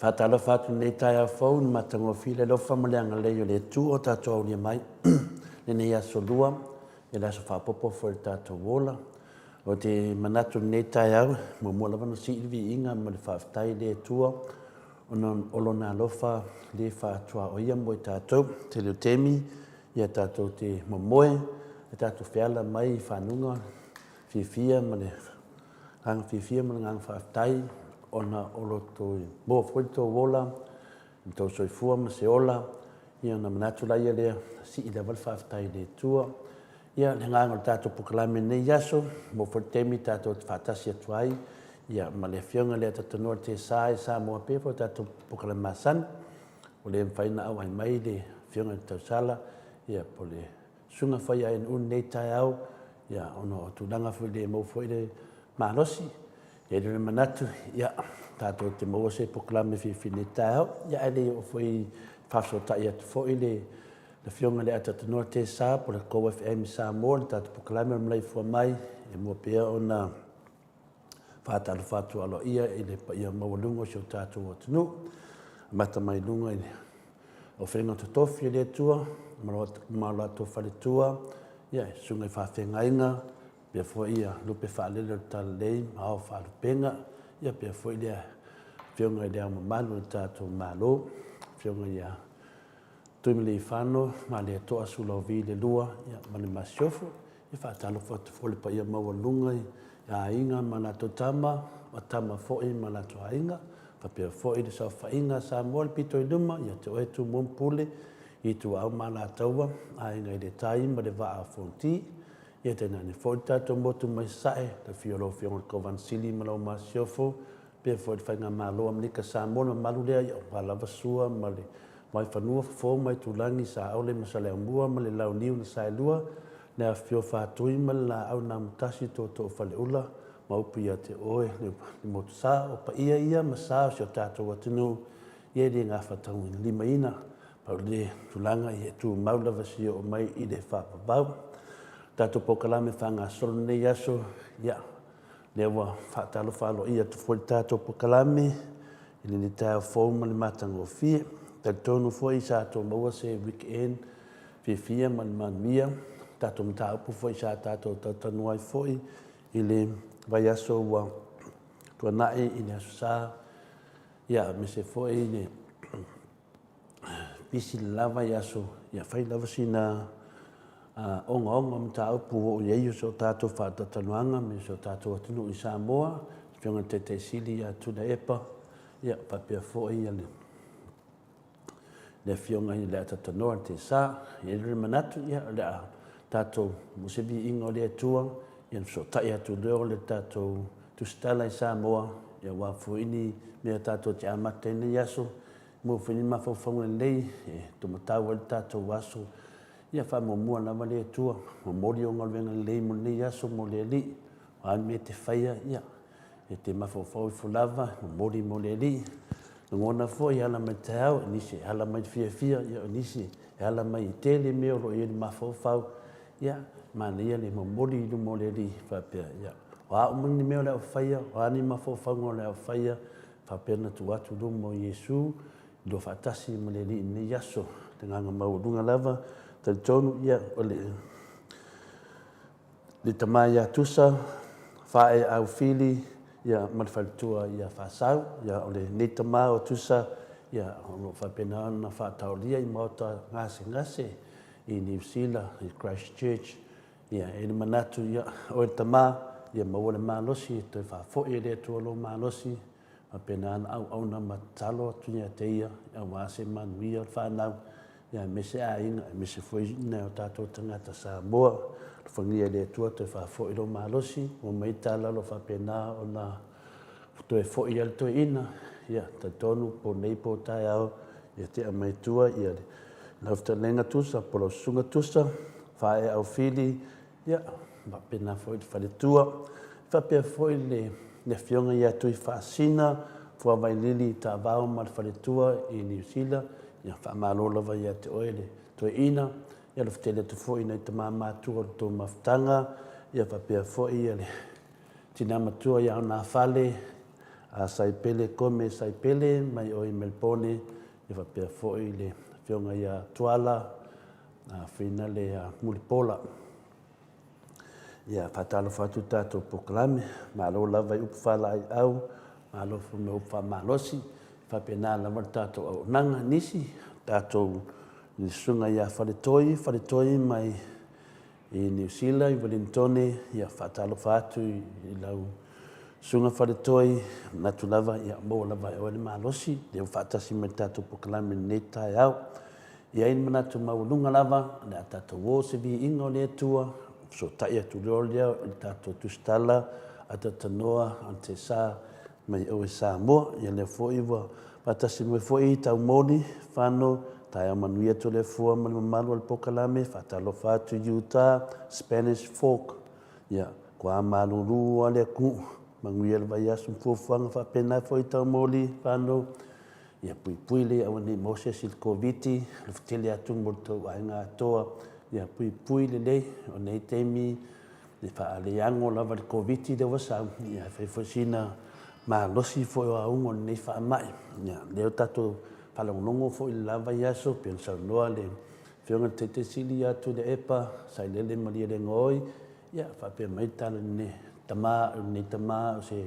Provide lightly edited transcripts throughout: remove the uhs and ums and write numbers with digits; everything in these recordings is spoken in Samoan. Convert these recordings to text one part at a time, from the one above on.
Faatalofa atu i lenei taeao fou i le matagofie le alofa ma le agalelei o le Atua o tatou aulia mai lenei aso lua, ia le aso faaopoopo foi o le tatou ola. Ou te manatu i lenei taeao, e muamua lava ona sii le viiga ma le faafetai i le Atua ona o Lona alofa le faatuaoia mo i tatou. Tele o taimi ia tatou te momoe, tatou feala mai i fanuga fiafia ma le agaga fiafia ma le agaga faafetai ona o lo outou maua foi lo outou ola, lo outou soifua ma se ola, ia ona manatu laia lea, sii lava le faafetai i le Atua. Ia, le agaga o le tatou polokalame i lenei aso, maua foi le taimi tatou te faatasi atu ai ia ma le Afioga i le Atoatonoa Tesa i Samoa pea foi tatou polokalame masani. Ua le mafai ona auai mai le Afioga i le Tausala ia po o le Susuga foi ia NU i lenei taeao, ia, ona o tulaga foi le maua foi le malosi. E i ai le manatu, ia, tatou te maua se polokalame fiafia i lenei taeao, ia ae le i oo foi i faafesootai atu foi le Afioga i le Atoatonoa Tesa po o le Go FM i Samoa i le tatou polokalame o le Malaifua Mai, e mua pea ona faatalofa atu aloaia i le paia maualuga o si o tatou atunuu, amata mai luga i le Ofega Totofi a le Atua ma o latou faletua, ia, susuga i faafeagaiga, pea foi ia lupe faalele o le Talalelei ma ao faalupega, ia pea foi le Afioga i le Ao Mamalu o le tatou Malo, Afioga ia Tuimalealiifano Malietoa Sualauvi II ma le Masiofo. E faatalofa atu foi i le paia maualuga i aiga ma latou tama, o tama foi ma latou aiga, faapea foi le saofaiga a Samoa i le pito i luma ia te oe Tumua ma Pule, Ituau ma Alataua, Aiga i le Tai ma le Vaa o Fonoti. Ia tainane foi le tatou motu mai Sasae, le afio o lau Afioga i le Kovana Sili ma lau Masiofo, faapea foi le Faigamalo a Amerika Samoa, le mamalu lea aua lava Sua ma le Vaifanua, Fofo ma Aitulagi, Saole ma Saleaaumua ma le Launiu na Saelua, le afifio o Faatui ma le Laau na Amotasi, Tootoo o Faleula ma upu ia te oe le Motusa. O paia ia ma sa o si o tatou atunuu ia e le gafataulimaina, pau le tulaga ia e tumau lava seia oo mai i le faavavau. Tatou polokalame faagasolo lenei aso, ia, lea ua faatalofa aloaia atu foi le tatou polokalame i lenei taeao fou ma le matagofie. E talitonu foi sa outou maua se weekend fiafia ma le manuia. Tatou mataupu foi sa tatou talatalanoa ai foi i le vaiaso ua tuanai i le Aso Sa, ia aemaise foi le pisi lava i aso, ia fai lava sina ogaoga o mataupu ua oo i ai so tatou faatalatalanoaga ma si o tatou atunuu i Samoa, le Afioga i le Taitai Sili ia Tuilaepa, ia faapea foi le Afioga i le Atoatonoa le Tesa. E i ai le manatu, ia, o le a tatou maua se viiga o le Atua, ia ona fesootai atu lea o le tatou tusitala i Samoa, ia aua foi ni mea tatou te amata ai lenei aso, maua foi ni mafaufauga lelei e taumatau ai le tatou aso. Ia faamuamua lava le Atua, momoli ou galuega lelei mo lenei aso mo le Alii. O a mea e te faia, ia, e te mafaufau ifo lava, momoli mo le Alii. Lagona foi e ala mai i le taeao, o nisi e ala mai i le fiafia, ia o nisi e ala mai i tele mea o lo o i ai i le mafaufau. Ia, manaia le momoli i luma o le Alii faapea, ia, o a uma ni mea o le a ou faia, o a ni mafaufauga o le a ou faia, faapea ona tuu atu i luma o Iesu, lua faatasi ma le Alii i lenei aso, le agaga maualuga lava. Talitonu, ia, o le le tama ia Tusa, Faeau Fili, ia, ma le faletua ia Faasau. Ia, o lenei tama o Tusa, ia, o lo o faapena ona faataolia i maota gasegase i Niu Sila, i Christchurch. Ia, e i ai le manatu, ia, oe le tama, ia maua le malosi e toe faafoi e le Atua lou malosi, faapena ona auauna ma tatalo atu ia te Ia aua se manuia o le fanau, aemaise aiga, aemaise foi nai o tatou tagata Samoa. Alofagia e le Atua toe faafoi lou malosi, ua mai tala o lo o faapena ona toe foi ai le toeaina, ia talitonu po nei po taeao, ia tea mai tua ia lau fetalaiga Tusa po o lau susuga Tusa, Faeau Fili, Ia, faapena foi le faletua. E faapea foi le Afioga ia Tuifaasina Fuavailili Taavao ma le faletua i Niu Sila. Ia, faamalo lava ia te oe le toeaina. Ia, alofa tele atu foi i nai tama matutua o le tou mafutaga. Ia, faapea foi le tina matua ia Onafale. Saipele Kome Saipele mai o i Melbourne, ia faapea foi le Afioga ia Tuala Finale Mulipola. Ia, faatalofa atu i le tatou polokalame, malo lava i upu faalaeiau, malo foi mo upu faamalosi, e faapena lava le tatou auaunaga. Nisi, tatou i le Susuga ia Faletoi, Faletoi mai i Niu Sila i Uelinitone, ia faatalofa atu i lau Susuga Faletoi, manatu lava ia maua lava e oe le malosi, lea ua faatasi mai i le tatou polokalame i lenei taeao. E i ai le manatu maualuga lava, o le a tatou o se viiga o le Atua, fesootai atu loa lea i le tatou tusitala Atatanoa Antesa mai o i Samoa. Ia lea foi ua faatasi mai foi Taumoli Fano, taeao manuia Toleafoa ma le mamalu o le polokalame, faatalofa atu i Utah, Spanish Fork, ia kua malulu lava le atunuu, manuia le vaiaso ma fuafuaga faapena foi Taumoli Fano. Ia puipui le aua nei maua se isi i le Koviti, alofa tele atu mo le tou aiga atoa, ia puipui lelei, o nei taimi e faaleago lava le Koviti lea ua sau, ia e fai foi sina malosi foi o auga o lenei faamai. Ia, lea ua tatou faalogologo foi i le la vaiaso, pei ona saunoa le Afioga i le Taitai Sili ia Tuilaepa Sailele Malielegaoi, ia faapea mai le tala i lenei tama, o lenei tama o se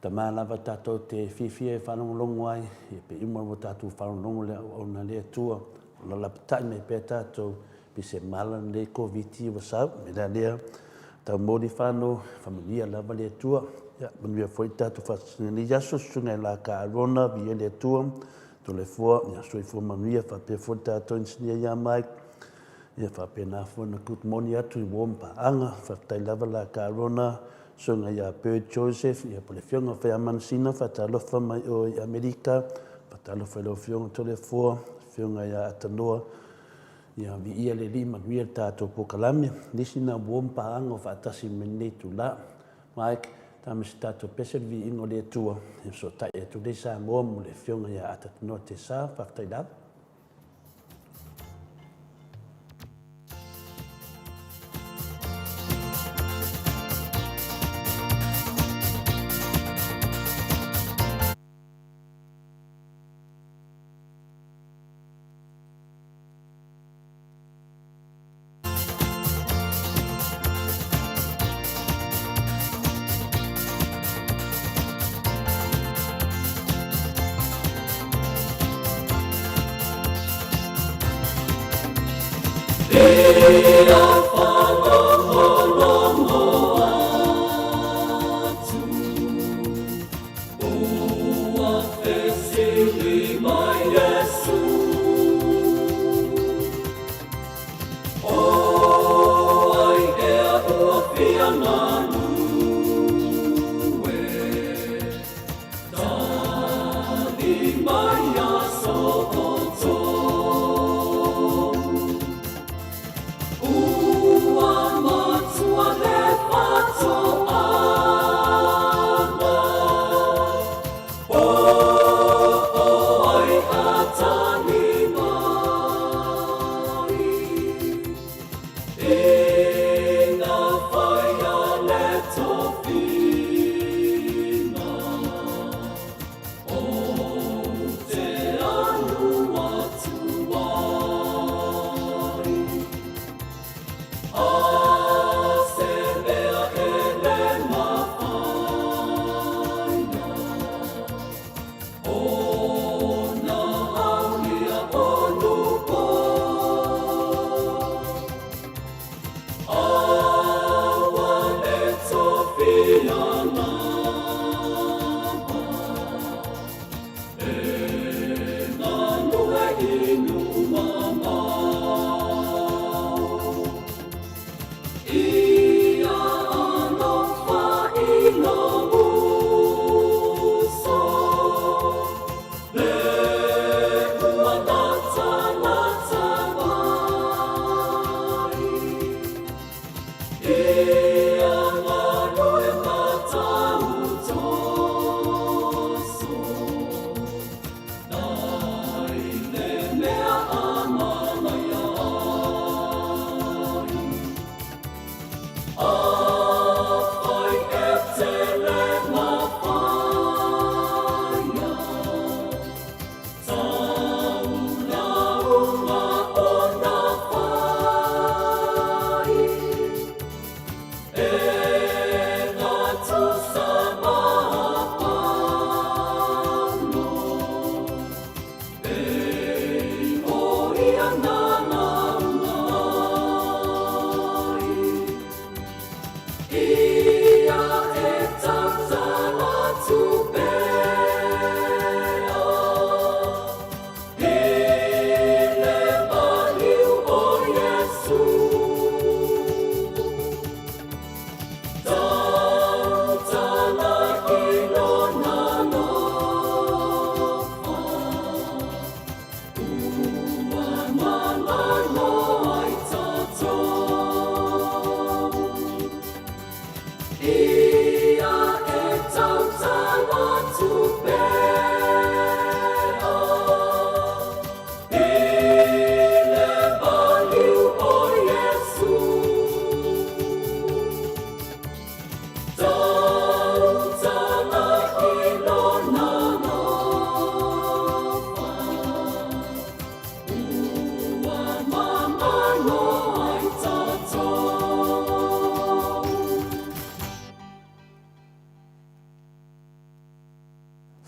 Tama lava tatou te fiafia e faalogologo ai, ia pe uma ua tatou faalogologo i le auauna a le Atua, o lo o lapatai mai pea tatou pei se mala lenei Koviti ua sau. O le mea la lea, taumoli fano, faamanuia lava le Atua. Ia manuia foi le tatou faasinoina i lenei aso, Susuga i la ka Arona, viia le Atua, Toleafoa, ia soifua manuia faapea foi le tatou inisinia ia Mike, Ia faapena foi ona good morning atu i uo ma paaga. Faafetai lava la ka Rona, susuga ia Bird Joseph, ia po le afioga o Feamanusina, faatalofa mai oe i Amerika, faatalofa i lau afioga Toleafoa, afioga ia Atanoa, ia viia le Alii, manuia le tatou polokalame. Nisi na uo ma paaga o faatasi mai lenei itula. Mike, tama se tatou pese le viiga o le Atua, ia fesootai atu lea i Samoa mo le afioga ia Atatanoa Tesa, faafetai lava.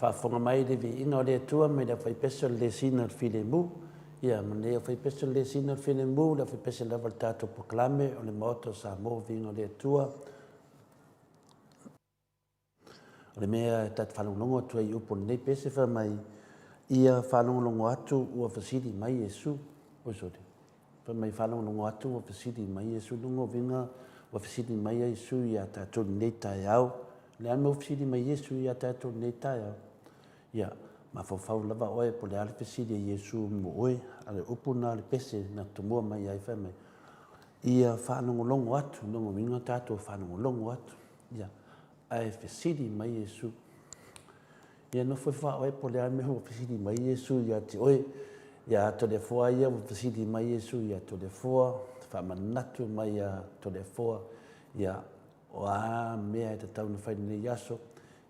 Faafofoga mai le viiga o le Atua mai le aufaipese o le lesina o le filemu, ia ma lenei aufaipese o le lesina o le filemu, le aufaipese lava o le tatou polokalame o le Maota o Samoa, viiga o le Atua. O le mea e ta te faalogologo atu ai i upu o lenei pese fai mai, ia faalogologo atu ua fesili mai Iesu. Oi sole. Fai mai faalogologo atu ua fesili mai Iesu. Lona uiga ua fesili mai ia Iesu ia tatou i lenei taeao. O le a le mea ua fesili mai Iesu ia tatou i lenei taeao? Ia, mafaufau lava oe po o le a le fesili a Iesu mo oe, a o le upu lena o le pese na tomua mai ai fai mai, ia faalogologo atu, lona uiga tatou faalogologo atu. Ia, ae fesili mai Iesu. Ia nofo ifo lava oe po o le a le mea ua fesili mai Iesu ia te oe. Ia Toleafoa ia ua fesili mai Iesu ia Toleafoa, faamanatu mai ia Toleafoa, ia o a mea e tatau ona fai i lenei aso,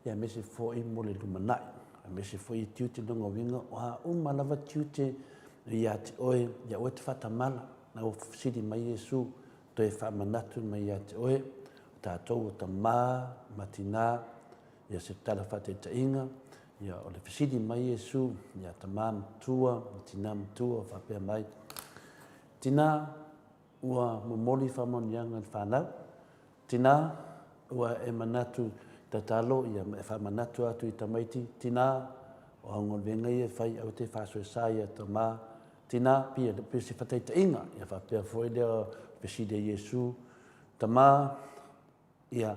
ia aemaise foi mo le lumanai, aemaise foi i tiute lona uiga, o a uma lava tiute ia te oe, ia aua e te faatamala, na ua fesili mai Iesu, toe faamanatu mai ia te oe, o tatou o tama ma tina, ia se tala faataitaiga, ia o le fesili mai Iesu ia tama matua ma tina matua faapea mai, Tina, ua momoli faamanuiaga i le fanau, Tina, ua e manatu tatalo ia ma e faamanatu atu i tamaiti, Tina, o au galuega ia e fai aua te faasoesa ia tama, Tina, pei o se faataitaiga, ia faapea foi lea fesili a Iesu, Tama, ia,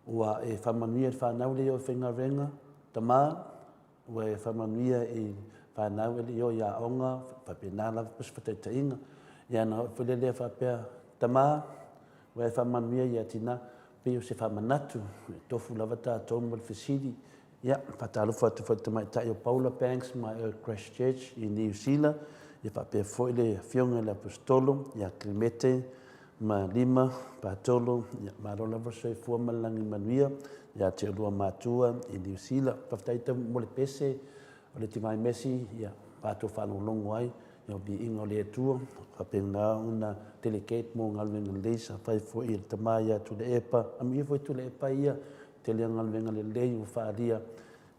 ua e faamanuia i le fanau lea i o i faigaluega, Tama, ua e faamanuia i fanau e le i o i aoga, faapena lava po o se faataitaiga. Ia ona oo foi lea faapea, Tama, ua e faamanuia ia Tina, pei o se faamanatu, e tofu lava tatou ma le fesili. Ia, faatalofa atu foi i le tamaitai o Paula Banks mai o Christchurch i Niu Sila, ia faapea foi le afioga i le Aposetolo ia Kelemete ma Lima Patolo, ia malo lava le soifua ma le lagi manuia ia te oulua matua i Niu Sila. Faafetai tau mo le pese o le Divine Mercy, ia matou faalogologo ai ia viiga o le Atua, faapena ona delegate mo galuega lelei sa fai foi e le tama ia Tuilaepa, amuia foi Tuilaepa ia, tele o galuega lelei ua faaalia,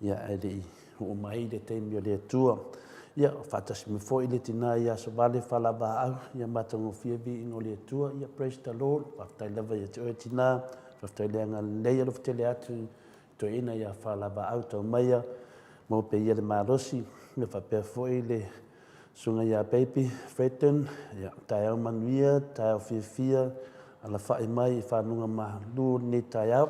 ia ae le i oo mai le taimi o le Atua. Ia, faatasi mai foi le tina ia Savale Falavaau, ia matagofie viiga o le Atua, ia praise the Lord, faafetai lava ia te oe tina, faafetai le agalelei, alofa tele atu i toeaina ia Falavaau Taumaia, maua pea ia le malosi, ia faapea foi le susuga ia Baby Fredden, ia taeao manuia, taeao fiafia, alafai mai i fanuga malu o lenei taeao.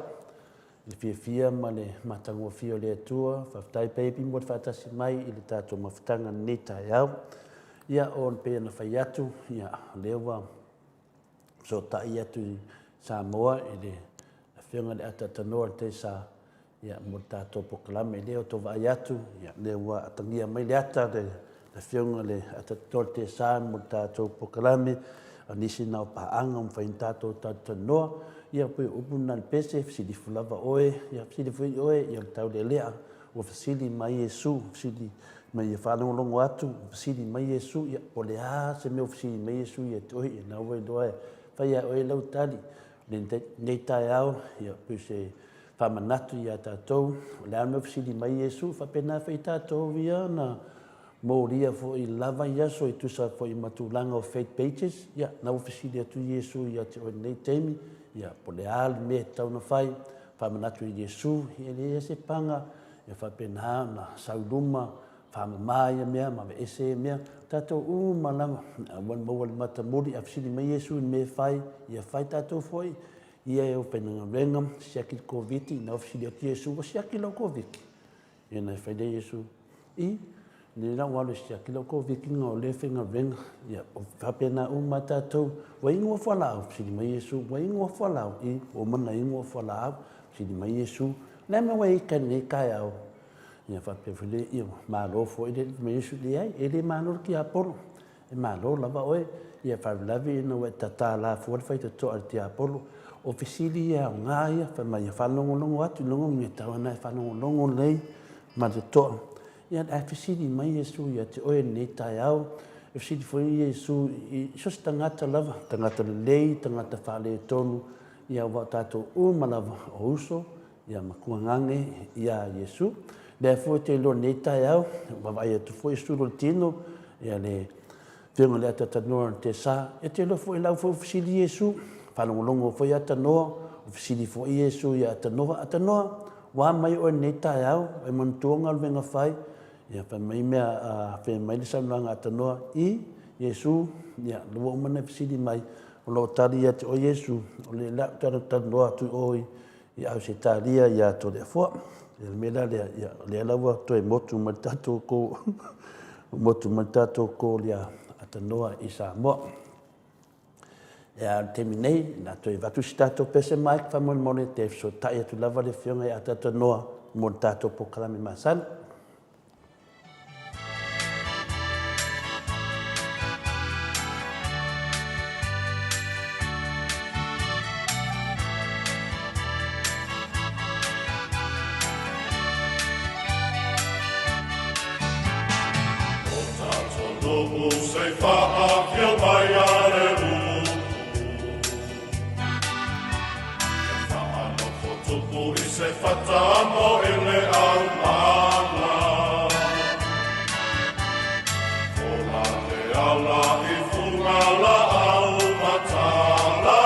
I le fiafia ma le matagofie o le Atua, faafetai baby mo le faatasi mai i le tatou mafutaga i lenei taeao. Ia, o pei ona fai atu, ia, o lea ua fesootai atu i Samoa i le Afioga i le Ataatanoa o le Teisa ia, mo le tatou polokalame lea ua outou vaai atu, ia, lea ua atagia mai le ata le Afioga i le Ataatanoa o le Teisa mo le tatou polokalame, o nisi na o paaga ua mafai ona tatou talatalanoa. Ia, pei o upu na i le pese, fesili ifo lava oe, ia, fesili foi oe, ia o le taulealea. Ua fesili mai Iesu, fesili mai ia faalogologo atu, fesili mai Iesu, ia, po o le a se mea ua fesili mai Iesu ia te oe, ia na ua iloa e fai lava e oe lau tali. Lenei taeao, ia, pei o se faamanatu ia tatou, o le a le mea ua fesili mai Iesu, faapena foi tatou ia na molia foi lava i aso e tusa foi ma tulaga o faith pages, ia, na ua fesili atu Iesu ia te oe i lenei taimi, ia, po o le a le mea e tatau ona fai, faamanatu i Iesu, ia e leai se paga, ia faapena ona sau i luma, faamama ia mea ma aveese ia mea, tatou uma lava, aua le maua le matamuli, a fesili mai Iesu i le mea e fai, ia fai tatou foi, ia e o faigaluega, siaki le Koviti, na ua fesili atu Iesu, ua siaki lau Koviti? Ia na fai lea Iesu, i, nei la ua alu e siaki lau Koviti na o lea e faigaluega. Ia, o faapena uma lava tatou. Ua inu au fualaau? Fesili mai Iesu. Ua inu au fualaau? I, ua uma ona inu au fualaau. Fesili mai Iesu, o le a le mea ua e ita i lenei taeao? Ia faapea foi lea, ia, malo foi le alii. Fai mai Iesu, leai, e le malo le tiapolo. E malo lava oe, ia faalavelave ina ua e tatala fua le faitotoa i le tiapolo. O fesili ia aoga ia, fai mai ia faalogologo atu i luga o mea tau ana e faalogologo lelei ma le totoa. Ia ae fesili mai Iesu ia te oe i lenei taeao, e fesili foi Iesu i so o se tagata lava, tagata lelei, tagata faaletonu, ia aua o tatou uma lava o uso, ia matua gage iā Iesu. Lea foi te iloa nei taeao, vaavaai atu foi sulu o le tino, ia le Afioga i le Atatanoa o le Tesa, e te iloa foi lau foi fesili Iesu, faalogologo foi Atanoa, o fesili foi Iesu ia Atanoa, Atanoa, ua a mai oe nei taeao, e manatua galuega fai, ia fai mai mea, a fai mai le saunoaga a Atanoa, i, Iesu, ia, ua uma ona e fesili mai, o lo o tali ia te oe Iesu, o le a ou talanoa atu i o i i Ausetalia ia Toleafoa. Ia le mea la lea, ia, o lea la ua toe motu mai le tatou call, motu mai le tatou call ia Atanoa i Samoa. Ia, o le taimi nei, na toe avatu si tatou pese mic faamolemole, te fesootai atu lava le afioga ia Atanoa mo le tatou polokalame masani. Tupu i se whata mo ele au mana. Ko la te ala i funga la au matala.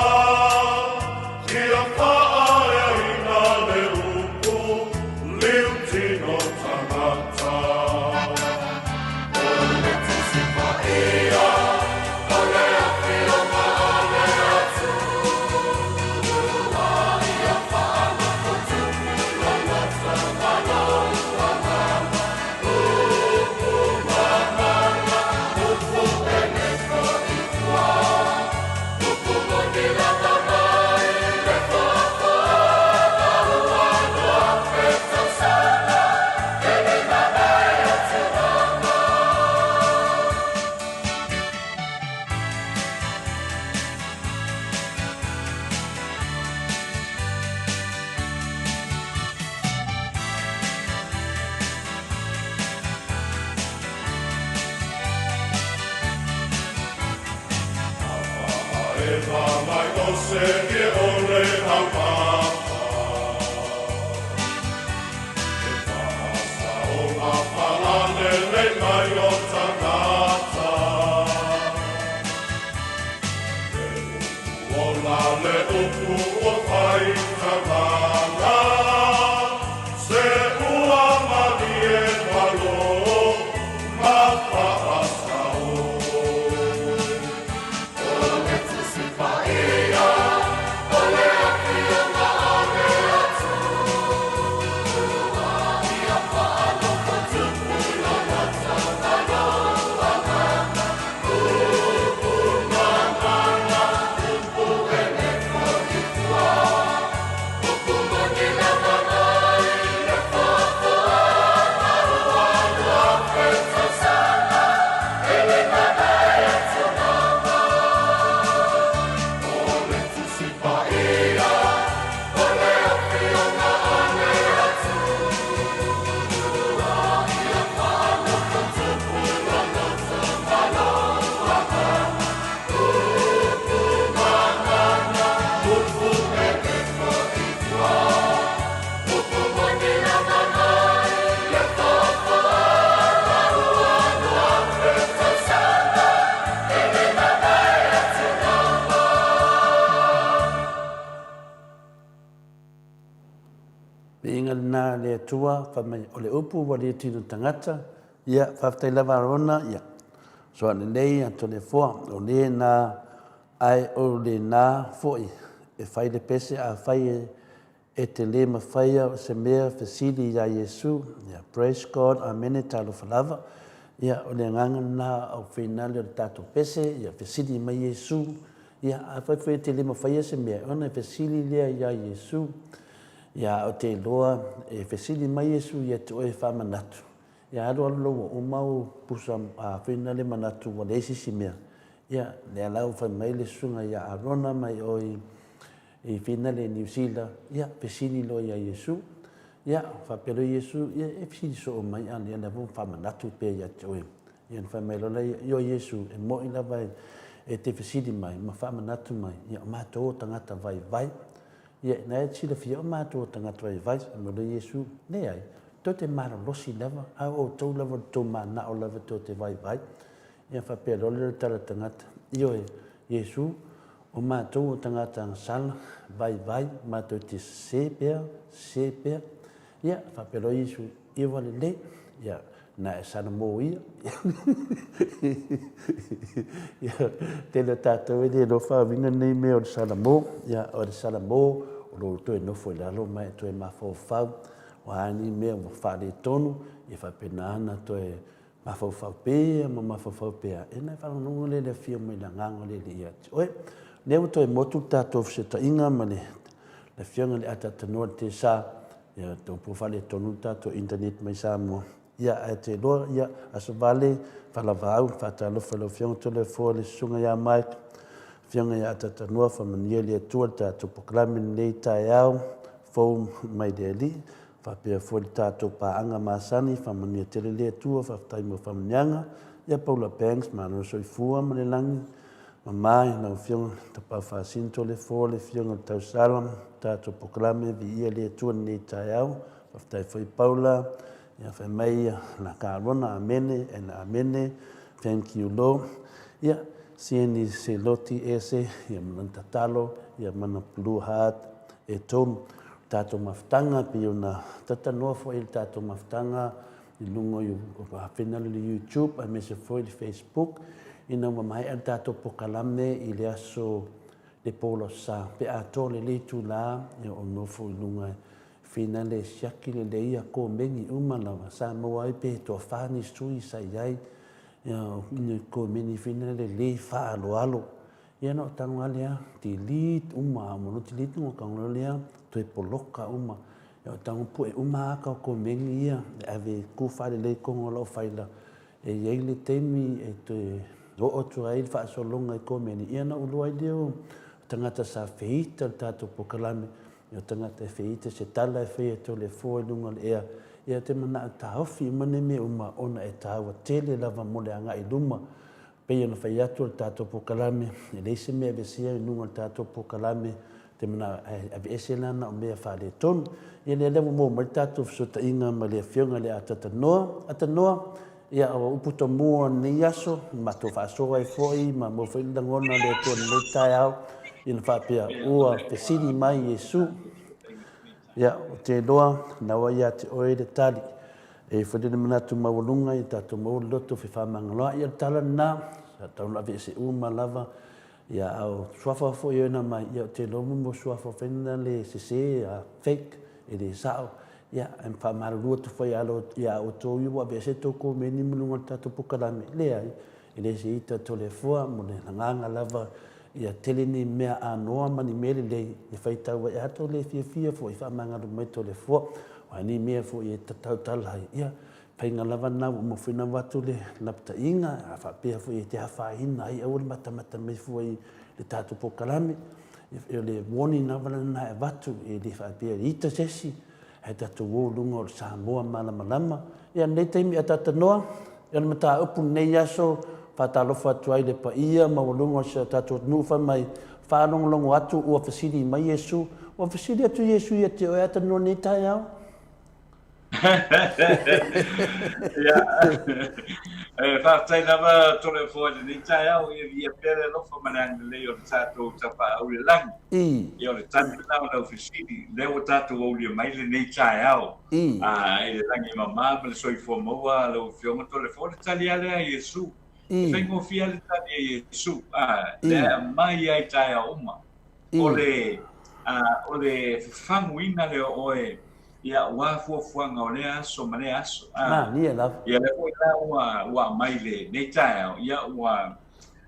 Ia whaaeaina le upu liu tino tangata. O le Tusi Paia, o le Afioga a le Atua, ia whaanofo tupu loloto ma lou agaga, upu mamana, upu e nefo i tua, upu moni lava mai le foafoaga ua 2000 tausaga, e le mavae atu Eva mai o se e ole au papa. E whaasa o ngā whalanele mai o tangata. Le upu ola, le upu o whai tangata. Se ua malie malo, ma whaasa o. O le Tusi Paia, o le Afioga a le Atua, ia whaanofo tupu loloto ma lou agaga, upu mamana, upu e nefo i tua, upu moni lava mai le foafoaga ua 2000 tausaga, e le mavae atu lava. O le Tusi Paia, o le Afioga a le Atua, ia whaanofo tupu loloto ma lou agaga, upu mamana, upu e nefo i tua, upu moni lava mai le foafoaga ua 2000 tausaga, e le mavae atu lava. Viiga lena le Atua, fai mai, o le upu ua le tino tagata, ia, faafetai lava Arona, ia, soa lelei a Toleafoa, o le na ae o lena foi e fai le pese afai e e te le mafaia se mea fesili ia Iesu, ia, praise God, amene, talofa lava, ia, o le agaga lena au finale o le tatou pese, ia, fesili mai Iesu, ia, afai foi e te le mafaia se mea, ona e fesili lea ia Iesu, ia, ou te iloa e fesili mai Iesu ia te oe e faamanatu, ia alu alu loa ua uma ou pusa a finale manatu ua leai se isi mea, ia, lea la ua fai mai le susuga ia Arona mai o i i finale i Niu Sila, ia, fesili loa ia Iesu, ia, faapea loa Iesu, ia, e fesili soo mai, a lea lava ua faamanatu pea ia te oe. Ia ona fai mai loa lea, ioe Iesu, e mo'i lava e te fesili mai ma faamanatu mai, ia o matou o tagata vaivai. Ia, na e te silafia o matou o tagata vaivai. Fai mai loa Iesu, Leai. Tou te malolosi lava, a o outou lava o le tou manao lava tou te vaivai. Ia faapea loa lea o le tala tagata, Ioe, Iesu, o matou o tagata agasala, vaivai, matou te sese pea, sese pea. Ia, faapea loa Iesu, Ia ua lelei, ia, na e salamo ia. Ia, tele o tatou e le iloa faauiga nei mea o le salamo. Ia, o le salamo, o lo o toe nofo i lalo ma e toe mafaufau, o a ni mea ua faaletonu, ia faapena ona toe mafaufau pea ma mafaufau pea, ia ona e faalogologo lea i le afio mai o le Agaga o le Alii ia te oe. O lea ua toe motu le tatou fesootaiga ma le Afioga i le Ataatanoa i le Tesa, ia ua pua faaletonu le tatou internet mai Samoa, ia ae te iloa, ia Aso Vale, Falavaau, faatalofa i lau Afioga Toleafoa, le Susuga ia Mike, Afioga ia Ataatanoa, faamanuia le Atua i le tatou polokalame i lenei taeao fou mai le Alii, faapea foi le tatou paaga masani, faamanuia tele le Atua, faafetai mo faamanuiaga. Ia Paula Banks, malo le soifua ma le lagi mama i lau Afioga Tapaau Faasino Toleafoa, le Afioga i le Tausala, tatou polokalame, viia le Atua i lenei taeao. Faafetai foi Paula, ia fai mai la Karona, amene and amene, thank you Lord. Ia, Sieni Seloti Ese, ia ma lana tatalo, ia mana blue heart e tolu. Tatou mafutaga, pei ona tatanoa foi le tatou mafutaga i luga o Hafena le YouTube aemaise foi le Facebook ina ua maea le tatou pokalame i le aso le po losa pe atoa lelei itula ia o nofo i luga fina le siaki lelei ia komeni uma lava sa maua ai pe toafa ni sui sa i ai ia komeni fina lelei faaaloalo ia na o tago lava lea delete uma a uma loa delete ona tago loa lea toe poloka uma ia o tago pue uma lava kau komeni ia e ave e ku faalelei tonu o lau faila e i ai le taimi e toe oo atu ai le faasologa i komeni ia ona ou iloa ai lea o tagata sa feita le tatou polokalame ia o tagata e feita se tala e fai e Toleafoa i luga o le ea ia ou te manao e taofi uma nei mea uma ona e taua tele lava mo le agai i luma Pei ona fai atu o le tatou polokalame, e leai se mea e aveesea i luga o le tatou polokalame, te manao e aveese la na o mea faaletonu. Ia lea lea ua maua mai le tatou fesootaiga ma le Afioga i le Atatanoa. Atanoa, ia o upu tomua o lenei aso, matou faasoa ai foi ma maua foi le lagona o le Atua i lenei taeao, ia na faapea, ua fesili mai Iesu. Ia, ou te iloa, naua ia te oe le tali. E i ai foi le manatu maualuga ia tatou maua le loto fefaamagaloa'i. Ia o le tala lena, sa tatau ona aveese uma lava, ia a o suafa foi e na mai, ia ou te iloa mo suafa foi na le sese, a fake, e le sa'o. Ia, e faamalulu atu foi ia outou ia ua aveese tou komeni ma luga o le tatou polokalame, leai, E le se ita Toleafoa mo le agaga lava ia tele ni mea anoa ma ni mea lelei e faitau ai a tou le fiafia foi faamagalo mai Toleafoa aua ni mea foi e tautala ai ia faiga lava na ua uma foi na avatu le lapataiga a faapea foi e te afaina ai aua le matamata mai fua i le tatou polokalame o le warning lava lena e avatu e le faapea e ita se isi Ae tatou o luga o le Samoa malamalama. Ia lenei taimi a tatanoa, ia le mataupu lenei aso, faatalofa atu ai le paia maualuga o si o tatou atunuu fai mai, faalogologo atu ua fesili mai Iesu, ua fesili atu Iesu ia te oe atanoa nei taeao. Ia, e faafetai lava Toleafoa i lenei taeao, ia viia pea le alofa ma le agalelei o le tatou Tapaau i le lagi. Ia o le tali lena o lau fesili, lea ua tatou aulia mai lenei taeao i le lagi mama ma le soifua maua a lau Afioga Toleafoa, o le tali lava lea a Iesu. E faigofie lava le tali a Iesu, lea e aumai lava i taeao uma. O le, o le fafaguina lea o oe ia aua fuafuaga o lea aso ma lea aso. Malie lava. Ia lea foi la ua aumai i lenei taeao, ia ua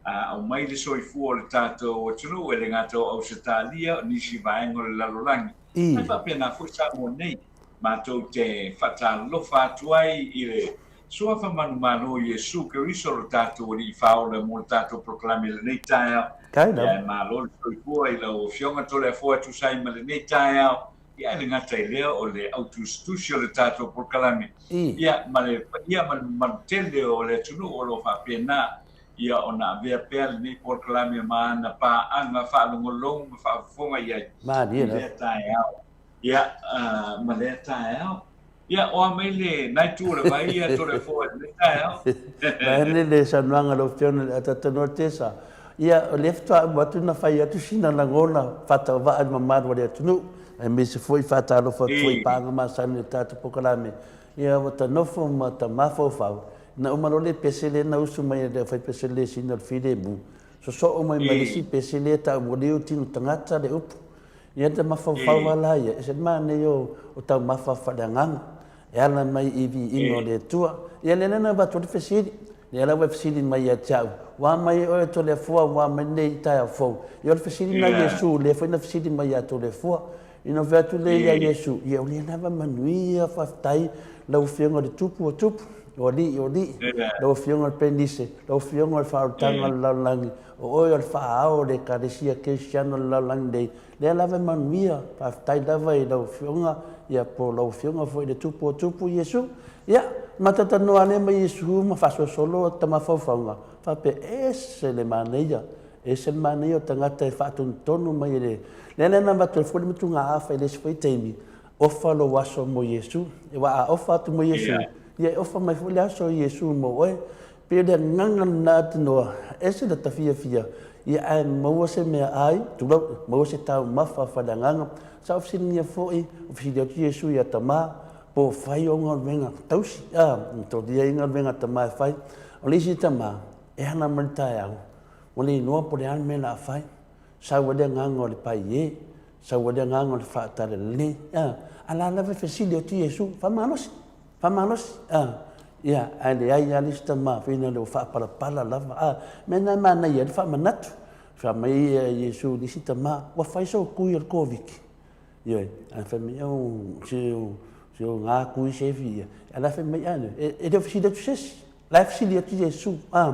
aumai le soifua o le tatou atunuu, e le gata o Ausetalia, o nisi vaega o le lalolagi, ae faapena foi Samoa nei. Matou te faatalofa atu ai i le Suafa manumalo o Iesu Keriso lo tatou Alii Faaola mo le tatou polokalame i lenei taeao. Ia e malo le soifua i lau Afioga Toleafoa e tusa ai ma lenei taeao. Ia e le gata i lea o le autusitusi o le tatou polokalame, ia ma le paia ma le mamalu tele o le atunuu o lo o faapena ia ona avea pea lenei polokalame ma ana paaga faalogologo ma faafofoga i ai i lea taeao. Ia, ma lea taeao. Ia, o a mai le nai tu o le vai ia Toleafoa i lenei taeao. Vaeane le saunoaga a lau Afioga i le Atatanoa Tesa, ia, o lea faatoa uma atu na fai atu sina lagona faatauvaa i le mamalu o le atunuu, aemaise foi faatalofa atu foi i paaga masani o le tatou polokalame, ia ua ta nofo ma ta mafaufau, na uma loa le pese lea na usu mai e le aufaipese le sina o le filemu, sosoo mai ma le isi pese lea e tau ua le tino tagata le upu. Ia te mafaufau lava la ia, ese le manaia o taumafa faaleagaga, e ala mai i viiga o le Atua. Ia lea la na avatu ai le fesili, lea la ua e fesili mai ia te au, ua mai oe e Toleafoa, ua mai nei taeao fou. Ia o le fesili lena a Iesu, lea foi na fesili mai ia Toleafoa. Ina fai atu lea ia Iesu, ia o lea lava manuia, faafetai lau Afioga i le Tupu o Tupu, o Alii o Alii, lau Afioga i le Perenise, lau Afioga i le Faaolataga o le Lalolagi, O oe o le faaao o le Ekalesia Kerisiano o le lalolagi nei, lea lava e manuia, faafetai lava i lau Afioga, ia po o lau Afioga foi i le Tupu o Tupu, Iesu. Ia, ma talanoa lea ma Iesu ma faasolosolo ta mafaufauga, faapea, ese le manaia, ese le manaia o tagata e faatonutonu mai e le... Lea la na avatu ai foi le matugaafa i le isi foi taimi, ofa lou aso mo Iesu. Aua a ofa atu mo Iesu, ia e ofa mai foi le aso o Iesu mo oe. Pei o le agaga lena Atinoa, ese le ta fiafia, ia ae maua se meaai, tulou, maua se taumafa faaleagaga. Sa ou fesiligia foi, ou fesili atu Iesu ia Tama, po o fai ou galuega tausi, a, tolia ai galuega a Tama e fai. O le isi tama, e ana mai le taeao, ua le iloa po o le a le mea o le a fai. Sau ai le agaga o le paie, sau ai le agaga o le faatalale, a, a la lava e fesili atu Iesu, faamalosi. Faamalosi, a, ia, ae leai lava le isi tama, fina lea ua faapalapala lava, a, mea na e manaia ai le faamanatu. Fai mai Iesu i le isi tama, ua fai sou kui o le Koviti. Ioe, ae fai mai, oh, se o, se o ngā kui se fi ia. A la fai mai, a, e le o fesili atu se isi. La e fesili atu Iesu, a,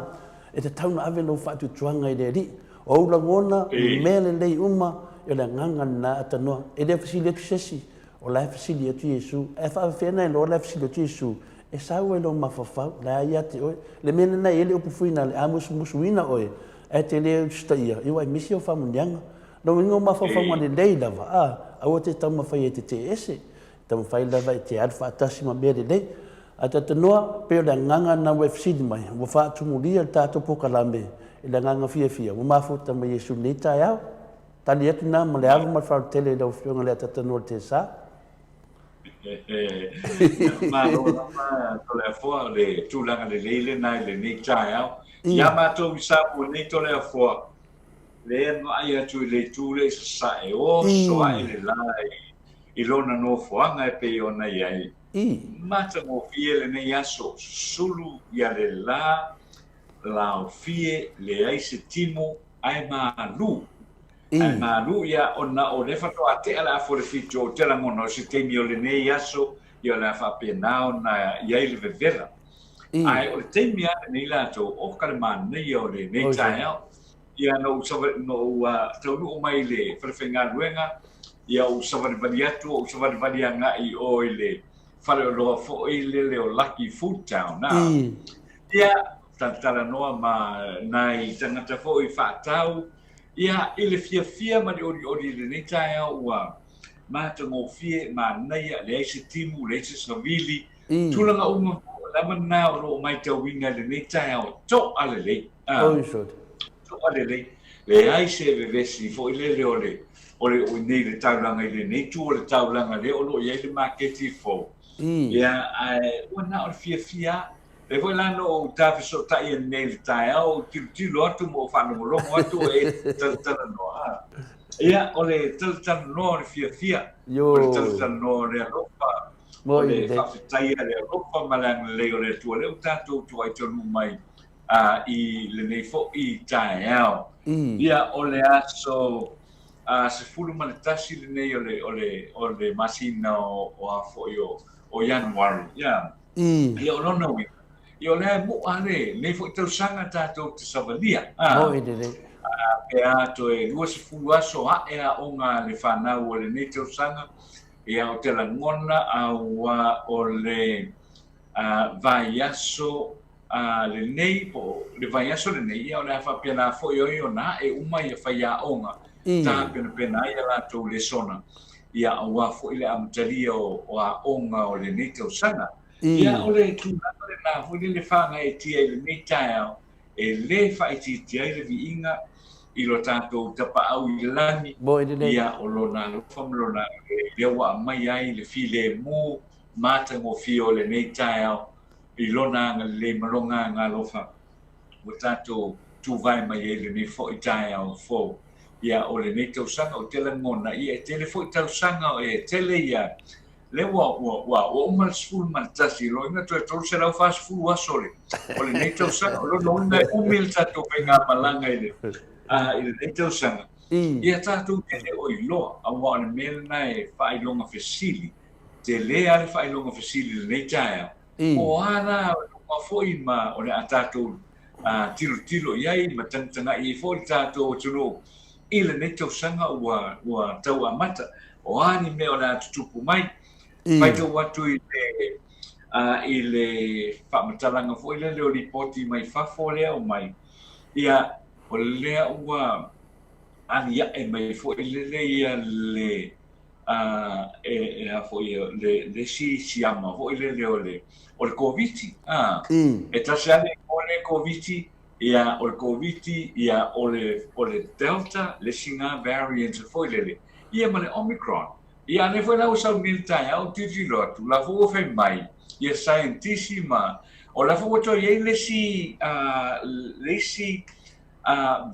e tatau ona ave lou faatuatuaga i le Alii. O ou lagona, mea lelei uma, o le agaga lena atanoa. E le o fesili atu se isi. O la e fesili atu Iesu, ae faafefea na iloa la e fesili atu Iesu, e sau ai lou mafaufau, la e ia te oe. Le mea lena e i ai le upu fuina le amusumusuina oe, ae te le usitaia, ia ua e misi au faamanuiaga. Lou uiga o mafaufauga lelei lava, a, aua te taumafai e tetee ese, taumafai lava e te alu faatasi ma mea lelei. Ae talitonoa, pei o le agaga lena ua e fesili mai, ua faatumulia le tatou polokalame i le agaga fiafia, ua mafuta mai Iesu i lenei taeao. Tali atu na ma le ava ma le faalatele i lau Afioga i le Atatanoa Tesa. Malo lava Toleafoa, o le tulaga lelei lena i lenei taeao. Ia matou i Samoa nei Toleafoa, lea e vaai atu i le itu lea i sasae, oso ae le la i lona nofoaga e pei ona i ai. Matagofie lenei aso, susulu ia le la, laofie, leai se timu, Ae malu. Ae malu, ia, ona o lea faatoa tea le afu o le fitu, ou te lagona o se taimi o lenei aso, ia o le a faapena ona i ai le vevela. Ae o le taimi lava lenei latou, oka le manaia o lenei taeao. Ia, na ou na ou taunuu mai i le falefaigaluega, ia ou savalivali atu, ou savalivali agai i o i le faleoloa foi lele o Lucky Food Town, a. Ia, Talatalanoa ma nai tagata foi faatau, ia, i le fiafia ma le olioli i lenei taeao ua matagofie, manaia, leai se timu, leai se savili, tulaga uma lava na o lo o matauina i lenei taeao, toa lelei. Toa lelei. Leai se vevesi foi lele o le o le o nei le taulaga i lenei itu o le taulaga lea o lo o i ai le maketi fou. Ia, ae ua na o le fiafia Lea foi la na ou tafesootai ai nei i le taeao, ou tilotilo atu ma ou faalogologo atu o e talatalanoa. Ia, o le talatalanoa o le fiafia, o le talatalanoa o le alofa, o le faafetaia le alofa ma le agalelei o le Atua, lea ua tatou toai taunuu mai i lenei foi taeao. Ia, o le aso 11 lenei o le, o le, o le masina o, o a foi o, o Ianuari. Ia. Ia o lona uiga, ia o lea e mu'a le, lenei foi tausaga tatou te savalia. Moi lelei. Pe a toe 20 aso a'e aoga a le fanau o lenei tausaga, ia o te lagona auā o le vaiaso lenei po o le vaiaso lenei, ia o le a faapena foi ai ona a'e uma ia faiaoga, tapenapena ai a latou lesona. Ia, aua foi le amatalia o aoga o lenei tausaga. Ia, o le tulaga lena foi lele faagaeetia i lenei taeao, e lē faaitiitia ai le viiga i lo tatou Tapaau i le lagi, ia, o Lona alofa ma Lona agalelei lea ua aumai ai le filemu matagofie o lenei taeao i Lona agalelei ma Lona agaalofa ua tatou tuvae mai ai i lenei foi taeao fou. Ia, o lenei tausaga ou te lagona, ia, e tele foi tausaga, e tele ia, lea ua, ua, ua, ua uma le 11, loiga toe 340 aso o le, o lenei tausaga. O lona uiga e umi le tatou faigamalaga i le, i lenei tausaga. Ia tatou te le o iloa, aua o le mea lena e faailoga fesili, tele lava le faailoga fesili i lenei taeao, po o a la luga foi ma o le a tatou tilotilo i ai ma tagatagai ai foi le tatou atunuu i lenei tausaga ua, ua tau amata. O a ni mea o le a tutupu mai. Faitau atu i le, i le faamatalaga foi lele o lipoti mai fafo lea o mai, ia, o lea ua aliae mai foi lele ia le, e a foi le le isi siama foi lele o le o le Koviti a e tasi lava le igoa lea Koviti ia o le Koviti ia o le o le Delta le isi na variant foi lele ia ma le Omicron ia a lea foi la ua sau nei le taeao ou tilotilo atu la foi ua fai mai ia saienitisi ma o la foi ua toe i ai le isi le isi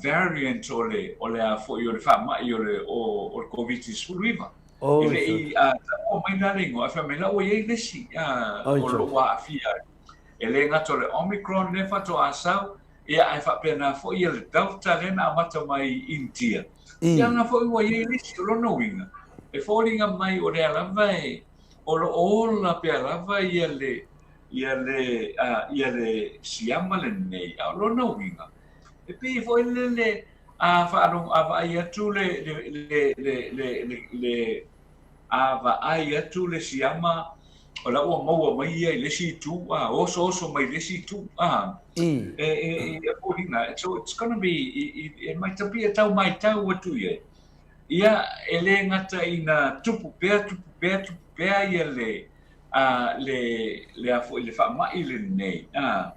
variant o le o le a foi o le faamai o le o le Koviti-19. E le i taua mai la le igoa, ae fai mai la ua i ai le isi o lo o aafia ai. E le gata o le Omicron lea faatoa sau, ia ae faapena foi ia le Delta lea na amata mai i Initia. Ia lena foi ua i ai le isi. O lona uiga, e foliga mai o lea lava e o lo o ola pea lava ia le ia le ia le siama lenei, a o lona uiga, E pei foi lele a faalogo a vaai atu le le le le le le le a vaai atu le siama o la ua maua mai ia i le isi itu a oso oso mai le isi itu a e e e foliga so it's gonna be e mai tapi e tau maitau atu i ai ia e le gata ina tupu pea tupu pea tupu pea ia le a le le a foi le faamai lenei a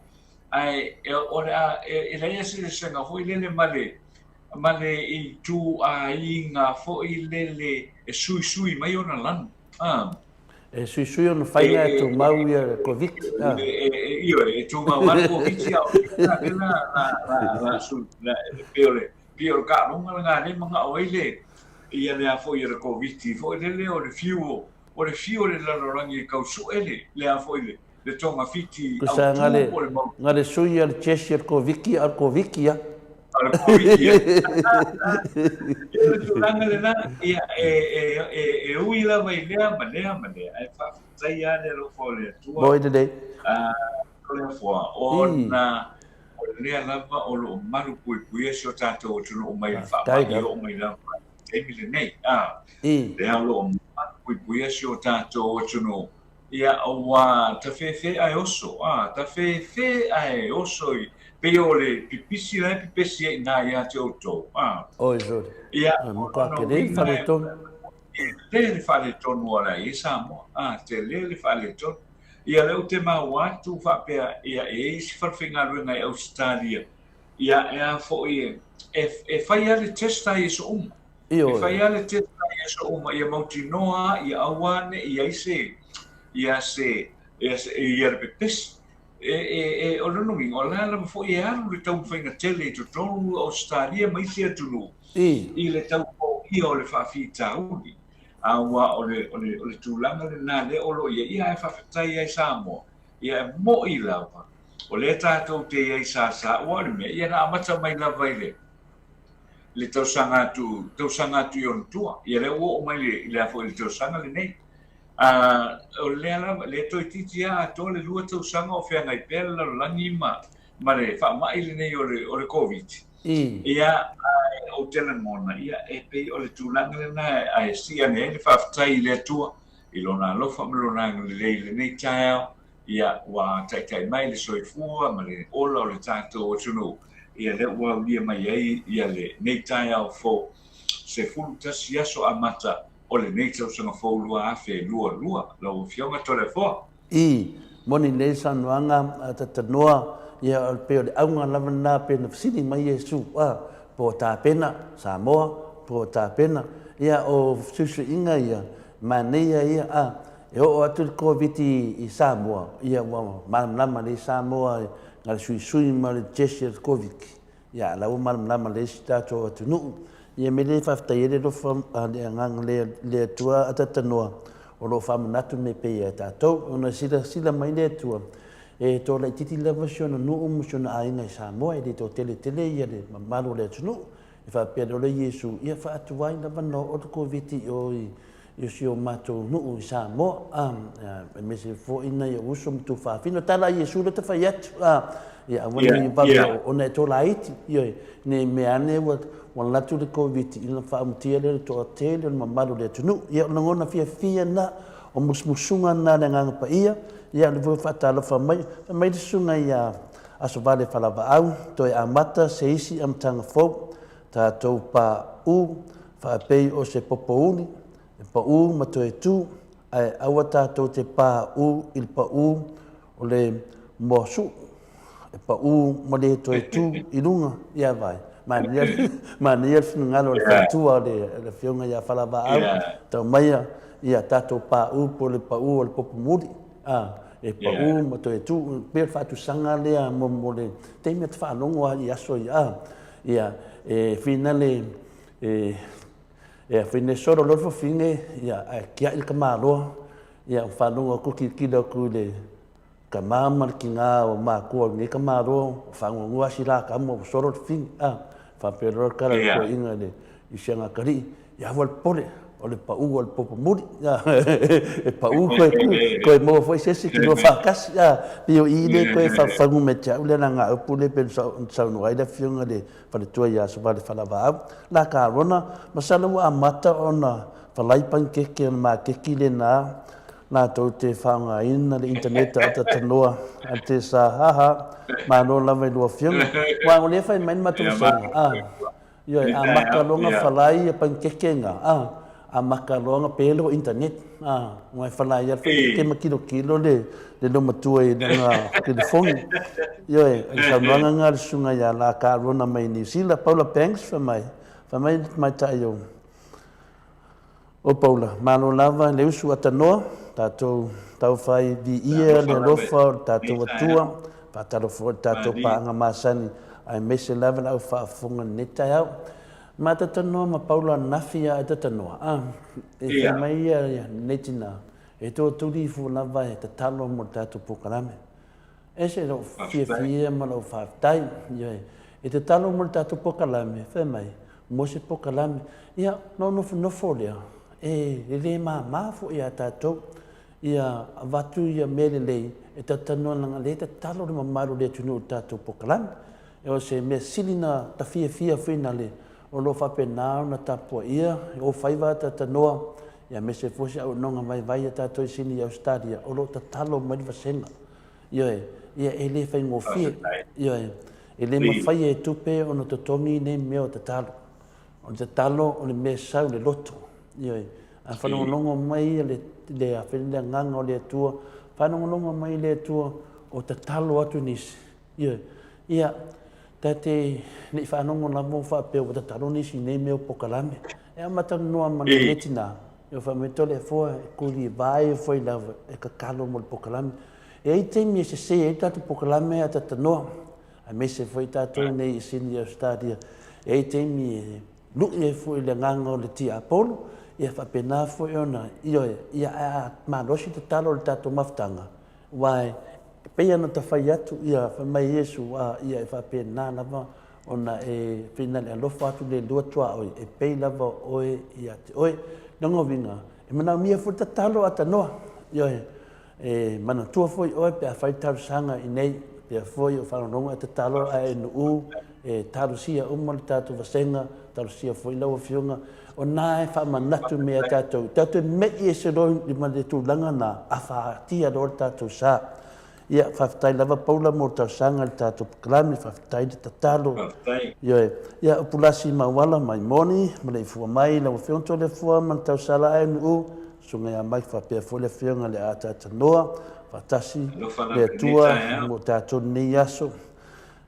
Ae o le a, e leai se eseesega foi lele ma le, ma le ituaiga foi lele e suisui mai ona lanu. A. E suisui ona faiga e tumau ia le Koviti. A. Ioe, e tumau lava le Koviti a o le la, la, la, la, sui, la, pei o le, pei o le taaloga lena lea e manao ai le, ia le a foi le Koviti foi lele o le fiu o le fiu o le lalolagi e tau sue le, le a foi le, le togafiti Kusa autu ngale, po o le mau. Ngale sui a le Jesse o le Koviki a o le Koviki a. A o le Koviki a. Ia o le tulaga lena, ia e, e, e, e ui lava i lea ma lea ma lea, ae faafetai lava le alofa o le Atua. Moi lelei. Toleafoa, ona o lea lava o lo o malu puipuia si o tatou atunuu mai le faamai e oo mai lava i le taimi lenei. A, lea o lo o malu puipuia si o tatou atunuu. Ia, ua tafefe ae oso, a, tafefe ae oso i, pei o le pipisi la e pipesi ai i ina ia te outou, a. Oi, sole. Ia, E matua tele le faaletonu. Tele le faaletonu o la e i Samoa, a, tele le faaletonu. Ia, lea ou te maua atu faapea, ia, e i ai isi falefaigaluega i Ausetalia, ia, e a foi e, e, e fai lava le test lava i aso uma. Ioe. E fai lava le test i aso uma ia mautinoa ia aua ne i ai se ia se ia se ia le pepesi. E, e, e, o lona uiga, o la lava foi e alu le taumafaiga tele i totonu o Ausetalia ma isi atunuu i le tau foia o le faafitauli. Aua o le, o le, o le tulaga lena lea o lo o i ai, ia ae faafetai ai Samoa, ia e mo'i lava, o lea tatou te i ai sasa, aua o le mea, ia na amata mai lava i le, le tausaga atu, tausaga atu i ona tua. Ia lea ua oo mai le, le a foi le tausaga lenei. A, o lea lava, lea toeitiiti lava atoa le 2 tausaga o feagai pea le lalolagi ma, ma le faamai lenei o le, o le Koviti. Ia, ae ou te lagona, ia, e pei o le tulaga lena ae sii ane ai le faafetai i le Atua i Lona alofa ma Lona agalelei i lenei taeao. Ia, ua taitai mai le soifua ma le ola o le tatou atunuu, ia lea ua aulia mai ai ia lenei taeao fou, 11 aso amata. o lenei tausaga fou 2022. Lau Afioga Toleafoa. I moni nei saunoaga a Tatanoa, ia o pei o le auga lava lena pei ona fesili mai Iesu, a, po o tapena, Samoa, po o tapena. Ia o fesuisuiga ia, manaia ia, a, e oo atu le Koviti i Samoa, ia ua malamalama lelei Samoa i le suisui ma le jesi o le Koviti. Ia, a la ua malamalama lelei si tatou atunuu. Ia mea lea e faafetai ai le alofa a le Agaga le Atua Atatanoa o lo o faamanatu mea pei ia tatou. Ona e silasila mai le Atua, e toa laitiiti lava si ona nuu ma si ona aiga i Samoa, e le toatele tele ia le mamalu o le atunuu. E faapea loa le Iesu, ia faatuai lava ona oo le Koviti i o i i si o matou nuu i Samoa, a, aemaise foi nai ou uso ma tuafafine. O tala a Iesu lea ta fai atu, a, ia aua ne i vave ona e tolaiti, ioe, ne i mea ane ua alu atu le Koviti ona faaumatia lea o le toatele o le mamalu o le atunuu. Ia, o lagona fiafia na, o musumusuga na a le Agaga Paia, ia o lea foi ua faatalofa mai, fai mai le susuga ia Asovale Falavaau, toe amata se isi amataga fou, Tatou paʻu faapei o se popouli e paʻu ma toe tu, ae aua tatou te paʻu i le paʻu o le moasuʻu e paʻu ma le toe tu i luga. Ia vai, manaia, manaia le finagalo o le faletua o le Afioga ia Falavaau, tau maia ia tatou paʻu po o le paʻu o le popomuli, a, e paʻu ma toe tu, pei o le faatusaga lea mo le taimi a te faalogo lava i aso ia, a. Ia, e finale, e, e fine solo loa le fafine, ia, ae tiai le tamaloa, ia, faalogo atu, tilotilo atu i le tama ma le tina o matua o lenei tamaloa, ua faanoanoa si la tama ua solo le fafine, a, faapea loa le tala a le toeaina i le, i si ana atalii, ia aua le popole, o le pau o le popo muli, e pau toe tu, toe maua foi se isi kilua faatasi, a, pei o i lea toe fagufagu mai ia te au le alagaupu lea pei ona saunoa ai le Afioga i le Faletua ia Sovale Falavaau. La Carona, masalo ua amata ona falai panikeke o le makeki lena latou te faaaogaina le internet a tatanoa a te sa, haha, malo lava i lua afioga. Aua o lea e fai mai le matou vasega, a. Ioe, amata loa na falai ia panikeke na, a, amata loa na pelo internet, a, ua e falai ia panikeke ma kilokilo le, le loomatua i lana telefoni. Ioe, o le saunoaga na a le susuga ia La Carona mai Niu Sila, Paula Banks fai mai, fai mai le tamaitai o, O Paula, malo lava le usu atanoa, tatou taufai viia le alofa o le tatou Atua, faatalofa foi i le tatou paaga masani, aemaise lava le au faafofoga i lenei taeao. Ma tatanoa ma Paula ananafi a e tatanoa, a, e fai mai ia lenei tina, e toatuli ifo lava e tatalo mo le tatou polokalame. Ese lou fiafia ma lou faafetai. Ioe. E tatalo mo le tatou polokalame, fai mai, mo se polokalame. Ia, ona ou nofonofo lea, e le mama foi ia tatou, ia avatu ia mea lelei e talatalanoa leaga o lea e tatalo le mamalu o le atunuu i le tatou polokalame. O se mea sili na ta fiafia foi na le o lo o faapena ona tapuaia o faiva a talatalanoa, ia aemaise foi se auaunaga vaivai a tatou i Sini i Ausetalia, o lo o tatalo mai le vasega. Ioe, ia e le faigofie. Ioe, e le mafai e tupe ona totogi nei mea o tatalo. O le tatalo o le mea e sau i le loto. Ioe, a faalogologo mai le, le, le agaga o le Atua, faalogologo mai le Atua o tatalo atu nisi. Ioe, ia, ta te ne i faalogo lava o faapea ua tatalo nisi i nei mea o pokalame. E amata noa ma lenei tina. Ua fai mai Toleafoa e kuli vae foi lava e tatalo mo le pokalame. E ai taimi e sese ai le tatou pokalame a tatanoa, aemaise foi tatou nei i Sydney Australia. E ai taimi e lu'i ai foi le agaga o le tiapolo, ia faapena foi ona, ioe, ia ae a malosi tatalo i le tatou mafutaga, Aua e pei ona ta fai atu, ia, fai mai Iesu, a, ia e faapena lava ona e finali alofa atu le lua tuaoi, e pei lava oe ia te oe. Lona uiga, e manaomia foi le tatalo a tanoa. Ioe, e manatua foi oe pe a fai le talosaga i nei, pea foi o faalogologo e tatalo ae e nuu, e talosia uma le tatou vasega, talosia foi lau Afioga, o na e faamanatu mea ia tatou, tatou te me'i ese loa ma le tulaga na, a faatia loa le tatou sa. Ia, faafetai lava Paula mo le talosaga i le tatou polokalame, faafetai le tatalo. Faafetai. Ioe. Ia, o Pulasi Mauala mai Moni, maleifua mai lau Afioga Toleafoa ma le tausala ANU, Susuga ia Mike faapea foi le Afioga i le Ataata Noa, faatasi Alofa le lava i lenei Atua taeao. mo tatou lenei aso.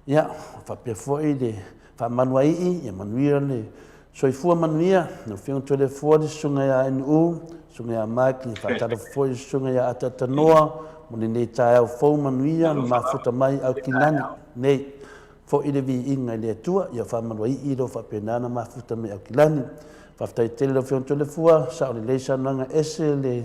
Ia, faapea foi le faamanuaii, ia manuia le soifua manuia, lau Afioga Toleafoa, le Susuga ia NU, Susuga ia Mike, ia faatalofa foi le Susuga ia Ataata Noa mo lenei taeao fou manuia na Alofa lava mafuta mai i lenei Aukilani taeao. nei. Foi le viiga i le Atua, ia faamanuaii lo faapena na mafuta mai Aukilani. Faafetai tele lau Afioga Toleafoa, sao lelei saunoaga ese le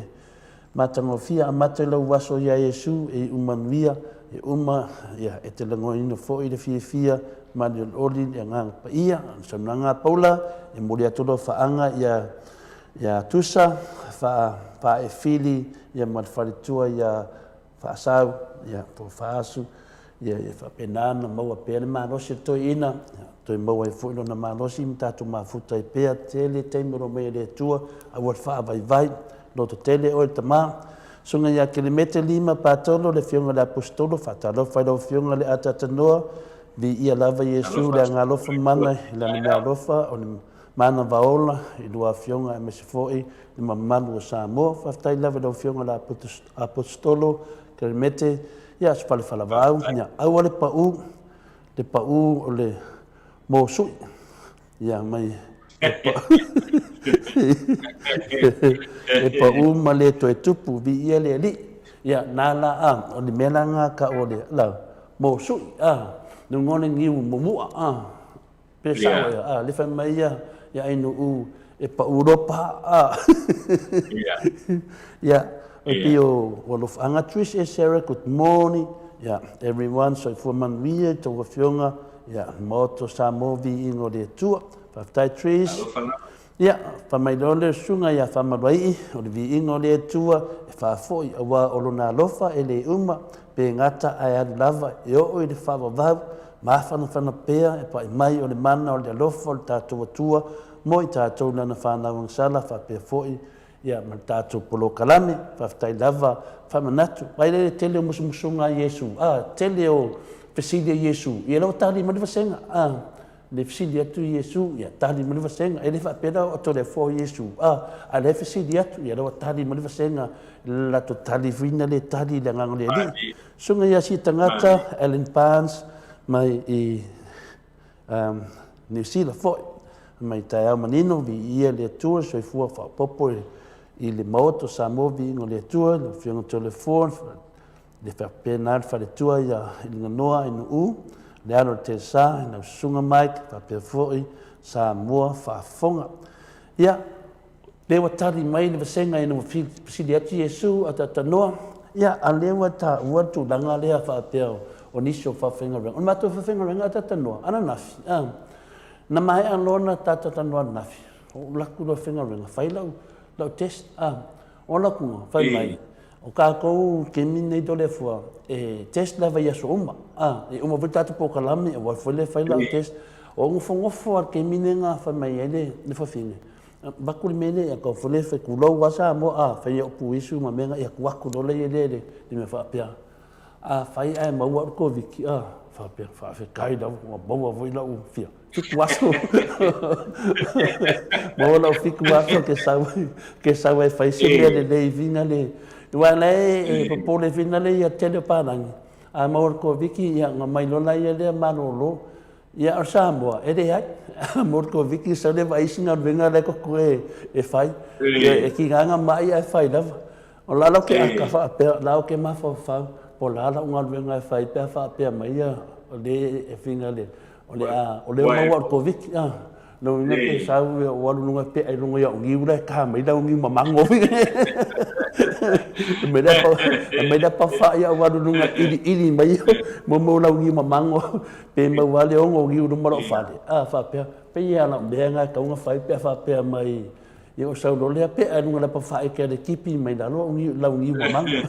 Matagofie amata i lou aso iā Iesu e iu manuia, e uma, ia, e te lagonaina foi le fiafia ma le olioli i le Agaga Paia. O le saunoaga a Paula, e momoli atu alofaaga ia, ia Tusa, faa, Faaefili, ia ma le faletua ia Faasau, ia, po o Faasu, ia, ia faapena ona maua pea le malosi o le toeaina, ia, toe maua ai foi lona malosi ma tatou mafuta ai pea, tele taimi o lo o aumai e le Atua, aua le faavaivai, loto tele oe le tama. Susuga ia Kelemete Lima Patolo, le Afioga i le Aposetolo, faatalofa i lau Afioga i le Ataatanoa, viia lava Iesu, Alofa le Agaalofa soifua mana i lana taeao. meaalofa, o le manava ola i lua afioga aemaise foi le mamalu o Samoa. Faafetai lava i lau Afioga i le Aposetolo Kelemete, ia Sefalefalavaau, Faafetai. ia aua le pau, le pau o le mosui, ia mai e pau, e pau ma le toe tupu, viia le Alii. Ia, na la a, o le mea la nga ka o le la mosui, a, no ngone niu mumua, a, Pe sao ea, a, le fai mai ia, ia Ainuu e pau loa pa, a. Ia, e pei o alofaaga Trish e Sarah, good morning. Ia, everyone, soifua manuia i tou afioga, ia, Maota o Samoa, viiga o le Atua. Faafetai Trish. Alofa lava. Ia, fai mai loa le susuga ia Faamaluai'i, o le viiga o le Atua e faafoi, aua o Lona alofa e le uma, pe gata ae alu lava e oo i le faavavau, mafanafana pea e pai mai o le mana o le alofa o le tatou Atua mo i tatou Lana fanau agasala faapea foi ia ma le tatou polokalame. Faafetai lava faamanatu. Vaai le tele o musumusuga a Iesu, a, tele o fesili a Iesu, ia la ua tali mai le vasega, a. Le fesili atu Iesu, ia tali mai le vasega. E le faapea la o Toleafoa o Iesu, a, a lea e fesili atu, ia la ua tali mai le vasega, le latou tali fuina le tali i le Agaga o le Alii. Susuga ia Sia Tagata, Alan Barnes, mai i um, Niu Sila foi, mai taeao manino, viia le Atua, soifua faaopoopo i le Maota o Samoa, viiga o le Atua, le Afioga Toleafoa, Le faapena le faletua ia Iliganoa Ainuu, le alo o le Telesa, i lau susuga Mike, faapea foi Samoa faafofoga. Ia, lea ua tali mai le vasega ina ua fesili atu Iesu a talanoa, ia, a lea ua taua le tulaga lea faapea o nisi o faafaigaluega. O le matou faafaigaluega a talanoa, ananafi, a, na maea loa ona ta talanoa ananafi, ou alu atu loa e faigaluega, fai lau, lau test, a, o lau atu, fai mai, O tatou taimi lenei Toleafoa, e test lava i aso uma. A, e uma foi le tatou polokalame, aua foi le fai lau test. O nofonofo lava i le taimi lea na fai mai ai le le fafine, avatu le mea lea ia tau foi le fai tulou lava Samoa, a, fai au puisu ma mea na, ia tuu atu loa lea i le mea faapea, afai ae maua au i le Koviti, a, faapea, faafetai lava ua maua foi lau fia. Fitu aso. Maua lau fitu aso ke sau, ke sau ai fai se mea lelei fina le. Aua la e popole fina le ia tele o palagi. A maua le Koviti, ia na mai loa laia lea malolo. Ia o Samoa, e leai. A maua le Koviti, sau lea vaai isi galuega la e totoe e fai. Ia e tiga na mai ae fai lava. O la lau ke aka faapea, la ou ke mafaufau, po o le a lau galuega e fai pe a faapea mai ia le e fina le, o le a, o lea ua maua au i le Koviti, a. Lona uiga pe sau ia ou alu i luga pea i luga i au niu la e ta mai lau niu mamago. Aumai la aumai la pafa ia ou alu i luga iliili mai mo mo lau niu mamago pe maua lava le ono niu i luma o lou fale, a faapea, pei lava o lau mea lena e tatau ona fai pe a faapea mai Ia o sau loa lea pea i luga lapa faaeke a le tipi mai lalo au niu, lau niu mamago.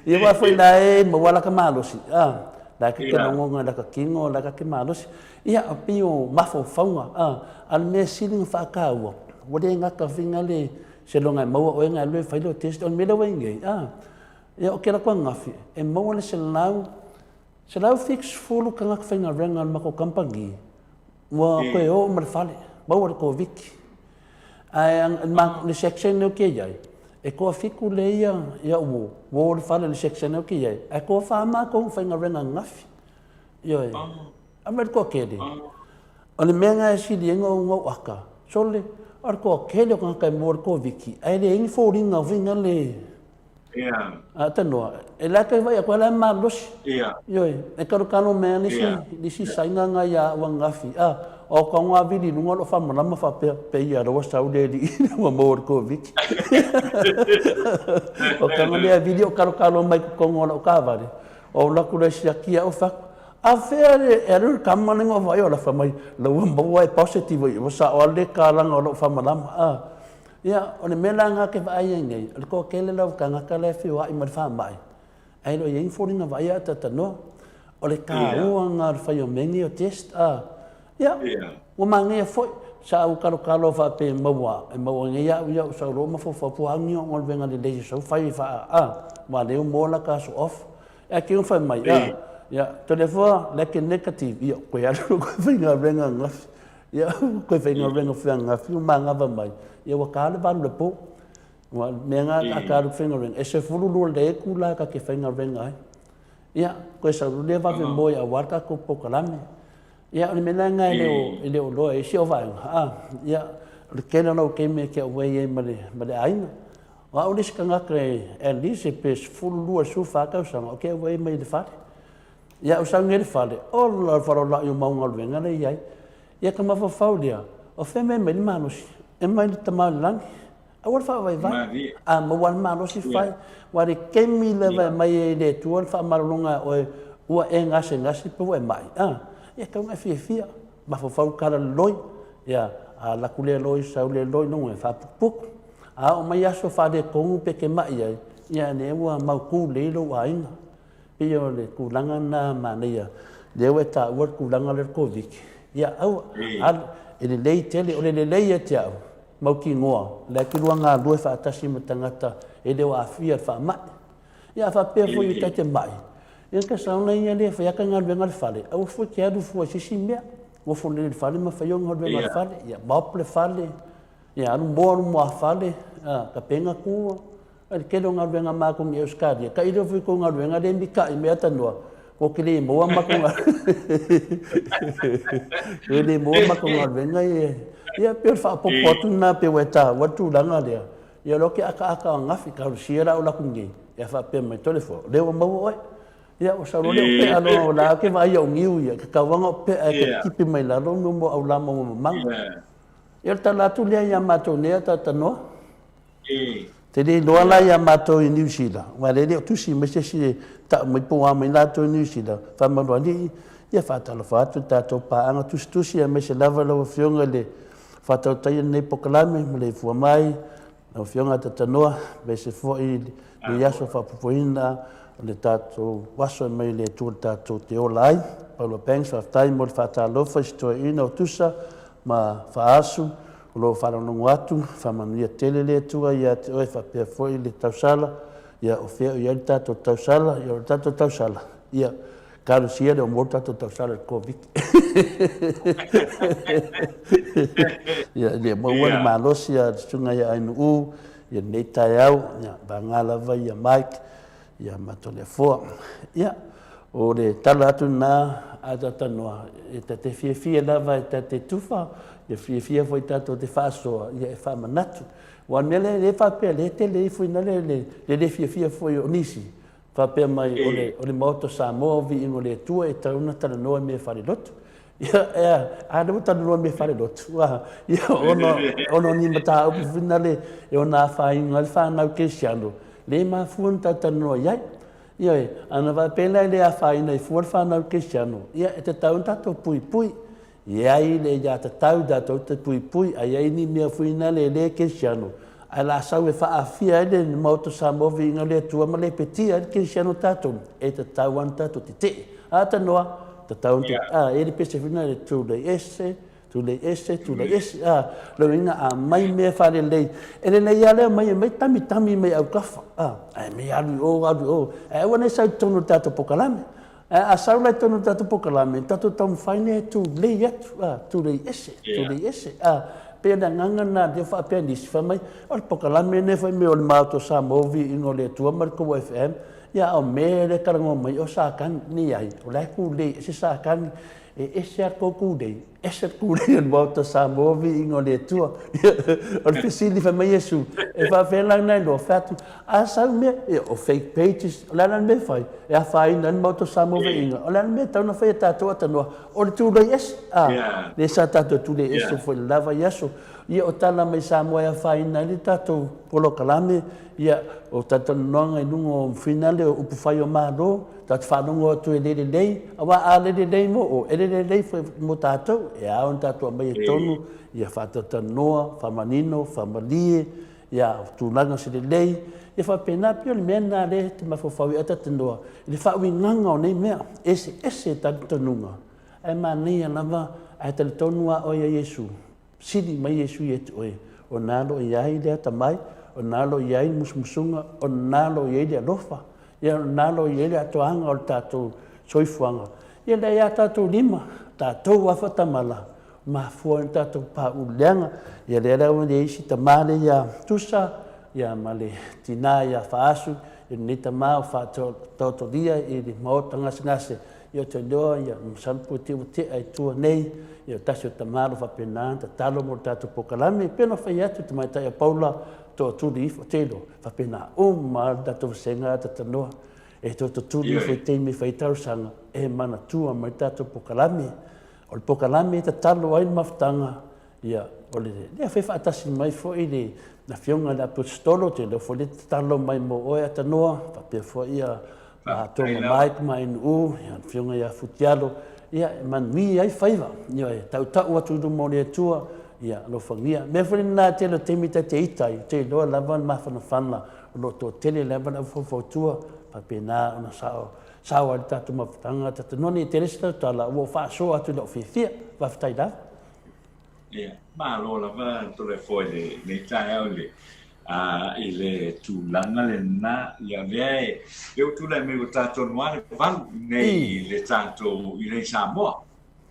Ia aua foi la e maua laka malosi, a, la ke te logo ngai laka kino, laka ke malosi. Ia, a pei o mafaufauga, a, a le mea sili na faataua, ua le gata fina le seiloga e maua oe na alu e fai lou test, o le mea lea ua i nei, a. Ia, o kela koa angafi, e maua le 170 tagata faigaluega a le matou kamupani ua toe o uma i le fale, maua le Koviti. Ae le section lea ou te i ai, e toafitu lea ia, ia ua o i le fale i le section lea ou te i ai, ae toafa matou na faigaluega ananafi. Ioe. Aumai le toatele. O le mea lena e sili ai ona ou ata, sole, o le toatele o tagata e maua i le Koviti, ae leai ni foliga foi na le... A tanoa, e la te vaai atu ai la e malosi. Ioe, e talotalo mai lava le isi Saina na ia au ananafi, a, o au tago lava vili i luga o lou faamalama faapea, pei lava ua sau le alii ua maua i le Koviti. O tago lea vili o talotalo mai i totonu o lau taavale, Ou alu atu loa e siaki au, fai atu, A fea le, e alu le tama lea na ou vaai o lafa mai, la ua maua e positive, ua sao lava le kalaga o lou faamalama. A, ia, o le mea la lena ou te vaai ai nei, o le toatele lava o tagata la e feoai ma le faamai, ae le o i ai ni foliga vaaia a talatalanoa. O le taua lena o le fai o mea nei o test, a. Ia, ua manaia foi, sa ou talotalo faapea e maua, e maua nei au, ia ou sau loa mafaufau po o a ni au galuega lelei e sau fai e faa, a, aua o lea ua maua la ta aso off. Ae te i ua fai mai, a, ia, Toleafoa, like negative, ia, koe alu loa koe faigaluega ananafi. Ia, koe faigaluega foi ananafi ua manava mai, ia ua ta le 8 i le po. Aua o le mea lena a ta alu e faigaluega, e 12 lelei itula ta te faigaluega ai. Ia, koe sau loa lea vave moe aua le tatou polokalame. Ia, o le mea la lena e le o, e le o iloa e isi au vaega, a, ia, o le tele o lau taimi e te auai ai ma le, ma le aiga. O au le isi tagata e at least pe 12 i le 14 tausaga ou te auai mai i le fale. Ia, ou sau nei i le fale, ola le falaolai o mau galuega la e i ai. Ia, ka mafaufau lea, o fea mea e aumai le malosi? E aumai le Tama o le Lagi. Aua le faavaivai. A maua le malosi fai. Ua le kemi lava e mai ai le Atua le faamalologa a oe ua e gasegase pe ua e mai. A, ia tau ina e fiafia. Mafaufau kala le loi. Ia, a alu atu lea loi, sau lea loi, logo e faaputuputu. A oo mai aso faaletonu pe te mai ai, ia lea ua mautu lelei lou aiga. Pei o le tulaga lena manaia, lea ua e taua le tulaga lea o le Koviti, ia aua, alu, e lelei tele, o le lelei ia te au, mautinoa, o la e te lua galue faatasi ma tagata e le o aafia i le faamai. Ia a faapea foi ta te mai, ia ta sauna ia lea e fai ata galuega a le fale, aua foi te alu fua i se isi mea, nofo lelei i le fale ma fai au galuega a le fale, ia mop le fale, ia alu moa alu muafale, tapena tua, Ai le tele o galuega a matou i Ausetalia, tailo foi tou galuega lea e mita'i mai Atanoa, ua te le maua matou e le maua matou galuega ia. Ia pei o le faaopoopo atu lena pei ua e taua le tulaga lea. Ia o lea ou te akaaka ananafi, talosia la ou alu atu nei, ia faapea mai, Toleafoa, o lea ua maua oe. Ia ua sau loa lea o pea loa, o la ou te vaai au niu ia, tatau lava ona pea e te tipi mai lalo mo au lama ua mamaga. Ia o le tala atu lea ia matou nei a Tatanoa. Te le iloa la ia matou i Niu Sila, aua lea e le o tusi mai se isi e tau mai po o a mai latou i Niu Sila, faamalualii, ia faatalofa atu i le tatou paaga tusitusi aemaise lava lau Afioga i le faatautaia o lenei polokalame ma le ifua mai, lau Afioga Tatanoa, aemaise foi lenei aso faapopoina o le tatou aso e mai le Atua le tatou te ola ai. Paula Banks, faafetai mo le faatalofa i si toeaina o Tusa ma Faasu. O lo o faalogologo atu, faamanuia tele le Atua ia te oe faapea foi le tausala, ia o fea o i ai le tatou tausala, ia o le tatou tausala, ia talosia le o maua le tatou tausala i le Koviti. Ia le maua le malosi a le susuga ia Ainuu, ia lenei taeao, ia vagana lava ia Mike, ia ma Toleafoa. Ia, o le tala atu lena a Tatanoa, e ta te fiafia lava e ta te tufa, ia fiafia foi tatou te faasoa, ia e faamanatu. Aua o le mea lea, lea e faapea, lea e tele ifo ina le, le, le le fiafia foi o nisi, faapea mai o le, o le Maota o Samoa o viiga o le Atua e tatau ona talanoa i mea faalelotu. Ia, ea, a lea ua talanoa i mea faalelotu, a, ia, ona, ona o ni mataupu foi nale e ona afaina ai le fanau kerisiano, le mafua ona talatalanoa i ai. Ioe, ana faapea la e le afaina ai fua le fanau kerisiano, ia, e tatau ona tatou puipui. E ai le aiatatau tatou te puipui, a i ai ni mea foi nale e le kerisiano, ae la sau e faaafia ai le Maota o Samoa viiga o le Atua ma lepetia ai le kerisiano tatou, e tatau lava ona tatou tetee. A tanoa, tatau ona tetee. A, e i ai le pese foi lena, e tulai ese, Tulei ese, tulei ese, a, lona uiga a aumai mea faalelei, e lelei lava le aumai e aumai tamitami mai autafa, a, ae mei alu i o, alu i o, ae aua ne i sau i totonu o le tatou polokalame. Ae a sau la i totonu o le tatou polokalame, tatou taumafai lea e tulei atu, a, tulei ese, tulei ese, a. Pei o le agaga lena lea faapea nisi, fai mai, o le polokalame lenei fai mai o le Maota o Samoa o Viiga o le Atua ma le tou FM, ia a o mea lea e talanoa mai o Satani. Leai, o la e tulei ese Satani. E ese a tou kūlei, ese le kūlei o le Maota Samoa, viiga o le Atua. O le fesili fai mai Iesu, e faapefea la ona iloa? Fai atu, a sau mea, ia, o fake pages, o le a la le mea e fai? E afaina ai le Maota Samoa viiga. O le a le mea e tatau ona fai e tatou atanoa? O le tulei ese, a, lea sa tatou tulei ese foi i le la vaiaso. Ia, o tala mai Samoa e afaina ai le tatou polokalame, ia, o talatalanoaga i luga o finale o upufai o Malo, Ta te faalogo atu e le lelei, aua a le lelei mo oe, e le lelei foi mo tatou. E ao ona tatou aumaia i totonu ia faatalatalanoa, faamanino, faamalie, ia tulaga se lelei, ia faapena. Pei o le mea lena lea e te mafaufau ai talatalanoa i le faauigaga o nei mea, e eseese talitonuga, ae manaia lava ae talitonu lava oe ia Iesu. Sili mai Iesu ia te oe, o na lo i ai le atamai, o na lo i ai le musumusuga, o na lo i ai le alofa, ia o na lo i ai le atoaga o le tatou soifuaga. Ia lea ia tatou lima, tatou afatamala, mafua ai tatou paʻu leaga. Ia lea la ua i ai isi tama lea ia Tusa, ia ma le tina ia Faasu, ia lenei tama o faataotolia i le maota gasegase, Ia ou te iloa, ia, masalo po o ua tea i tua nei, ia tasi o tama o lo o faapena ona tatalo mo le tatou polokalame. E pei ona fai atu le tamaitai a Paula, toatuli ifo, ou te iloa, faapena uma lava le tatou vasega a tatanoa. E toe totuli ifo i taimi e fai ai talosaga, e manatua mai le tatou polokalame. O le polokalame e tatalo ai le mafutaga, Ia, o le lea foi faatasi mai foi le Afioga i le Aposetolo, te iloa foi le tatalo mai mo oe Atanoa, faapea foi ia matou ma Mike ma Inu, ia le Afioga ia Futialo, ia e manuia ai faiva, ia e tautau atu i luma o le Atua, ia alofagia. Mea foi lena tele o taimi ta te ita ai, te iloa lava le mafanafana o lo o toatele lava le aufaufautua, faapena ona sao sao ai le tatou mafutaga, Atanoa nei tele se tautala, ua ou faasoa atu i lou fiafia. Faafetai lava. Ia, malo lava Toleafoa i lenei taeao i le, i le tulaga lena. Ia, o lea e, lea ua tulai mai ua ta tonu lava le valu i inei i le tatou, i inei i Samoa.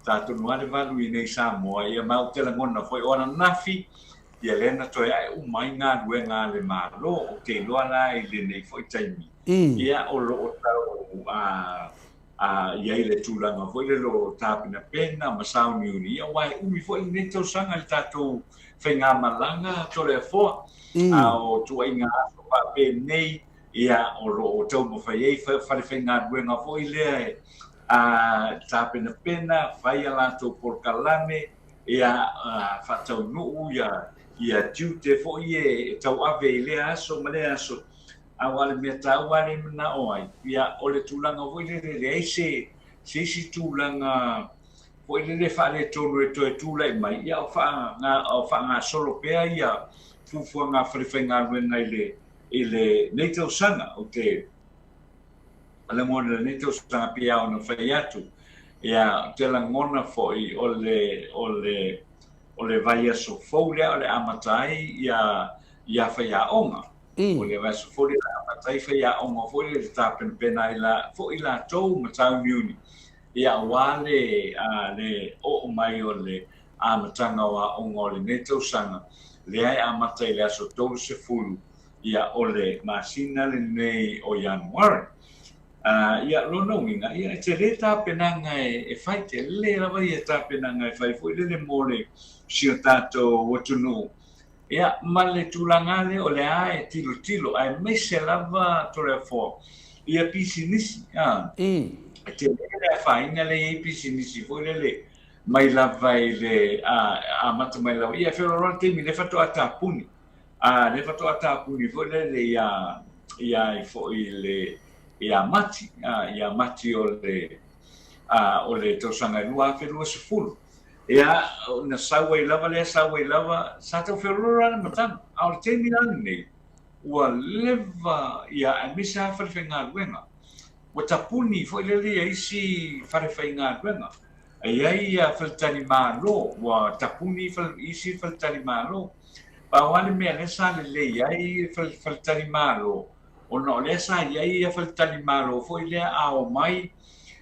Ta tonu lava le valu i inei i Samoa, ia ma ou te lagona foi o ananafi, ia lea na toe ae uma ai galuega a le Malo. Ou te iloa la i lenei foi taimi, ia o lo o tau a i ai le tulaga foi lele o tapenapena ma sauniuni, ia aua e umi foi lenei tausaga i le tatou faigamalaga Toleafoa. A o tuaiga aso faapenei, ia o lo o taumafai ai falefaigaluega foi lea e a tapenapena, fai a latou polokalame, ia faataunuu ia ia tiute foi e tauave i lea aso ma lea aso. Aua o le mea taua lea e manao ai, ia, o le tulaga foi lele, e leai se, se isi tulaga foi lele faaletonu e toe tulai mai, ia, o faa, o faagasolo pea ia fuafuaga a falefaigaluega i le, i lenei tausaga. Ou te lagona i lenei tausaga pei lava ona fai atu, ia, ou te lagona foi o le, o le, o le vaiaso fou lea o le amata ai ia, ia faiaoga. O le vaiaso fou lea o le a amata ai faiaoga foi lea e tapenapena ai la, foi latou ma sauniuni, ia aua le, a, le oo mai o le amataga o aoga o lenei tausaga, lea e amata i le aso 30 ia o le masina lenei o Ianuari. Uh, ia, lona uiga, ia, e tele tapenaga e, e fai, tele lava ia tapenaga e fai foi lele mo le si o tatou atunuu. Ia, ma le tulaga lea o lea e tilotilo, aemaise lava Toleafoa, ia pisinisi, a. E tele le afaina lea e i ai pisinisi foi lele mai lava i le amata mai lava, ia e feoloolo lava le taimi lea faatoa tapuni, a, lea faatoa tapuni foi lele ia, ia ai foi le, ia Mati, a, ia Mati o le, a, o le tausaga e 2020. Ia, na sau ai lava lea, sau ai lava, sa tau feoloolo lava le amataga. A o le taimi la lenei, ua leva, ia, aemaise lava falefaigaluega. Ua tapuni foi lele ia isi falefaigaluega. E i ai ia faletalimalo, ua tapuni isi faletalimalo. Pau lava le mea lea sa lelei ai faletalimalo, ona o lea sa i ai ia faletalimalo foi lea a omai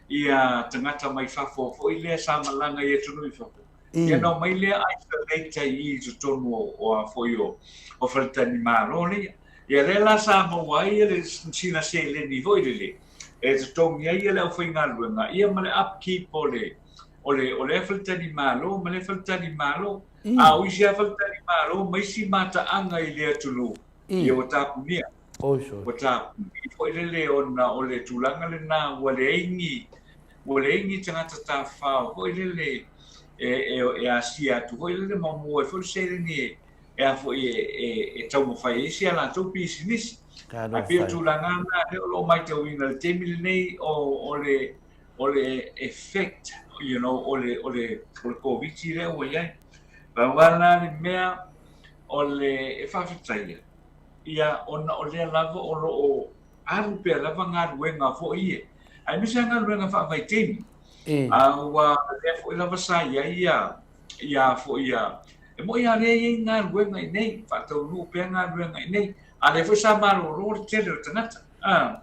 ia tagata mai fafo foi lea sa malaga i atunuu i fafo, ia ona omai lea isolate ai i totonu o a foi o faletalimalo lea. Ia lea la sa maua ai le sina seleni foi lele e totogi ai le aufaigaluega ia ma le upkeep o le o le o lea faletalimalo ma lea faletalimalo. A o isi lava faletalimalo ma isi mataaga i le atunuu, ia ua tapunia. Ua tapunia foi lele ona o le tulaga lena ua leai ni ua leai ni tagata tafafao foi lele e e asia atu foi lele ma maua ai foi le seleni e e a foi e e taumafai ai si a latou pisinisi. Ae pei o tulaga na lea o lo o matauina i le taimi lenei o o le o le effect you know o le o le o le Koviti lea ua i ai. Pau lava la le mea o le e faafetaia ia ona o lea lava o lo o alu pea lava galuega foi ia, aemaise lava galuega faavaitaimi. A ua lea foi lava sa i ai ia ia foi ia e moni lava lea e i ai galuega i inei, faataunuu pea galuega i inei, a lea foi sa malolo le tele o tagata. A,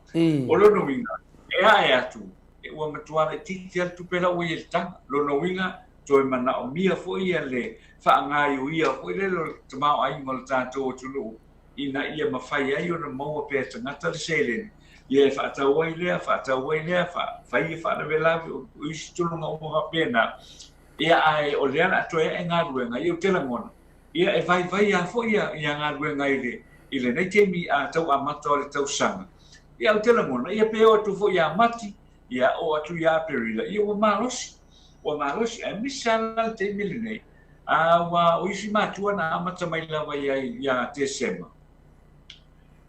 o lona uiga, e ae atu, ua matua laitiiti lava le tupe la ua i ai i le taga. Lona uiga, toe manaomia foi ia le faagaioia foi lele o le tamaoaiga o le tatou atunuu ina ia mafai ai ona maua pea e tagata le seleni, ia e faatau ai lea, faatau ai lea, fai faalavelave, o isi tulaga uma faapena. Ia, ae o lea o le a toe ae galuega, ia ou te lagona, ia e vaivai lava foi ia, ia galuega i le, i lenei taimi a tau amata o le tausaga. Ia ou te lagona, ia pe oo atu foi ia Mati, ia oo atu ia Aperila, ia ua malosi, ua malosi, aemaise lava la le taimi lenei, a ua o isi matua na amata mai lava ia, ia Tesema.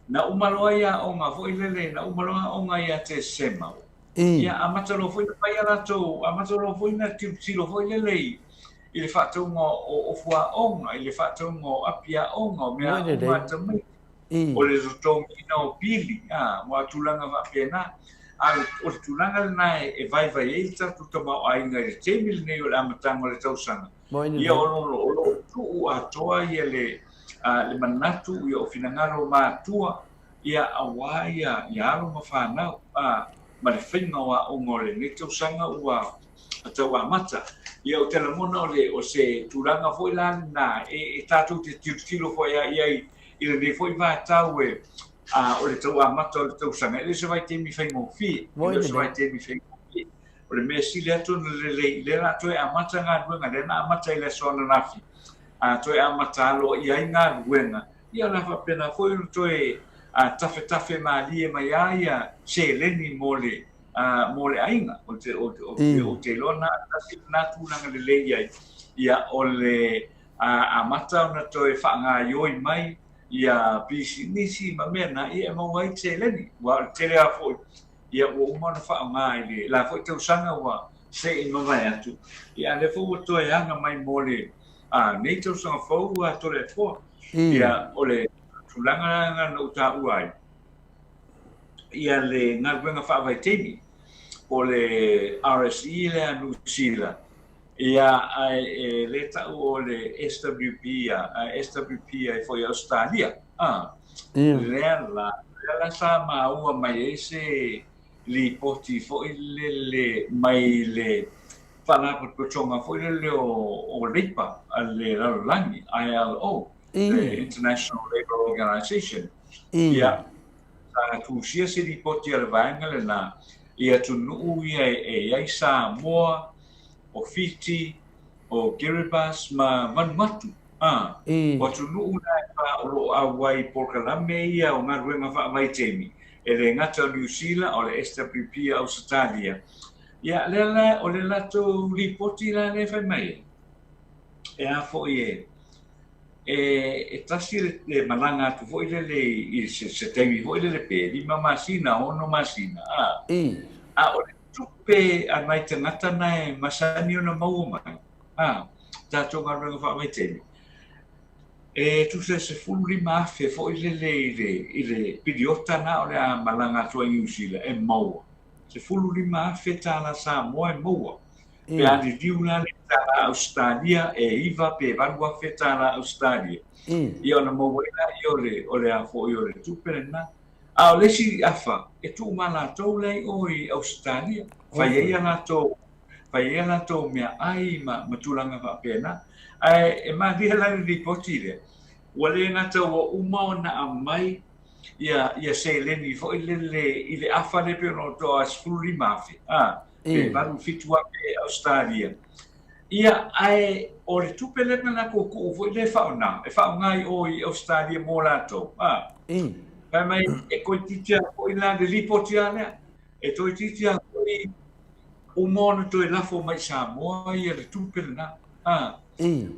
Na uma loa ia aoga foi lele, na uma loa aoga ia Tesema, Ia, amata loa foi na fai a latou, amata loa foi na tilotilo foi lele i, i le faatauga o ofu aoga, i le faatauga o api aoga, o mea aoga a tamaiti, o le totogiina o pili, a, aua tulaga faapena. A o le tulaga lena e vaivai ai le tatou tamaoaiga i le taimi lenei o le amataga o le tausaga, ia o lo o lo o tuu atoa ia le, le manatu, ia o finagalo o matua, ia aua ia ia alo ma fanau a ma le faiga o aoga o lenei tausaga ua tau amata. Ia ou te lagona o le o se tulaga foi la lena e e tatou te tilotilo foi a i ai i lenei foi vaitau e a o le tau amata o le tausaga e le o se vaitaimi faigofie, e le o se vaitaimi faigofie. O le mea sili atu ona lelei, lea la toe amata galuega, lea na amata i le aso ananafi, a toe amata aloaia ai galuega Ia o le a faapena foi ona toe tafetafe malie mai ai ia seleni mo le mo le aiga. Ou te, ou te, ou te iloa na tasi lena tulaga lelei ai, ia o le amata ona toe faagaioi mai ia pisinisi ma mea na, ia e maua ai seleni. Aua o le tele lava foi, ia ua uma ona faaaoga i le la foi tausaga ua se i mavae atu, ia a lea foi ua toe aga mai mo le nei tausaga fou ua Toleafoa. Ia, o le tulaga lena na ou taua ai, ia le galuega faavaitaimi, po o le RSE lea a Niu Sila, ia, ae e le tau o le SWP, SWP ai foi a Ausetalia. Lea la, lea la sa maua mai ai se lipoti foi lele mai le Faalapotopotoga foi lele o Leipa a le lalolagi, ILO, le International Labour Organization. Ia, sa tusia se lipoti a le vaega lena i atunuu ia e i ai Samoa, o Fiti, o Kiribati ma Vanuatu. O atunuu na e fa o lo o auai i polokalame ia o galuega faavaitaimi, e le gata o Niu Sila, o le SWP a Ausetalia. Ia, lea la, o le latou lipoti la lea e fai mai ai, e a foi e, e, e tasi le, le malaga atu foi lele i se, se taimi foi lele pe 5 masina, 6 masina, a, a o le tupe a nai tagata na e masani ona maua mai, a, tatou galuega faavaitaimi, e tusa e 15,000 foi lele i le, i le piliota na o le a malaga atu ai i Niu Sila e maua. $15,000 tala Samoa e maua. Pe a liliu la le tālā Ausetalia e 9 pe 8,000 tālā Ausetalia, ia ona maua ai lea o le, o le a foi o le tupe lena. A o le isi afa, e tuu ma latou lea i o i Ausetalia, fai ai a latou, fai ai a latou meaai ma, ma tulaga faapena. Ae e malie la le lipoti lea, ua le gata ua uma ona aumai ia, ia seleni foi lele i le afa lea pei ona outou a 15,000, a, pe 8, 7,000 Ausetalia. Ia, ae o le tupe lea na latou tuu foi lea e faaaoga, e faaaoga i o i Ausetalia mo latou, a. Fai mai, e toeitiiti lava foi la le lipoti lava lea, e toeitiiti lava foi uma ona toe lafo mai i Samoa ia le tupe lena, a.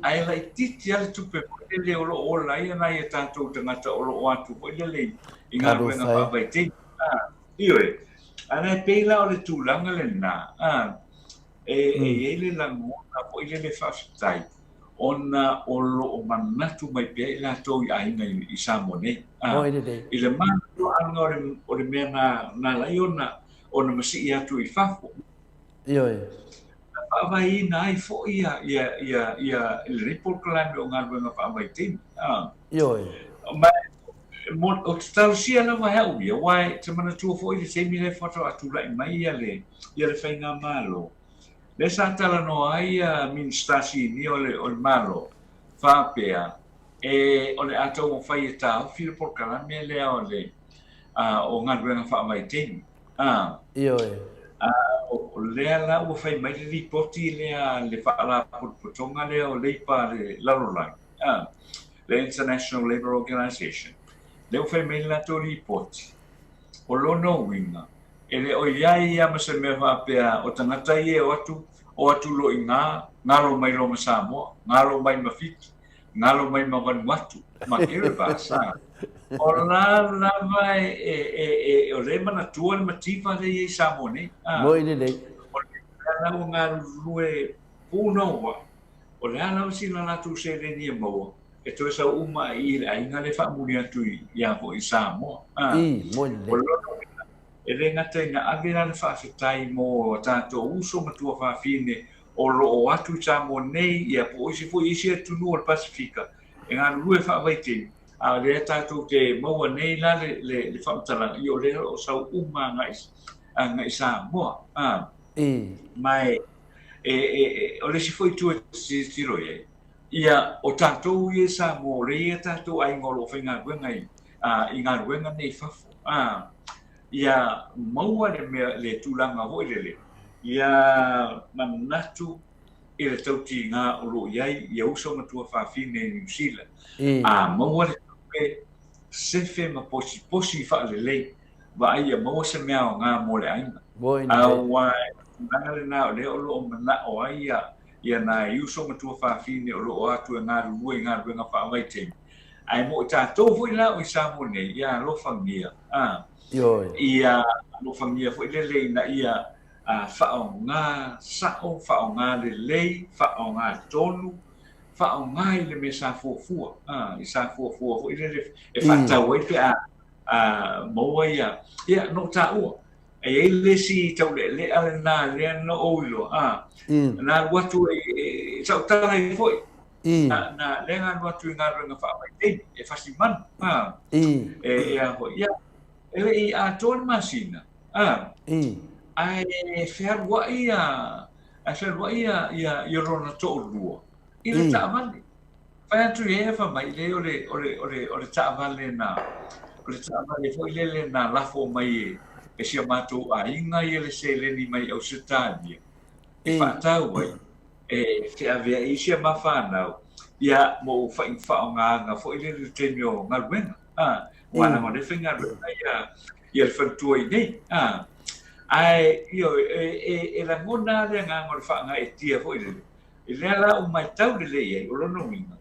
Ae laitiiti lava le tupe foi lele o lo o ola ai nai a tatou tagata o lo o atu foi lele i galuega faavaitaimi, a. Ioe. A e pei la o le tulaga lena, a, e i ai le lagona foi lele faafetai ona o lo o manatu mai pea i latou i aiga i Samoa nei. A, i le mafuaaga o le, o le mea na, na ala ai ona, ona masii atu i fafo. Ioe. Na faavaeina ai foi ia, ia, ia, ia lenei polokalame o galuega faavaitaimi. A. Ioe. Ma, mo, ou te talosia lava e au ia, aua e te manatua foi le taimi lea faatoa tulai mai ia le, ia le faigamalo. Lea sa talanoa ai ia Minisita Sinia o le, o le Malo, faapea, e, o le a taumafai e taofi le polokalame lea o le, a, o galuega faavaitaimi. A. Ioe. A, o lea la ua fai mai le lipoti lea a le Faalapotopotoga lea o Leipa a le Lalolagi, a, le International Labour Organization, lea ua fai mai le latou lipoti, o lona uiga, e le o i ai lava ma se mea faapea o tagata ia e o atu, o atu loa i ina, galo mai loa ma Samoa, galo mai ma Fiti, galo mai ma Vanuatu, ma Kiribati, a. O la lava e, e, e, e, o lea e manatua le mativa lea e i ai i Samoa nei. A. Moi lelei. O lea la ua galulue punouai, o le a lava sina latou seleni e maua, e toe sau uma ai i le aiga lea e faamuli atu i, ia foi i Samoa. A. I, moi lelei. O lona uiga, e le gata ina ave la le faafetai mo a tatou uso ma tuafafine o lo o atu i Samoa nei, ia po o isi foi isi atunuu o le Pasefika e galulue faavaitaimi, a o lea tatou te maua nei la le, le, le faamatalaga, ia o lea o lo o sau uma agai, agai Samoa. A, ma e, e, e, e, o le isi foi itu e tilotilo i ai, ia o tatou ia i Samoa, o lea e i ai tatou aiga o lo o faigaluega i, a, i galuega nei i fafo. A, ia maua le mea, le tulaga foi lele, ia manatu i le tautiga o lo o i ai ia uso ma tuafafine i Niu Sila. A maua le tupe, sefe ma posiposi faalelei, vaai ia maua se mea aoga mo le aiga. Aua o le tulaga lena o lea o lo o manao ai ia, ia nai uso ma tuafafine o lo o atu e galulue i galuega faavaitaimi. Ae mo i tatou foi la o i Samoa nei, ia alofagia, a, Ioe. ia alofagia foi lele ina ia faaaoga sao, faaaoga lelei, faaaoga tonu, faaaoga i le mea sa fuafua, a, i sa fuafua foi lele e faatau ai pe a, a maua ia, ia, na ou taua, e i ai le isi taulealea lena lea na ou iloa, a, na alu atu e, e, sa ou tala ai foi, Na, na, lea na alu atu i galuega faavaitaimi, e fasi manu, a, e, e a foi, ia, e le i atoa le masina, a, ae fealuai ia, ae fealuai ia, ia, ia lona toalua i le taavale. Fai atu i ai, fai mai, leai, o le, o le, o le, o le taavale na, o le taavale foi lele na lafo mai e, e si a matou aiga ia le seleni mai Ausetalia, e faatau ai, e feaveai ai si a ma fanau, ia, ma ou faaaogaina foi lele i le taimi o galuega, a, aua leaga o lea e faigaluega ia, ia le faletua i inei, a. Ae, ioe, e, e, e lagona lava le agaga o le faagaeetia foi lele, i lea la ua matau lelei i ai, o lona uiga,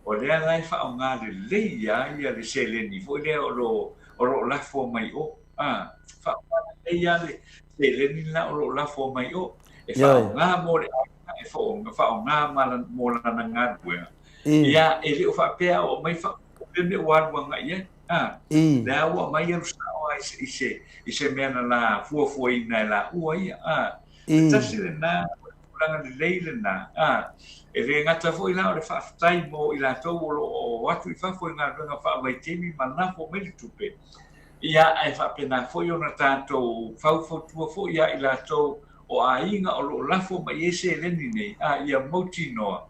o lea la e faaaoga lelei lava ia le seleni foi lea o lo o lo o lafo mai i o, a, faaaoga lelei lava le seleni lena o lo o lafo mai i o, e faaaoga mo le aiga, e faaaoga mo lana galuega. Ia, e le o faapea o aumai faapea mea ua alu agai i ai. A, lea ua aumai alu sao lava i se, i se mea na la fuafuaina e laua ia. A, e tasi lena tulaga lelei lena, a, e le gata foi la o le faafetai mo i latou o lo o o atu i fafo i galuega faavaitaimi ma lafo mai le tupe, ia, ae faapena foi ona tatou faufautua foi ia i latou o aiga o lo o lafo mai i ai seleni nei, a, ia mautinoa,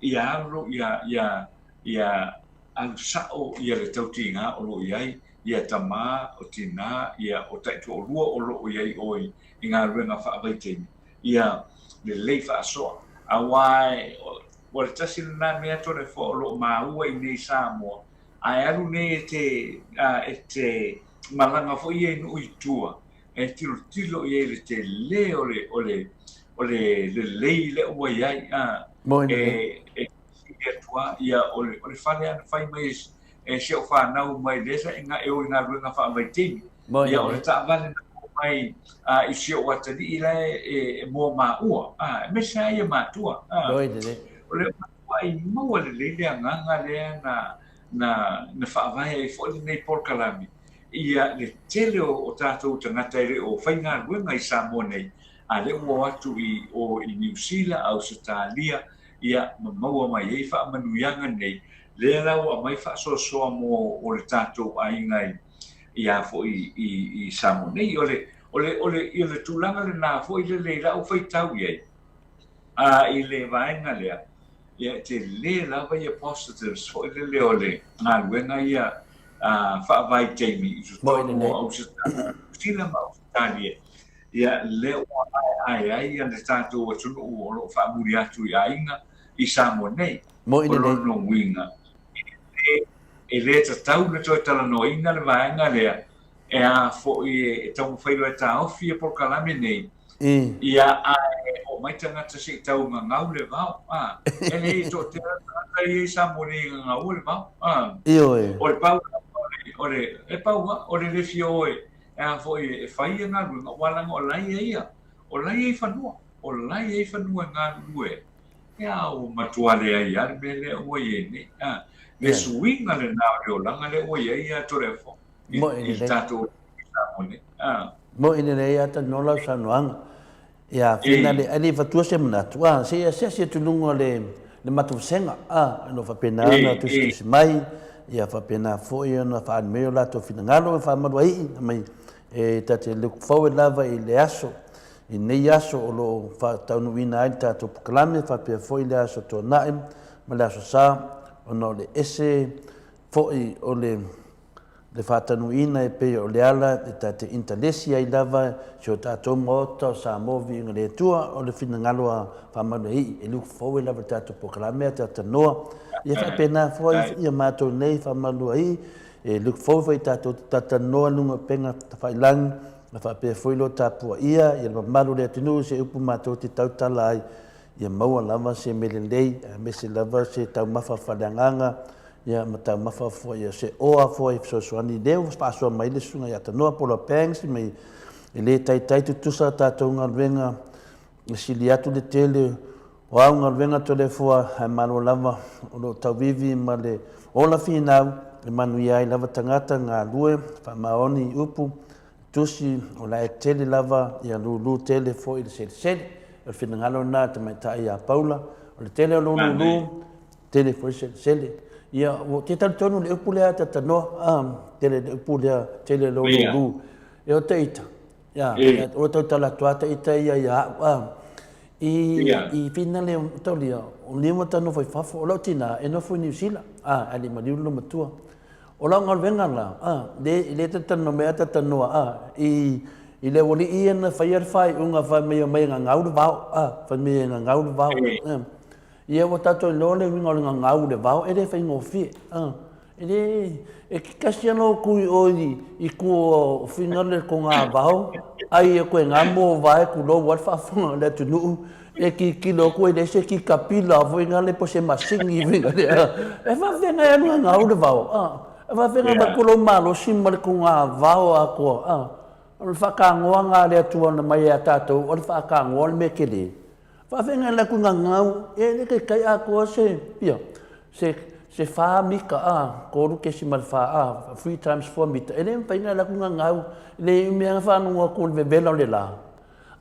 ia alu, ia, ia, ia alu sao ia le tautiga o lo o i ai, ia tama, o tina, ia o taitoalua o lo o i ai oi i galuega faavaitaimi, ia lelei faasoa. Aua o le tasi lena mea Toleafoa o lo o maua i nei Samoa, ae alu nei e te, e te malaga foi ia i nuu i tua, e tilotilo i ai i le tele o le, o le, o le lelei lea ua i ai, a, e, e sili atu lava, ia, o le, o le fale lava na fai mai e si au fanau mai lea sa e o i galuega faavaitaimi. Ia, o le taavale na oo mai i si ou atalii la e moa maua, aemaise lava ia matua. O le matuai maua lelei le agaga lea na faavae ai foi lenei polokalame, ia le tele o tatou tagata e le o faigaluega i Samoa nei, a lea ua o atu i o i Niu Sila, Ausetalia, ia ma maua mai ai faamanuiaga nei, lea la ua aumai faasoasoa mo o le tatou aiga i ia foi i, i Samoa nei. O le, o le, o le, o le tulaga lena foi lele i lau faitau i ai, a i le vaega lea, ia e tele lava ia positives foi lele o le galuega ia a, faavaitaimi i totonu o Ausetalia, Niu Sila ma Ausetalia, ia lea ua aeae ai ia le tatou atunuu o lo o faamuli atu i aiga i Samoa nei. O lona uiga, e le tatau ona toe talanoaina le vaega lea, e a foi e taumafai loa e taofi ia polokalame nei, ia ae omai tagata se i tau gagau le vao, a, e leai e toatele lava tagata ia i Samoa nei e gagaua le vao, a. Ioe. O le pau lava o le, e pau lava, o le le fia o e a foi e fai ia galuega, aua leaga o la e i ai ia, o la e i ai fanua, o la e i ai fanua e galulue ai. Ia, ua matua leai lava le mea lea ua i ai nei. A, le suiga lena o le olaga lea ua i ai ia Toleafoa i, i le tatou Samoa nei. A. Moi lelei a talanoa lau saunoaga. Ia, whina le, ai le fatua se manatu, a, se i asiasi atu i luga o le, le matou vasega, a, o lo o faapena ona tusitusi mai, ia faapena foi ona faaali mai o latou finagalo e faamalu ai, mai, e ta te look forward lava i le aso I nei aso o lo o faataunuuina ai le tatou polokalame faapea foi le Aso Tuanai ma le Aso Sa ona o le ese foi o le le faataunuuina e pei o le ala e ta te intalesi ai lava si o tatou Maota o Samoa Viiga le Atua o le finagalo a Faamanuiaii e look forward lava i le tatou polokalame a Talanoa ia faapena foi ia matou nei Faamanuiaii e look forward foi tatou te talatalanoa i luga o upega tafailagi ma faapea foi lo tapuaia ia le mamalu o le atunuu i se upu matou te tautala ai ia maua lava se mea lelei aemaise lava se taumafa faaleagaga ia ma taumafa foi ia se oa foi e fesoasoani lea ua faasoa mai le susuga ia Tanoa Paula Banks mai e le taitai tutusa tatou galuega E sili atu le tele o au galuega Toleafoa ae malo lava o lo o tauivi ma le ola finau e manuia ai lava tagata galue faamaoni i upu tusi o la e tele lava ia lulu tele foi le selesele. O le finagalo lena a le tamaitai ia Paula, o le tele o lou lulu tele foi le selesele. Ia ou te talitonu i le upu lea a Tanoa, a, tele le upu lea, tele lou lulu. E o te ita, Ia, o tau tala atu ata ita ia ia au a. I i fina le taulia, o ni mo tano foi fafo, o lau tina e nofo i Niu Sila, a, a le maliu lo matua. O lau galuega la, a, le le tata no mea tata noa, a, i i le wali ia na whai ar whai unga whai mai o mai ngā ngau le vao, a, whai mai ngā ngau le vao. A. Ia ua tatou iloa le uiga o le gagau i le vao, e le faigofie. A, e le, e kekasi ana o kui ʻoe i, i kua o Finale ko ngā vao, ai e koe ngā mō vae ku lou ai le faafofoga o le atunuu, e kikilo koe le se kikapila foi ngale po se masingi foi ngale, a, e faafeagai e alu gagau le vao, a, e faafeagai mai ko lou malosi ma le ko ngā vao atoa, a, o le faakagoaga a le Atua na mai ia tatou, o le faakagoa o le mea kele. Faafeagai le atu gagau, e le taitai atoa se, ia, se, se fa mita, a, 3.4, a, three times four mita, e le mafai ona alu atu gagau, e le mea na faanono atu o le vevela o le la,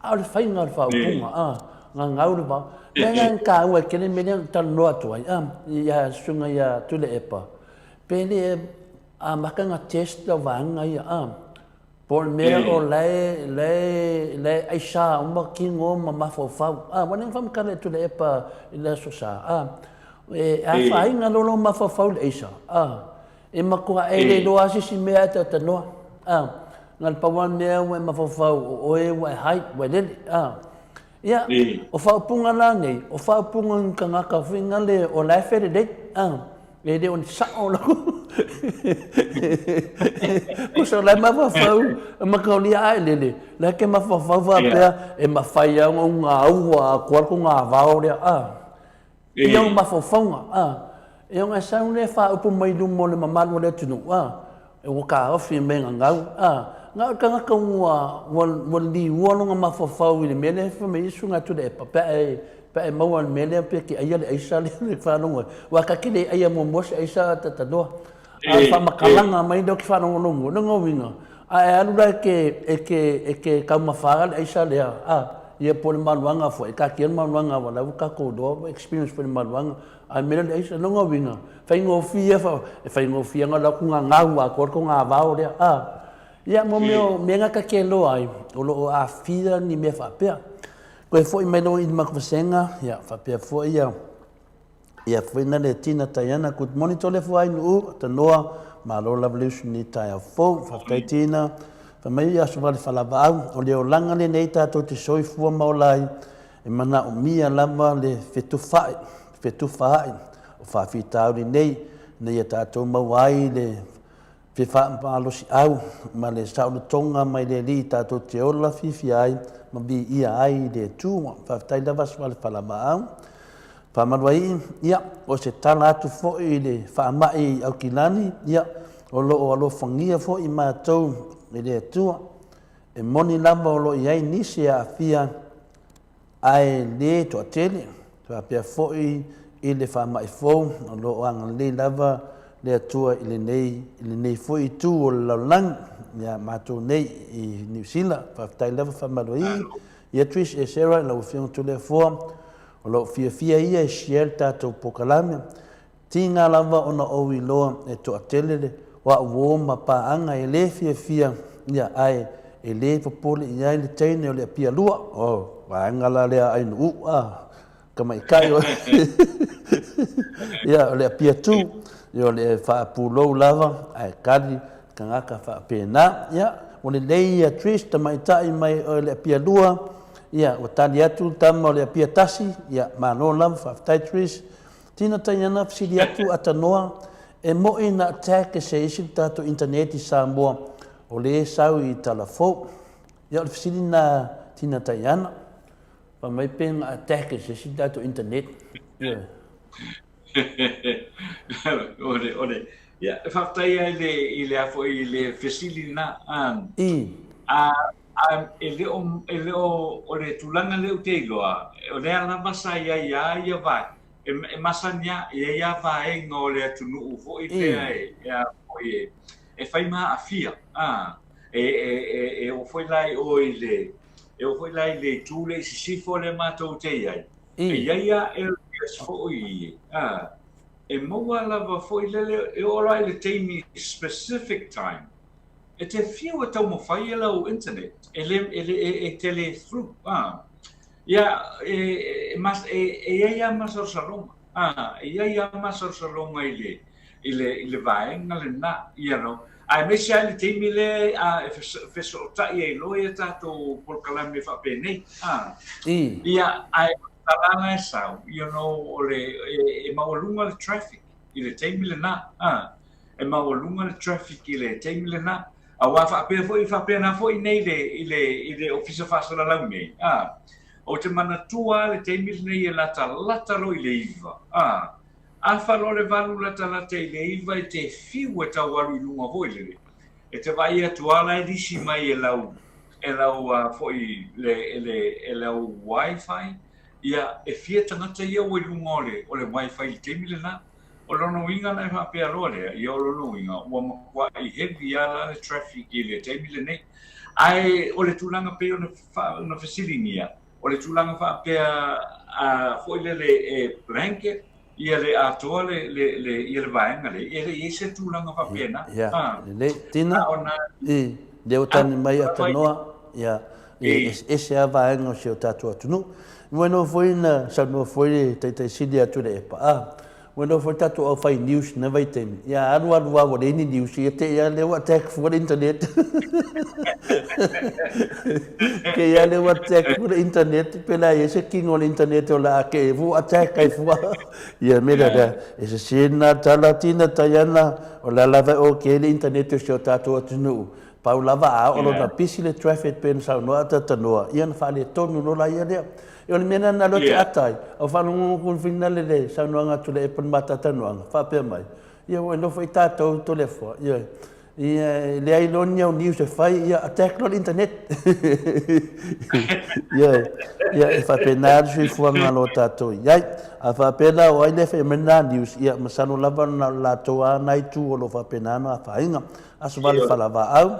a o le faiga o le faaupuga, a. Gagau le vao. Mea lea na taua e tele mea lea na talanoa atu ai, a, ia Susuga ia Tuilaepa, pe le amata ona test lau vaega ia, a, po o le mea o la e, la e, la e aisa uma tino ma mafaufau, a, ua le na faamatala e Tuilaepa i le Aso Sa, a, e afaina loa lou mafaufau i le aisa, a, e matua e le iloa lava se isi mea ae talanoa, a, na o le pau lava le mea ua e mafaufau o oe ua e high, ua e lele, a. Ia, o faaupuga la nei, o faaupuga ni tagata foi nale o la e felelei, a, e le o ni sao lau. Kusa o la e mafaufau, e mataulia a e lele, la e ke mafaufau faapea, e mafai lava ona ou gaua atoa le togavao lea, a. Ia o mafaufauga, a. E ona e sau lea faaupu mai luma o le mamalu o le atunuu, a. E ua taofi mai gagau, a. Na o le tagata ua, ua, ua liua lona mafaufau i le mea lea fai mai ai Susuga Tuilaepa, pe a e, pe a e maua i le mea lea pe te aia le aisa lea e faalogo ai. Aua ta te le aia muamua se aisa ta tanoa. A o le faamatalaga mai lea ou te faalogologo, o lona uiga, a e alu la e te, e te, e te taumafa le aisa lea, a, ia po o le maluaga foi, e taatia le maluaga aua o la ua tatou iloa ua experience foi i le maluaga, a o le mea lea o le aisa, o lona uiga, faigofie, e faigofie ona alu atu gagau atoa le togavao lea, a. Ia, mo mea o mea na ta te iloa ai, o lo o aafia ni mea faapea. Toe foi mai loa i le matou vasega, ia, faapea foi ia, Ia foi na le Tina Taiana good morning tole fua ai nuu tanoa malo lava le usu ni taeao fou faafetai Tina fai mai ia aso vale falavaau o le olaga lenei tatou te soifua ma ola ai e manaomia lava le fetufaai fetufaai o faafitauli nei ina ia tatou maua ai le fefaamalosi-au ma le saolotoga mai le Alii tatou te ola fiafia ai ma viia ai i le Atua. Faafetai lava Suale Falamaau. Faamaluaii, ia, o se tala atu foi i le faamai i Aukilani, ia, o lo o alofagia foi matou e le Atua. E moni lava o lo o i ai nisi e aafia ae le toatele, faapea foi i le faamai fou o lo o agalelei lava le Atua i lenei, i lenei foi itu o le lalolagi ia matou nei i Niu Sila. Faafetai lava faamaluaii ia Trish e Sarah i lau Afioga Toleafoa, o lo o fiafia ia e share le tatou polokalame. Tiga lava ona ou iloa e toatele le o au uo ma paaga e le fiafia ia ae e le popole i ai le teine o le Apia lua. Oh, vaega la lea ai nuu a tamaitai o ia o le Apia tu ia o le faapulou lava ae tali tagata faapena. Ia ua lelei ia Trish tamaitai mai o le Apia lua ia ua tali atu le tama o le Apia tasi ia malo lava faafetai Trish. Tina Taiana fesili atu a Tanoa, e moʻi na attack e se isi le tatou internet i Samoa o le sau i tala fou. Ia o le fesili na Tina Taiana, fai mai pe na attack e se isi le tatou internet. Ia. Ole, ole. Ia, e faafetai ai le, i le a foi i le fesili na. Um, I. A, a, e le o, e le o, o le tulaga lea ou te iloa, o lea lava sa i ai a ia vae, e, e masani a, e i ai a vaega o le atunuu foi lea e, e a foi e, e fai ma aafia, a, e, e, e, e oo foi la i o i le, e oo foi la i le itu lea i sisifo lea matou te i ai. E i ai a areas foi, a, e maua lava foi lele, e oo loa i le taimi specific time, e te fiu e taumafai e lau internet, e le, e le, e, e te le through, a. Ia, e, e, mas, e, e i ai lava masalosaloga, a, e i ai lava masalosaloga i le, i le, i le vaega lena, you know. Aemaise lava i le taimi lea a, e fesootai ai loa ia tatou polokalame faapenei, a. Ia, ae o le tala la e sau, you know, o le, e, e maualuga le traffic i le taimi lena, a. E maualuga le traffic i le taimi lena. Aua faapea foi, faapena foi nei le, i le, i le Ofisa Faasalalau nei, a. Ou te manatua lava le taimi lenei e latalata loa i le 9, a. Afa loa le 8 latalata i le 9 e te fiu e tau alu i luga foi lele. E te vaai atu lava la e lisi mai e lau, e lau a foi le, e le, e lau wifi, ia, e fia tagata ia ua i luga o le, o le wifi i le taimi lena. O lona uiga la e faapea loa lea, ia o lona uiga ua matuai heavy lava la le traffic i le taimi lenei. Ae o le tulaga pei ona, ona fesiligia, O le tulaga faapea foi lele e blanket ia le atoa le, le, le, ia le vaega lea, e le i ai se tulaga faapena. Ia, lelei. Tina, i, lea ua tani mai Atanoa, ia, e eseese lava vaega o si o tatou atunuu. Ua iloa foi na saunoa foi le Taitai Sili ia Tuilaepa, a, ua iloa foi le tatou au fai news i na vaitaimi, ia alu alu lava ua leai ni news, ia te i lava lea ua attack fua le internet. Te i lava lea ua attack fua le internet, pe le a i ai se kino o le internet o le a te i fua attack ai fua. Ia mea lea, lea, e sese lena tala tina Taiana, o le a lava e okay le internet o si o tatou atunuu, Pau lava a oo lona pisi le traffic pe na saunoa a tanoa, ia na faaletonu loa la ia lea. E o le mea lena na alu atu ata ai, au faalogologo ku finale le saunoaga atu le epo le matatanoaga, faapea mai, ia ua nofo i tatou Toleafoa, ia, ia e leai loa ni au news e fai, ia attack loa le internet. Ia, ia e faapena le soifuaga o lo tatou i ai. A faapea la o ai lea e fai mai lena news, ia masalo lava na o le latou lava na itu o lo o faapena ona afaina. Aso vale falavaau,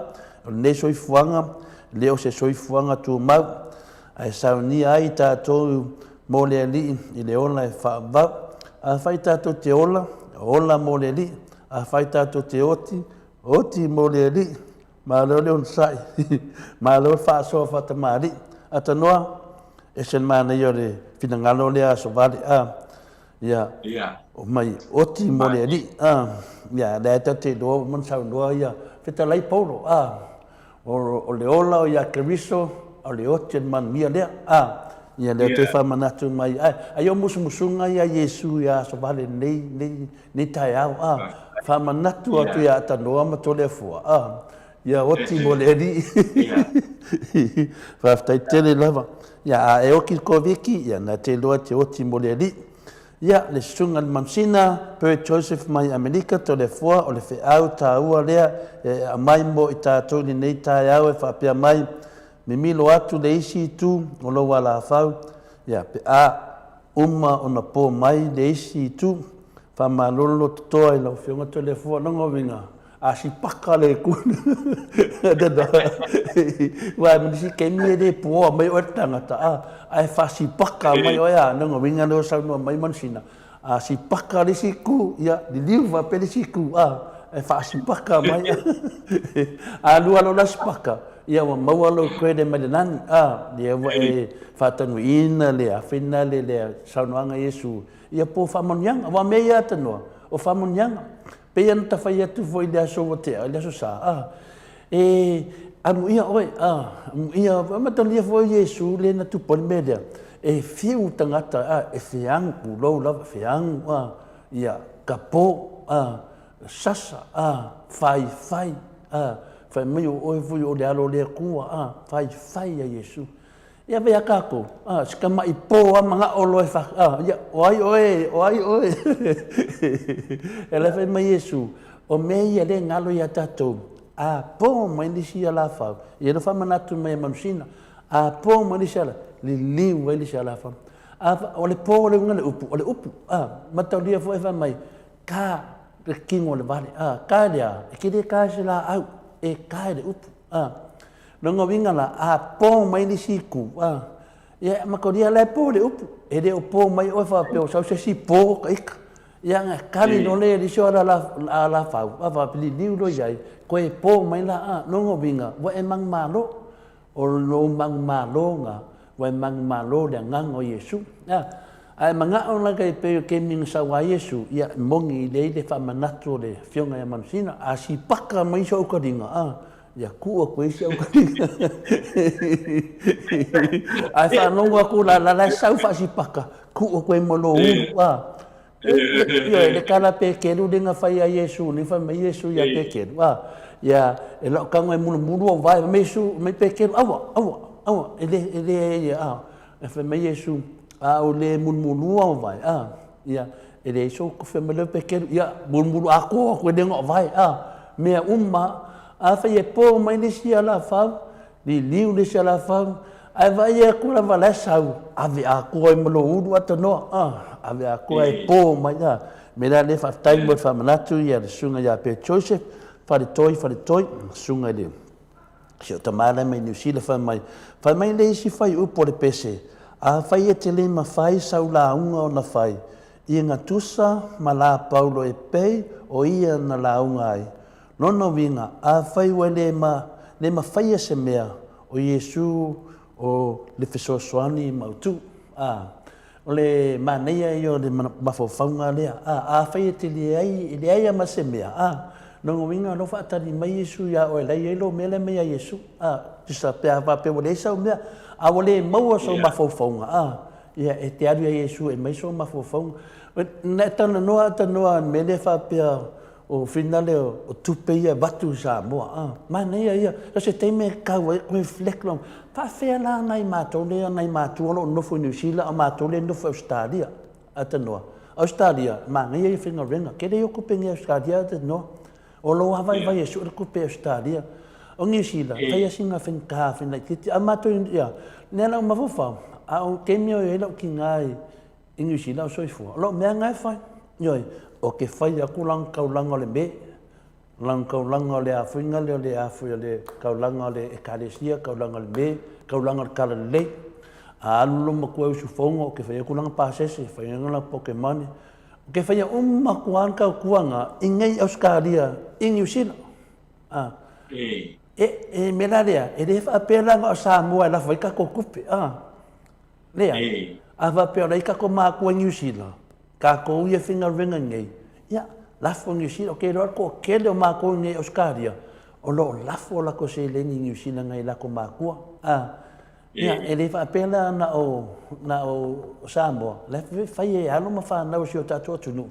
o lenei soifuaga, le o se soifuaga tumau, ae saunia ai tatou mo le Alii i le ola e faavavau. Afai tatou te ola, ola mo le Alii, afai tatou te oti, oti mo le Alii. Malo le onosai, malo le faasoa faatamalii. Atanoa, ese le manaia o le finagalo lea aso vale, a. Ia, omai oti mo le Alii, a, ia, lea tatou te iloa ua uma ona saunoa ia fetalai Paulo, a, o le ola o ia Keriso, o le oti o le manuia lea, a, ia lea toe faamanatu mai, ai, ai o musumusuga ia Iesu ia aso vale nei, nei, nei taeao, a, faamanatu atu ia Atanoa ma Toleafoa, a, ia oti mo le Alii. Faafetai tele lava. Ia, a e oki le Koviti, ia, na te iloa te oti mo le Alii. Ia, le Susuga i le Manusina, Bert Joseph mai Amerika, Toleafoa, o le feau taua lea e aumai mo i tatou i lenei taeao e faapea mai, Mimilo atu le isi itu o lou alafau, ia, pe a uma ona po mai le isi itu, Faamalolo totoa i lau Afioga Toleafoa, lona uiga, a sipaka le kula. Aua ma nisi taimi e le poa mai oe le tagata, a, ae faasipaka mai oe a, lona uiga lea o saunoa mai Manusina, a sipaka le isi itu, ia, liliu faapea le isi itu, a, e faasipaka mai. A lua loa la sipaka, ia ua maua lou credit mai le lagi, a, lea ua e faatanuiina le afena le, le saunoaga a Iesu, ia po faamanuiaga. Aua o mea ia tanoa, o faamanuiaga. Pei ona ta fai atu foi i le aso ua tea, i le aso Sa, a, e amuia oe, a, amuia, amatalia foi Iesu lea na tupu ai le mea lea, e fiu tagata, a, e feagu, pulou lava, feagu, a, ia, kapo, a, sasa, a, faifai, a, fai mai o oe foi o le Alo o le Atua, a, faifai ia Iesu. Ia vea kākou, a, si tamaʻi pō a manaʻo loa e fa, a, ia, o ai oe, o ai oe. E la fai mai Iesu, o mea ia le galo iā tātou, a pō mai le isi alafau, ia le faamanatu mai e Manusina, a pō mai le isi ala, liliu ai le isi alafau. A, o le pō le uiga le upu, o le upu, a, mataulia foi fai mai, ka le kino o le vale, a, ka le a, e ke le ka e se laau, e ka e le upu, a. Lona uiga la, a pō mai le isi itu, a, ia, matolia la e pō le upu. E le o pō mai oe faapea o sau se isi pō ka ika. Ia, na kali loa le isi o ala alafau, a faapea liliu loa i ai, koe pō mai la, a, lona uiga, ua e manumalo. O lou manumalo na, ua e manumalo le agaga o Iesu. A, ae manao la e pei o kemi na sau a Iesu, ia, moni i lei le faamanatu o le Afioga ia Manusina, a sipaka mai so ukaliga, a, Ia kuu aku ai si au Ae faalogo aku la la la sau faasipaka, kuu aku ai ma lou ulu a. Ioe, le tala Pekeru lea na fai a Iesu, lea fai mai Iesu ia Pekeru, a. Ia, e lau tago e mulumulu au vae, fai mai Iesu, mai Pekeru, aua, aua, aua, e le, e le ia, a. E fai mai Iesu, a o le mulumulu au vae, a. Ia, e leai sou kofi mai lea Pekeru, ia, mulumulu atoa aku e le na vae, a. Mea uma, Afai e pō mai le isi alafau, liliu le isi alafau, ae vaai atu lava la e sau, ave atoa ai ma lou ulu atanoa, a, ave atoa e pō mai, a. Me la lea faafetai mo le faamanatu ia le susuga ia Pet Joseph, Faletoi, Faletoi, susuga i le. Si o tama la mai Niu Sila fai mai, fai mai le isi fuaiupu o le pese, Afai e te le mafai sau lauga ona fai, ia gatusa ma la Paulo e pei o ia na lauga ai. Lona uiga, afai ua le ma, le mafaia se mea, o Iesu o le fesoasoani mautu. A, o le manaia ia o le mafaufauga lea. A, afai e te leai, e leai lava ma se mea, a, lona uiga o lea ua faatali mai Iesu ia oe, la e i ai lou mea lea e aumai ia Iesu. A, tusa pe a faapea ua leai sau mea, a ua le maua sou mafaufauga, a, ia e te alu ia Iesu e aumai sou mafaufauga. Na e talanoa talanoa i le mea lea faapea o finale o tupe ia e avatu i Samoa, a, manaia ia. O se taimi e tau ai reflect lou, faafefea la nai matou lea, nai matua o lo o nofo i Niu Sila a o matou lea e nofo i Ausetalia, a tanoa. Ausetalia, manaia ia faigaluega, tele ia o tupe nei i Ausetalia a tanoa. O lou lava vaivai e sue le tupe i Ausetalia. O Niu Sila, fai lava sina faigata, fai laitiiti, a o matou ia, lea la ua mafaufau, a o le taimi o i ai lau tina i I Niu Sila o soifua. O lau mea na e fai. Ioe, o te fai atu lana taulaga o le me, lana taulaga o le afuiga lea o le afui o le taulaga o le Ekalesia, taulaga o le me, taulaga o le talalelei. A alu lou matua i usufono, ou te fai atu lana pasese, fai atu lana pocket money. Ou te faia uma atu lava le tautua na i nei i Ausetalia, i Niu Sila. A. E, e mea la lea, e le faapea la na o Samoa e lafo ai tatou tupe. A. Leai. A faapea o la e i tatou matua i Niu Sila, tatou ia e faigaluega nei, ia, lafo i Niu Sila. Ou te iloa le toatele o matou i inei i Ausetalia, o lo o lafo a latou seleni i Niu Sila nai latou matua. A, ia, e le faapea la na o, na o Samoa, o la e fai e alo ma fanau a si o tatou atunuu.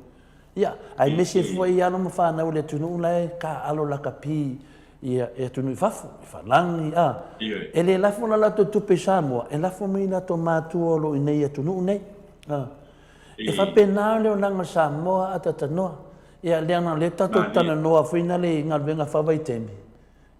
Ia, aemaise foi alo ma fanau a le atunuu la e taaalo lakapi i atunuu i fafo, i Falani, a. E le lafo la latou tupe i Samoa, e lafo mai i latou matua o lo o i inei i atunuu nei. A. E faapena le olaga o Samoa a talanoa. Ia, leaga o lea tatou te talanoa foi lea i galuega faavaitaimi,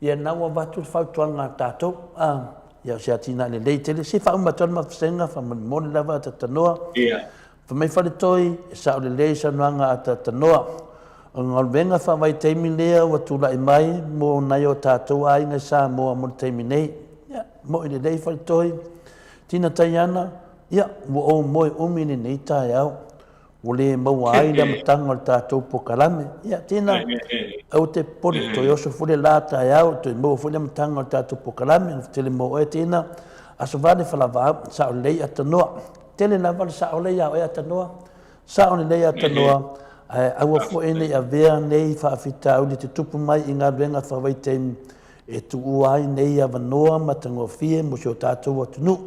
Ia lena ua avatu le fautuaga a tatou, a, ia o se atinae lelei tele. Se i faauma atu le mafusega, faamolemole lava a Tatanoa. Ia. Fai mai Faletoi, e sao lelei saunoaga a Tatanoa. O le galuega faavaitaimi lea ua tulai mai mo nai o tatou aiga i Samoa mo le taimi nei. Ia, mo'i lelei Faletoi. Tina Taiana, ia, ua ou moe umi i lenei taeao. Ua le maua ai le amataga o le tatou polokalame. Ia, tena, aua te popole, toe oso foi le la taeao, toe maua foi le amataga o le tatou polokalame. Alofa tele mo oe, tena. Aso Vale Falavaau, sao lelei Atanoa. Tele lava le sao lea ia oe Atanoa. Sao lelei Atanoa, ae aua foi ne i avea nei faafitauli e tutupu mai i galuega faavaitaimi e tuua ai nei avanoa matagofie mo si o tatou atunuu.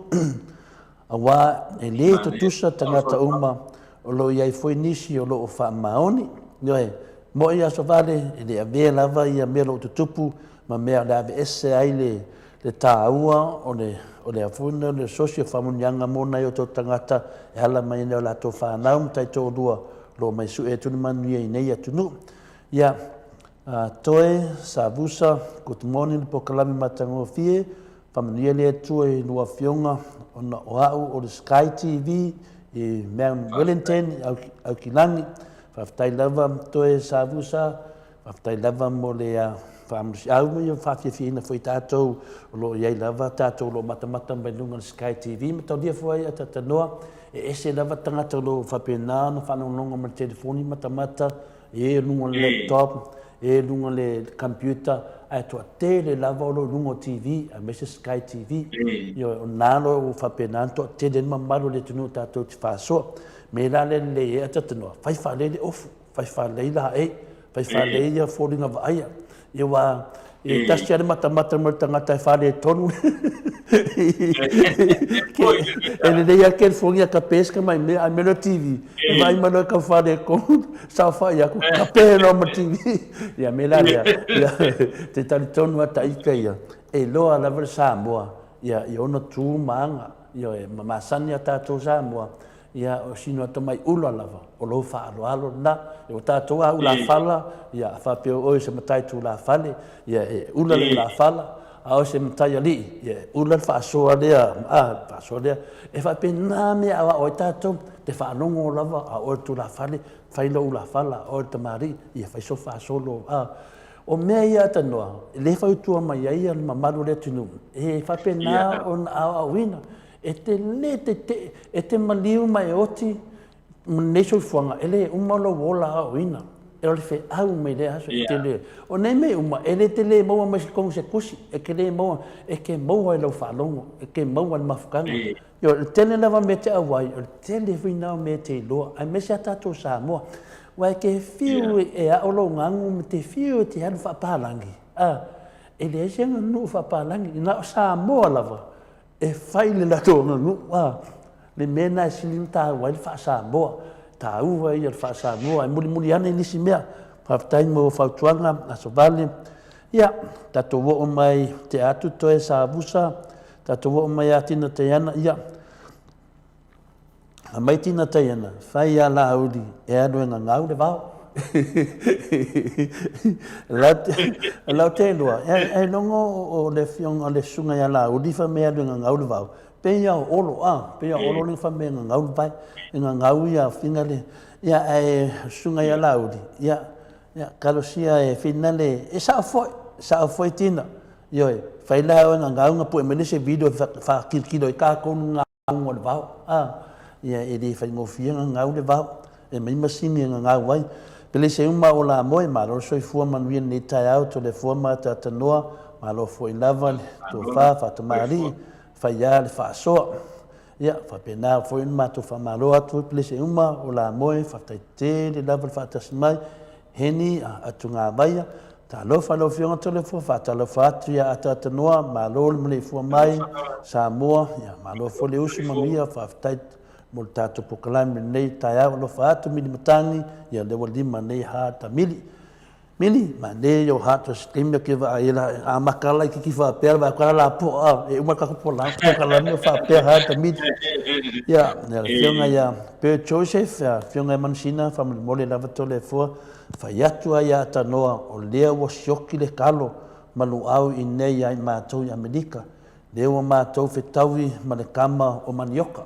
Aua e le tutusa tagata uma, o lo o i ai foi nisi o lo o faamaoni. Ioe, mo'i aso vale, e le avea lava ia mea o lo o tutupu ma mea o le a aveese ai le, le taua o le, o le afuna, o le sosi o faamanuiaga mo nai o tatou tagata e ala mai ai o latou fanau ma taitoalua o lo o mai sue atu le manuia i nei atunuu. Ia, Toe, Savusa, good morning le polokalame matagofie, Faamanuia le Atua i lua afioga ona o au o le Sky TV i Mount Wellington i Aukilani. Faafetai lava Toe Savusa, faafetai lava mo le faamalosiau ma ia faafiafiaina foi tatou o lo o i ai lava tatou o lo o matamata mai luga o le Sky TV ma taulia foi a Tatanoa. E ese lava tagata o lo o faapena ona faalogologo mai le telefoni matamata e luga o le laptop, e luga o le computer, ae toatele lava o lo o i luga o TV, aemaise Sky TV. Ioe, o lena lo ua faapena ona toatele ai le mamalu o le atunuu tatou te faasoa. Me la lea lelei ai a talanoa, fai faalelei le ofu, fai faalelei laei, fai faalelei ia foliga vaaia. Ia aua e tasi lava le matamata mai le tagata e faaletonu. E lelei lava California kape se mai mea, ae mea loa TV, e vaai mai loa e tau faaletonu, saofai atu, kape loa ma TV. Ia mea la lea, ia, te talitonu lava ta ita ia, e iloa lava le Samoa ia, i ona tu ma aga, ioe, ma masani a tatou Samoa, Ia, o sina tamai ula lava, o lou faaaloalo lena. Ia, ua tatou a ulafala, ia, a faapea o oe o se matai tulafale, ia, e ula le ulafala, a o se matai alii, ia, e ula le faasoa lea, a, le faasoa lea. E faapena mea e aoao ai tatou, te faalogo lava, a o oe o le tulafale, fai lou ulafala, a o oe o le tamalii, ia, fai sou faasolo, a. O mea ia atanoa, e le fautua mai ai le mamalu o le atunuu, e faapena ona aoaoina. E te le tete'e, e te maliu ma e oti ma lenei soifuaga, e le uma lou ola aoaoina. O le feau mai lea aso, e te le... O nei mea uma, e le te le maua mai totonu o se tusi, e te le maua, e te maua i lau faalogo, e te maua i le mafutaga. Ioe, o le tele lava o mea e te auai, o le tele foi na o mea e te iloa, aemaise lava tatou Samoa. Aua e te fiu e ao lou gagu ma te fiu e te alu faapalagi, a, e leai se aganuu faapalagi, na o Samoa lava e fai le latou aganuu, a. Le mea lena e sili ona taua ai le faa-Samoa, taua ia o le faa-Samoa, e mulimuli ane nisi mea. Faafetai mo fautuaga, Aso Vale. Ia, tatou oo mai, tea atu toe Savusa, Tatou oo mai ia Tina Taiana, ia, aumai Tina Taiana, fai ia Laauli e alu e gagau le vao. Lau te iloa, e logo o le afioga o le susuga ia Laauli fai mai e alu e gagau le vao, pei lava o Olo, a, pei lava o Olo lea fai mai e gagau le vai, e gagau ia fina le, ia ae susuga ia Laauli, ia, ia, talosia e fina le, e sao foi, sao foi Tina, Ioe, fai la oe gagau na pue mai le se video e whakilokilo ai kākou ngā o le vao. A, ia e le whaingofie gagau le vao. E mai masini e gagau ai. Pele se uma o la moe, malo le soifua manuia lenei taeao, Toleafoa ma Atatanoa, malo foi lava le tofa faatamalii, fai a le faasoa. Ia, faapena foi ona matou faamalo atu Pele se uma o la moe, faafetai tele lava le faatasi mai. Heni Atugavaia, Talofa lau Afioga Toleafoa, faatalofa atu ia Ataatanoa, malo le maleifua mai Samoa, ia malo foi le usu manuia, faafetai mo le tatou polokalame i lenei taeao, alofa atu Mili Matagi, ia lea ua lima nei ha ta Mili. Mili, manaia ia o ha to se taimi ake vaai e la amata laititi faapea vaai atu a lapoa e uma le tatou polokalame o faapea ha ta Mili. Ia, le Afioga ia Bert Joseph, Afioga ia Manusina, faamolemole lava Toleafoa, Fai atu ai ia Atanoa, o lea ua sioki le kalo ma luau i nei ia i matou i Amerika, lea ua matou fetaui ma le kama o manioka.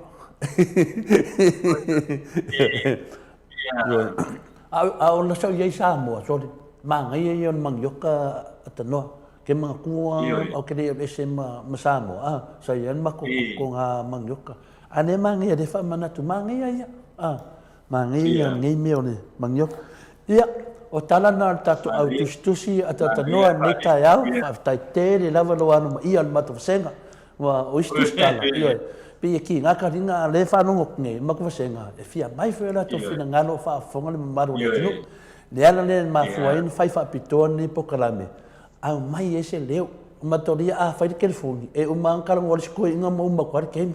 A o la sau i ai Samoa, sole, manaia ia o le manioka Atanoa. Ke manatua o ke lei ese ma, ma Samoa, a, sa i ai le matou kokoga manioka. A lea manaia, lea faamanatu, manaia ia. A. Manaia ia lenei mea o le manioka. Ia, o tala na o le tatou au tusitusi a Tatanoa i lenei taeao, faafetai tele lava lou anomaia o le matou vasega. Ua, o isi tusitala, ioe, pei e kiga ka ringa a o lea e faalogo atu nei, matou vasega, e fia aumai foi o latou finagalo o faafofoga le mamalu o le atunuu. Le ala lea e mafua ai ona fai faapitoa lenei polokalame, aumai ai se leo. Matolia a fai le telefoni, e uma lava ona talanoa le isi toeaina ma uma atu lava le taimi.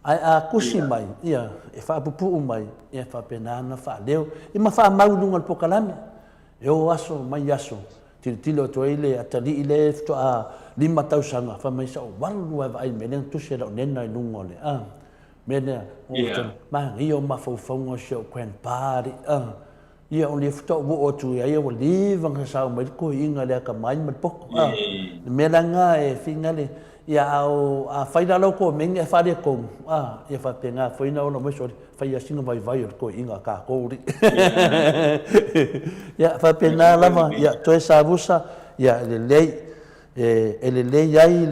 Ae a tusi mai, ia, e faapupuu mai, ia faapena ona faaleo, ia ma faamau i luga o le polokalame. E o aso mai aso, tilotilo atu ai le atalii lea faatoa lima tausaga, fai mai sa ou alu lava e vaai i le mea lea na tusi e lau nena i luga o le, a, mea lea, manaia o mafaufauga o si ou grandpa, a. Ia, o lea faatoa ou oo atu i ai, ua leva ona sasao mai le toeaina i le atamai ma le poto. A, le mea la lena e finagale, ia, a o, a fai la lau komeni ae faaletonu, a, ia faapena foi ona ola mai sole, fai lava sina vaivai o le toeaina a tatou alii. Ia, faapena lava, ia, toe savusa, ia, e lelei. E lelei ai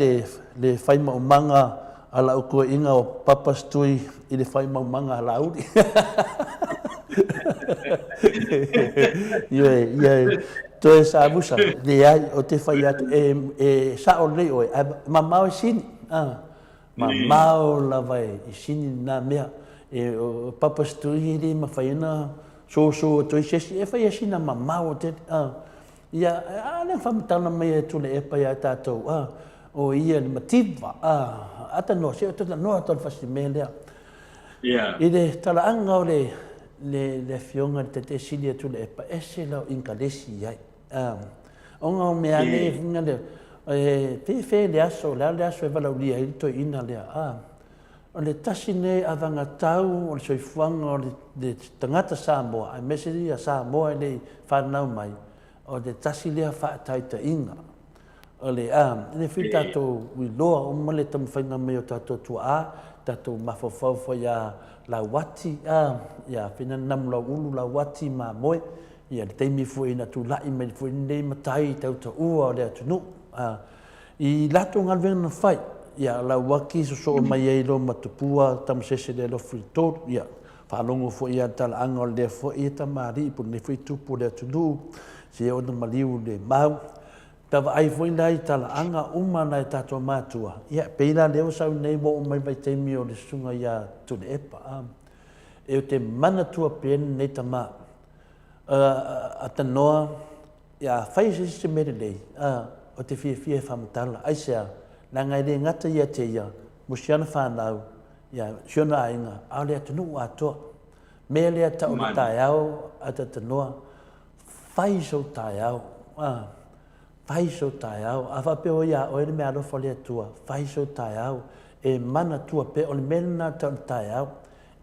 le faimaumaga a lau toeaina o Papas Tui i le faimaumaga a Laauli. Ioe, ia toe savusa, leai, ou te fai atu, e sao lelei oe, ae mamao e sini, mamao lava e sini lena mea. O Papas Tui e le mafai ona soso atu ai se isi, e fai lava sina mamao tele. Ia, a lea faamatala mai e Tuilaepa ia tatou, a, o ia le mativa, a, atanoa, se o talanoa atu le fasimea lea. Yeah. I le talaaga o le, le, le afioga i le Taitaisili a Tuilaepa, ese lau inkalesi i ai. A, ona o mea ane e fuga lea, e fefe le aso, le a le aso e valaaulia ai le toeaina lea, a, o le tasi nei avagatau o le soifuaga o le tagata Samoa, aemaise ia Samoa e le i fanau mai, o le tasi lea faataitaiga. O le, a, e le fai tatou iloa uma le taumafaiga mai o tatou tuaa, tatou mafaufau foi ia Lauati, a, ia Finanamu Lauulu, Lauati, Mamoe. Ia, le taimi foi na tulai mai foi lenei matai i tautaua o le atunuu, a, i latou galuega na fai, ia, Lauaki sosoo mai ai loa ma Tupua Tamasese le alofi i le tolu, ia, faalogo foi ia le talaaga o lea foi tamalii po o lenei foi tupu o le atunuu, seia ona maliu le mau. Ta vaai foi la i talaaga uma nai tatou matua, ia, pei la lea ua sau nei ua oo mai le vaitaimi o le susuga ia Tuilaepa, a, e te manatua pea lenei tama, a tanoa, ia a fai se isi se mea lelei, a, ou te fiafia e faamatala. Aisea? Leaga e le gata ia te ia, mo si ana fanau, ia, si ona aiga, a o le atunuu atoa. Mea lea tau o le taeao a ta tanoa, fai sou taeao, a, fai sou taeao. A faapea ua ia oe le meaalofa o le Atua, fai sou taeao, e manatua pea, o le mea lena tau o le taeao.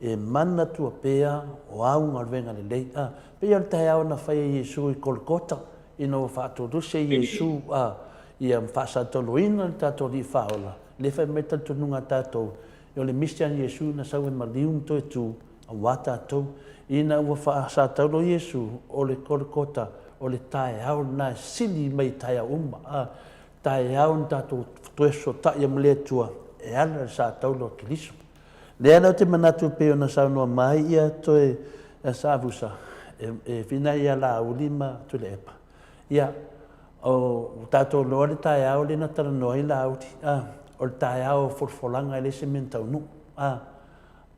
E manatua pea o au galuega lelei. A, pei o le taeao na fai e Iesu i Kolokota, ina ua faatoluse Iesu, a, ia faasatoloina le tatou Alii Faaola, lea fai mai talitonuga a tatou, o le misi a Iesu na sau e maliu ma toe tu, aua tatou. Ina ua faasataulo Iesu, o le Kolokota, o le taeao lena e sili mai i taeao uma. A, taeao na tatou toe fesootai ai ma le Atua e ala i le sataulo a Keriso. Lea la ou te manatu e pei ona saunoa mai ia toe Savusa e finai ia Laauli ma Tuilaepa. Ia, ua tatou iloa le taeao lea na talanoa ai Laauli, a, o le taeao o folafolaga e leai se mea na taunuu. A,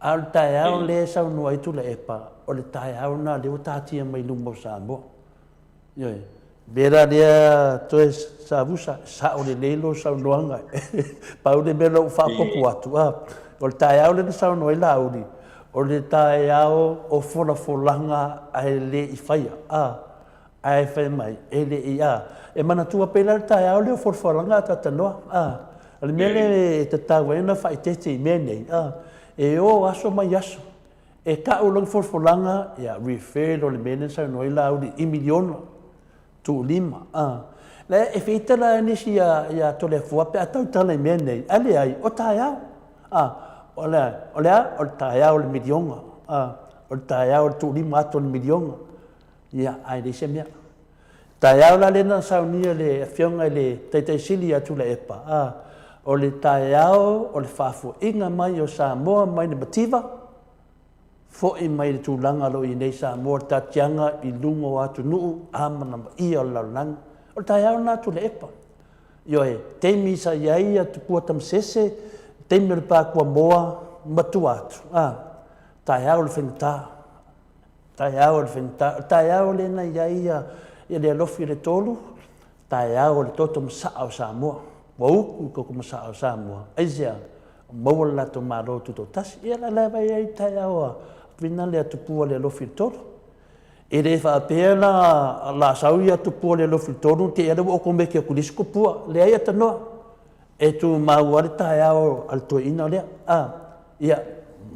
a o le taeao lea e saunoa ai Tuilaepa, o le taeao lena lea ua taatia mai i luma o Samoa. Ioe. Mea la lea toe Savusa, sao lelei lou saunoaga. Pau le mea na ou faaopoopo atu, a, o le taeao lea na saunoa ai Laauli, o le taeao o folafolaga ae le i faia, a, ae fai mai, e le i, a. E manatua pea la le taeao lea o folafolaga a talanoa, a. O le mea lea e tatau ai ona faaeteete i mea nei, a, e o aso mai aso. E tau lau folafolaga, ia, refer loa le mea lea na saunoa ai Laauli i miliona, tuulima, a. La e feita la nisi ia, ia Toleafoa pe a tautala i mea nei, ae leai, o taeao, a. O le, o le a? O le taeao o le miliona, a. O le taeao o le tuulima atu o le miliona, ia, ae leai se mea. Taeao la lea na saunia e le Afioga i le Taitai Sili ia Tuilaepa, a, o le taeao o le faafoiga mai o Samoa mai le mativa, fo'i mai le tulaga o lo o i nei Samoa, le tatiaga i luga o atunuu amanamaia o le lalolagi. O le taeao lena a Tuilaepa. Ioe, taimi sa i ai ia Tupua Tamasese, taimi o le pa Kuamoa, matua atu, a, taeao o le faigata. Taeao o le faigata, o le taeao lea na i ai ia le alofi o le tolu, taeao o le toto masaa o Samoa. Ua uku le toto masaa o Samoa. Aisea? Maua le latou Malo tutoatasi. Ia la la vai ai taeao a vina le tupua le alofi le tolu. E le faapea la la sau ia tupua le alofi le tolu te ia le ua okomeke aku lisi kupua. Leai atanoa. E tumau lava le taeao a le toeaina lea, a, ia,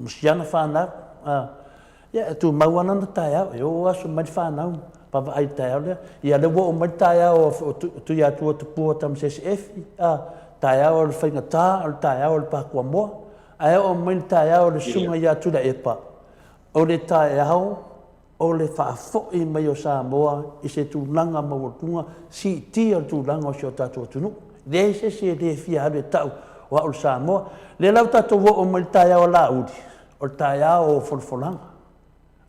ma si ana fanau, a, ia, e tumau lava lana taeao, e oo aso mai le fanau ma vaai i le taeao lea. Ia, lea ua oo mai le taeao o Tuiatua Tupua Tamasese Efi, a, taeao o le faigata, o le taeao o le Pakuamoa, ae oo mai le taeao o le susuga ia Tuilaepa, o le taeao o le faafoi mai o Samoa i se tulaga maualuga siitia o le tulaga o si o tatou atunuu. E leai se isi e le fia alu e tau o au o le Samoa. Lea la ua tatou oo mai i le taeao a Laauli, o le taeao o folafolaga.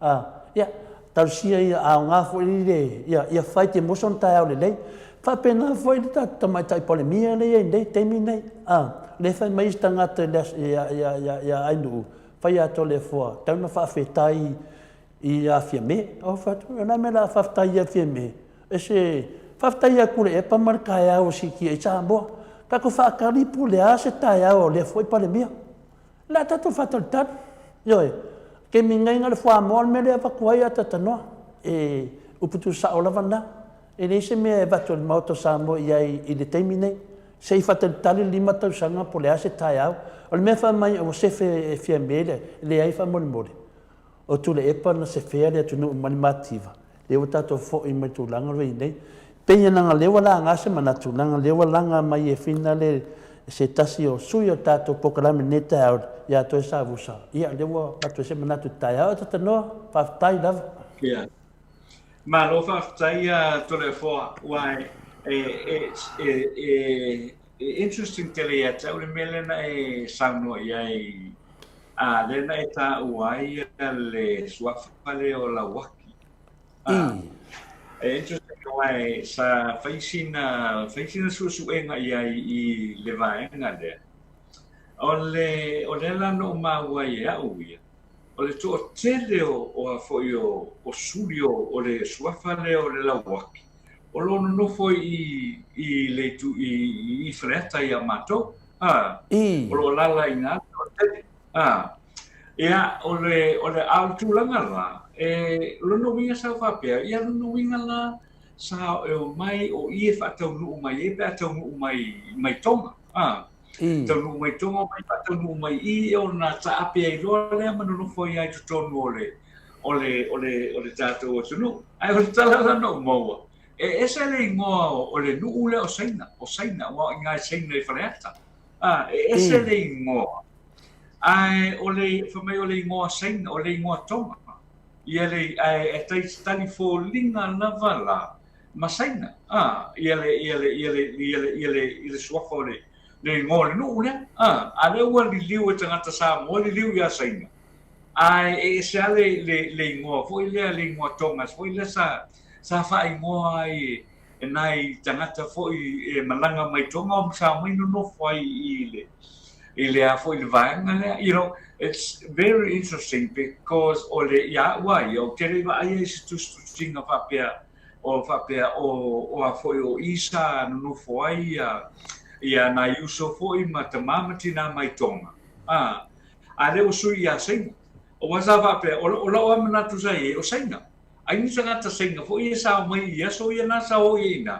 A, ia, talosia ia aoga foi le, ia, ia fai te moso ona taeao lelei. Faapena foi le tatou Tamaitai Palemia lea e i ai nei, taimi nei. A, lea e fai mai isi tagata ia, ia, ia, ia Ainuu, fai atu le Afoa, tau na faafetai ia Fiame. Ou fai atu, o le a mea o le a faafetai ia Fiame? E se, faafetai ia Tuilaepa ma le taeao e siitia ai Samoa. Tatou faatali po o le a se taeao o lea foi Palemia. O le a tatou faatalitali. Ioe, taimi nei na o le fuamoa le mea lea e avatu ai atatanoa. E upu tuusao lava lena. E leai se mea e avatu e le Maota o Samoa i ai i le taimi nei. Se i faatalitali le 5 tausaga po o le a se taeao. O le mea fai mai ua sefe e Fiame le, leai faamolemole. O Tuilaepa na sefea le atunuu mai le mativa, lea ua tatou foi mai le tulaga lea i nei. Pei e leaga lea ua laga se manatu, leaga lea ua laga mai e Fina le se tasi o sui o le tatou polokalame i lenei taeao ia Toe Savusa, ia lea ua avatu ai se manatu i le taeao. Ae talanoa, faafetai lava. Yeah. Malo faafetai ia Toleafoa, aua e, e, e, e, e interesting tele ia te au le mea lea na e saunoa i ai, a, lea na e taua ai le suafa lea o Lauaki. A, e interesting aua e sa fai sina, fai sina suesuega i ai i le vaega lea. O le, o lea la na ou maua ai e au ia, o le toatele o, o a foi o, o suli o, o le suafa lea o le Lauaki, o lo o nonofo i, i le itu, i, i Faleata ia matou, a, o lo o alaala i ina le toatele, a. Ia, o le, o le, a o le tulaga la, e, lona uiga sa ou faapea, ia lona uiga la, sa e omai o i e faataunuu mai ai pe a taunuu mai, mai Tonga, a. Taunuu mai Tonga omai faataunuu mai i i ona taape ai loa lea ma nonofo ai lava i totonu o le, o le, o le, o le tatou atunuu. Ae o le tala la na ou maua, e ese le igoa o le nuu lea o Saina, o Saina, aua o i ina i Saina i Faleata. A, e ese le igoa, ae o le, fai mai o le igoa Saina, o le igoa Tonga. Ia le, ae e tai tali foliga lava la ma Saina, a, ia le, ia le, ia le, ia le, ia le, i le suafa o le, le igoa o le nuu lea, a, a lea ua liliu e tagata Samoa liliu ia Saina, ae e ese lava le, le, le igoa foi lea, le igoa Tongas foi lea sa, sa faaigoa ai e, e nai tagata foi e malaga mai Tonga sa omai nonofo ai i le, i le a foi le vaega lea. You know, it's very interesting because o le, ia au a ia, ou te le i vaaia i se tusitusiga faapea, o faapea o, o a foi o i sa nonofo ai ia, ia nai uso foi ma tamā ma tinā mai Tonga. A, a lea ua sui ia Saina. Aua sa faapea, o, o lau lava manatu sa i ai, o Saina. Ai ni tagata Saina foi ia sa omai i aso ia na sa o i ai ina.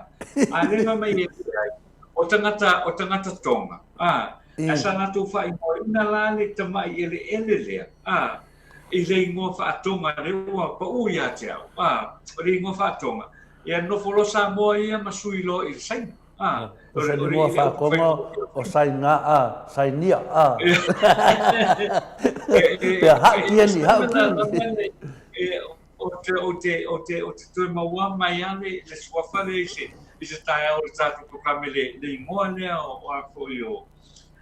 A lea fai mai e leai, o tagata, o tagata Tonga. A, ae sa latou faaigoaina la le tamai eleele lea, a, i le igoa faa-Tonga lea ua pau ia te au, a, o le igoa faa-Tonga, ia nofo loa Samoa ia ma sui loa i le Saina. A, o se igoa faa-Tonga o Saina, a, Sainia, a. Pea, hau kieni, hau kieni. O te, o te, o te, o te toe maua mai a le, le suafa lea i se, i se taeao o le tatou polokalame le, le igoa lea o, o a foi o,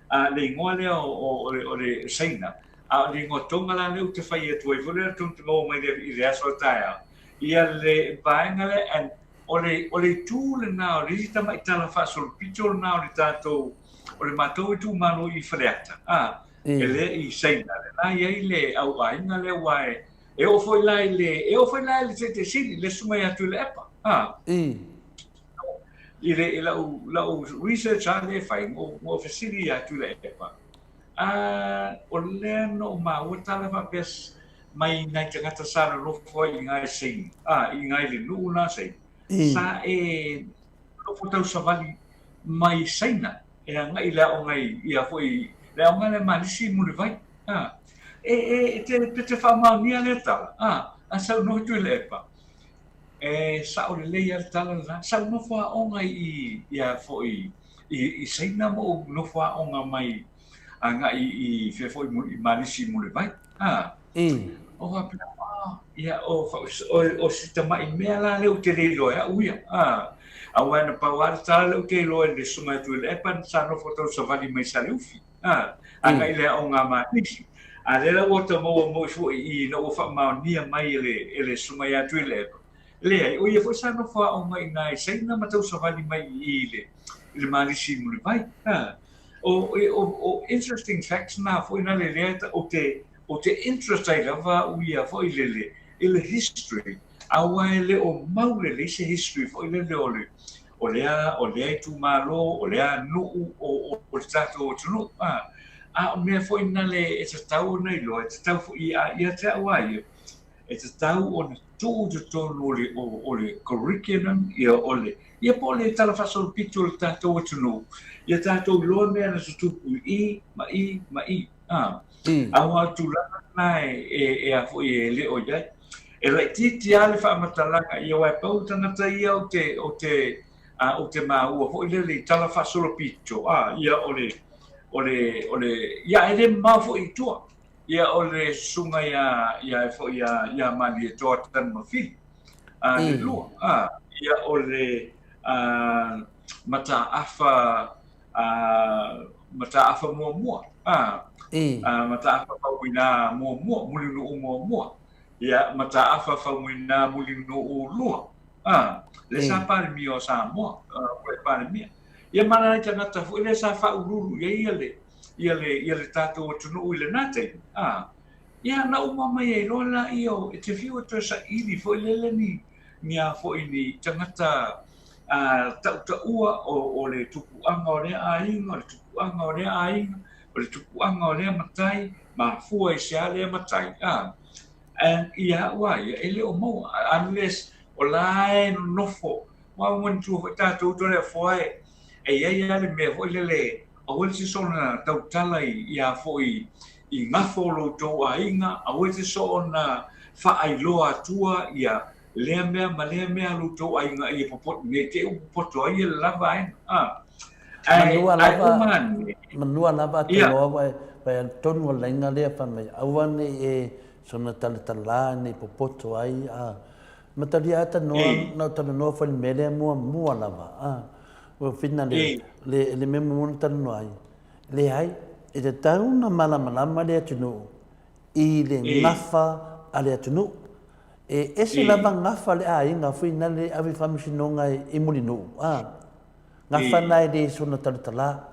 a, le igoa lea o, o, o le, o le Saina. A o le igoa Tonga la lea ou te fai atu ai foi lea tou te maua mai i le aso a taeao. Ia le vaega lea, and o le, o le itu lena, o le isi tamai tala faasolopito lena o le tatou, o le matou itumalo i Faleata, a, e le i Saina, lena e i ai le au aiga lea aua e, e oo foi la i le, e oo foi la i le Taitaisili, le susuga ia Tuilaepa, a. I le, i lau, lau research lava lea e fai, na ou fesili ia Tuilaepa, a, o lea na ou maua tala faapea mai nai tagata sa nonofo ai i ina i Saina, a, i ina i le nuu lena Saina, sa e nonofo tausavali mai Saina e agai i le aoga i, ia foi, le aoga lea Malisi i Mulivai, a. E, e, e te, pe te faamaonia lea tala, a, a saunoa Tuilaepa, e sao lelei lava le tala lena, sa ou nofo aoga i, ia foi, i, i Saina ma ou nofo aoga mai agai i fea foi i Malisi i Mulivai, a. O faapea, a, ia, o, o, o si tamai mea la lea ou te le iloa e au ia, a. Aua na pau lava le tala lea ou te iloa i le susuga ia Tuilaepa sa nofo tausavali mai Saleufi, a, agai i le aoga a Malisi. A lea la ua ta maua moi foi i ina ua faamaonia mai e le, e le susuga ia Tuilaepa, leai, o ia foi sa nofo aoga i ina i Saina ma tausavali mai i i le, i le Malisi i Mulivai, a. O, o, o interesting facts na foi na le lea ou te, ou te interest ai lava au ia foi lele i le history, aua e le o mau lelei se history foi lele o le, o lea, o lea itumalo, o lea nuu, o, o, o le tatou atunuu, a. A o mea foi na le e tatau ona iloa, e tatau foi ia, ia te au a ia, e tatau ona tuu i totonu o le, o, o le curriculum, ia, o le, ia po o le tala faasolopito o le tatou atunuu, ia tatou iloa mea na tutupu i i, ma i, ma i. A, aua o le tulaga lena e, e, e a foi e le o i ai. E laitiiti lava le faamatalaga, ia aua e pau le tagata ia ou te, ou te, a, ou te maua foi lele i tala faasolopito, a, ia o le, o le, o le, ia e le mamao foi i tua. Ia o le susuga ia, ia foi ia, ia Malietoa Tanumafili. Le lua, ia o le mataafa mataafa muamua, mataafa Faumuina muamua, Mulinuu muamua, ia mataafa Faumuina Mulinuu lua, lea sa Palemia o Samoa, o le Palemia. Ia ma nai tagata foi lea sa faauluulu i ai ia le ia le ia le tatou atunuu i lena taimi, Ia na uma mai ai loa laia o e te fiu e toe saili foi lele ni ni a foi ni tagata tautaua o o le tupuaga o lea aiga, o le tupuaga o lea aiga, o le tupuaga o lea matai, mafua i se a lea matai, a. And ia au a ia, e le o maua, unless o la e nonofo, aua ua manatua foi tatou Toleafoa e, e i ai lava le mea foi lele, aua le te soona tautala i, i a foi i gafo o lo outou aiga, aua le te soona faailoa atua ia lea mea ma lea mea a lo outou aiga ia popoto, ne i te i ua popoto ai ia le la vaega. A. Ae, Manua ae lava, uma ane, manua lava ia, tanoa vai, vai tonu o lainga lea fai mai, aua ne i e sona talatala nei popoto ai, a. Matalia a tanoa, e, na o talanoa foi le mea lea muamua lava, a. Ua whina le, e, le, le mea muamua na talanoa ai. Leai, e tatau ona malamalama le atunuu i le e, gafa a le atunuu. E ese e, lava gafa a le aiga foi na le ave i faamasinoga i Mulinuu, a. Gafa e, na e le soona talatala.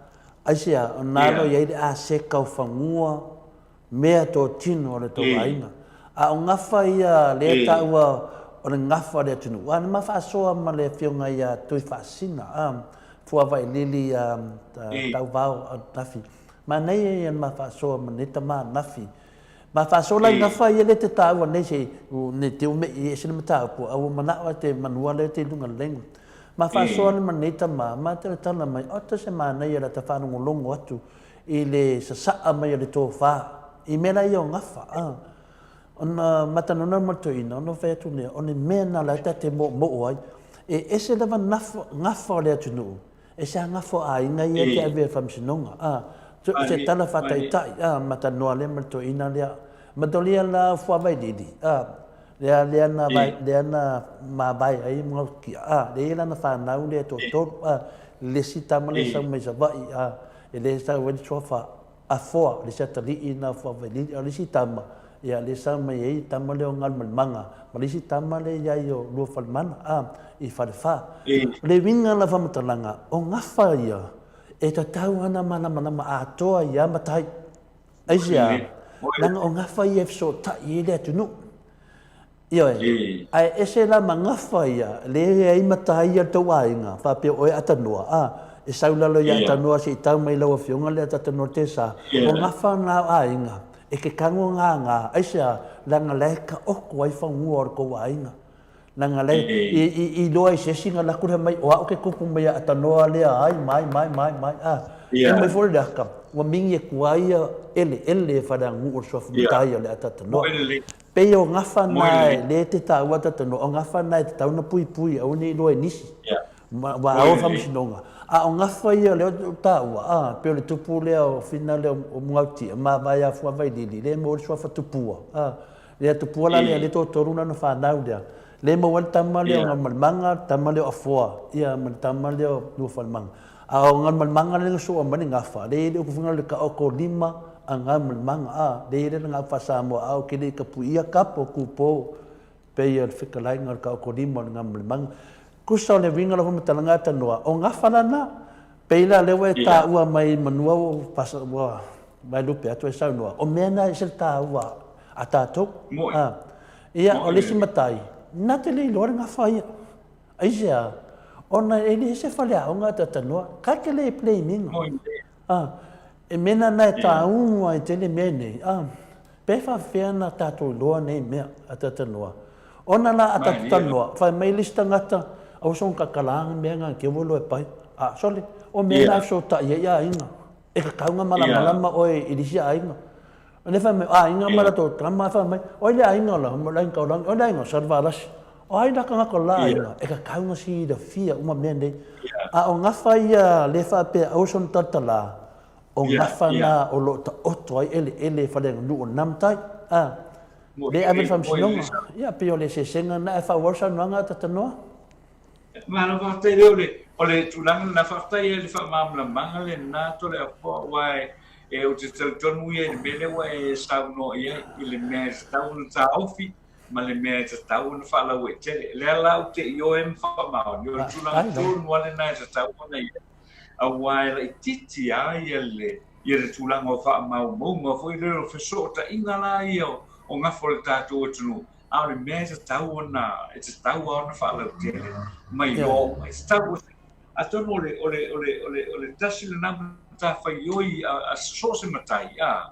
Aisea, o na ia, lo i ai le aseka o fagua, mea totino o le tou e, aiga. A o gafa ia lea e, taua o le gafa o le atunuu, a na ma faasoa ma le afioga ia Tuifaasina, a, Fuavailili ia e, Tauvao a Nafi. Manaia ia na ma faasoa ma nei tama a Nafi. Ma faasoa la i e, gafa ia lea te taua nei se nei te ume i ese le mataupu, a ua manao a te manua lea te i luga le lengo. Ma faasoa e, le ma nei tama, ma talatala mai, ota se manaia la ta faalogologo atu i le sasaa mai o le tofa, i mea la ia o gafa, a. Ona matanona ma le toeaina, ona fai atu lea, o le mea na la ta te moomoo ai, e ese lava nafa, gafa o le atunuu, ese a gafa o aiga ia te e, ave i le faamasinoga, a. So, se mani, tala mani, faataitai, a, matanoa lea ma le toeaina lea. Matolia la Fuavailili, a, lea, lea na, e, lea na mavae ai Mautia, a, lea i lana fanau lea e, toatolu, a, le isi tama lea e, sau mai Savaii, a, E le sau ai le suafa Afoa, le isi atalii na Fuavailili, a o le isi tama, ia le sau mai ai le tama lea o Galumalemana, ma le isi tama lea i ai o Luafalemana, a, i Falefa. E. O le uiga la faamatalaga, o gafa ia, e tatau ana malamalama atoa ia matai. Aisea? Leaga o gafa ia e fesootai ai le atunuu. Ioe. Ae ese la ma gafa ia, le ai mata ia le tou aiga, faapea oe Atanoa, a, e sau lalo ia Atanoa se i tau mai lau afioga le Atanoa Tesa, o gafa na o aiga, e ke kago ngā ngā, aisea, leaga la e kaoko ai fagua o le tou aiga. Leaga la e, i, i, i iloa i se isi na laku lea mai, o au ke kupu mai ia Atanoa lea, ai, mai, mai, mai, mai, a. Fai mai foi le aka, ua mingi atu ai ia eleele e faleaganuu o le suafa matai o le Atatanoa. Pei o gafa na e le te taua tatanoa, o gafa na e tatau na puipui aua ne i loa i nisi. Ma ua ao faamasinoga. A o gafa ia lea o taua, a, pei o le tupu lea o Whina lea o Mugautia, mavae a Fuavailili, lea e maua le suafa tupua, a, lea tupua la lea, lea toatolu lana fanau lea. Lea e maua ai le tama lea o Galumalemana, le tama lea o Afoa, ia ma le tama lea o Luafalemana. A o Galumalemana lea na sua mai le gafa, lea e i ai le upu foi lea o le taoto lima a Galumalemana, a, lea e i ai le lagau faa-Samoa, a o ke le i tapuia kapo kupo pei o le fetalaiga o le taoto lima o le Galumalemana. Tusa o le uiga o lau faamatalaga tanoa, o gafa lana, pei la lea ua e taua mai manua ua pasa, ua vaelupe atu e saunoa, o mea na e ese le taua a tatou. A, ia, o le isi matai, na te le iloa le gafa ia. Aisea? Ona e le se faleaoga a tatanoa, ka te le blame ina. A, e mea na e tāumu ai tele mea nei, a, pe faafefea na tatou iloa nei mea a tatanoa. Ona la a tatou talanoa, fai mai le isi tagata, aua soona tatalā mea na ke ua loa e pai. A, sole, o mea na e fesootai ai aiga. E tatau na malamalama oe i le isi aiga. O lea fai mai, o aiga ma latou tama, fai mai, o ai le aiga o la, o le aiga taulagi, o ai le aiga o Salevalasi. O ai la tagata o la aiga, e tatau na silafia uma mea nei. A o gafa ia le faapea aua sona talatala, o gafa na o lo o taoto ai eleele e faleaganuu o na matai. A. Le ave le faamasinoga. Ia, pei o le eseesega lena, ae faaauau le saunoaga a Tatanoa. Malo faafetai lea o le o le tulaga lena faafetai ai le faamalamalamaga lena Toleafoa aua e e ou te talitonu ia i le mea lea ua e saunoa i ai i le mea e tatau ona taofi ma le mea e tatau ona faalauaitele. Lea la ou te ioe ma faamaoni o le tulaga tonu lava lena e tatau ona i ai aua e laitiiti lava ia le ia le tulaga o faamaumauga foi lea o fesootaiga la ia o gafa o le tatou atunuu a o le mea e tatau ona e tatau lava ona faalautele ma iloa uma. E tatau atonu o le o le o le o le o le tasi lena matafaioi a a so o se matai a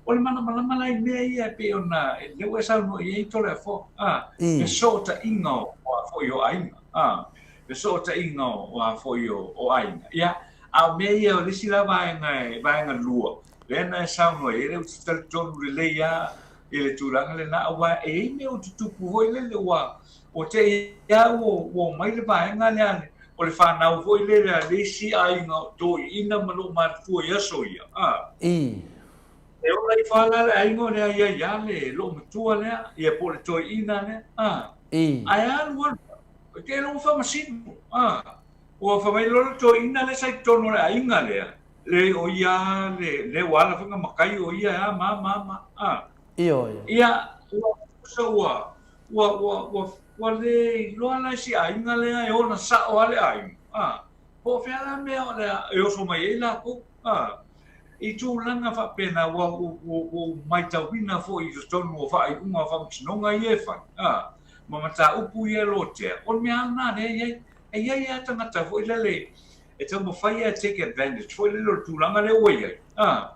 o le malamalama la i mea ia e pei ona lea ua e saunoa i ai Toleafoa a fesootaiga o o a foi o aiga a fesootaiga o a foi o o aiga. Ia a o mea ia o le isi la vaega e vaega lua lea na e saunoa i ai lea ou te talitonu lelei lava i le tulaga lena aua e i ai mea ua tutupu foi lele ua ua te i lava ua ua omai le vaega lea o le fanau foi lele a le isi aiga o toeaiina ma loomatutua i aso ia a. I. E ola ifo lava la le aiga o lea ia ia le loomatua lea ia po o le toeaina lea a. I. Ae alu alu e te iloa ua faamasino a. Ua fai mai loa le toeaina lea sa i totonu o le aiga lea Le o ia le le ua ala foi na matai o ia e a ma ma ma a. Ioe. Ia ua tusa ua ua ua ua ua le iloa la e si aiga lea e ona sao lava le aiga a. Po o fea la mea o le a e oso mai ai lakou a. I tulaga faapena ua ua ua ou maitauina foi i totonu o faaiuga o faamasinoga ia e fai a ma mataupu ia e lotea, o le mea lava lena lea e i ai. E i ai lava tagata foi lele e taumafai lava e take advantage foi lele o le tulaga lea ua i ai, a,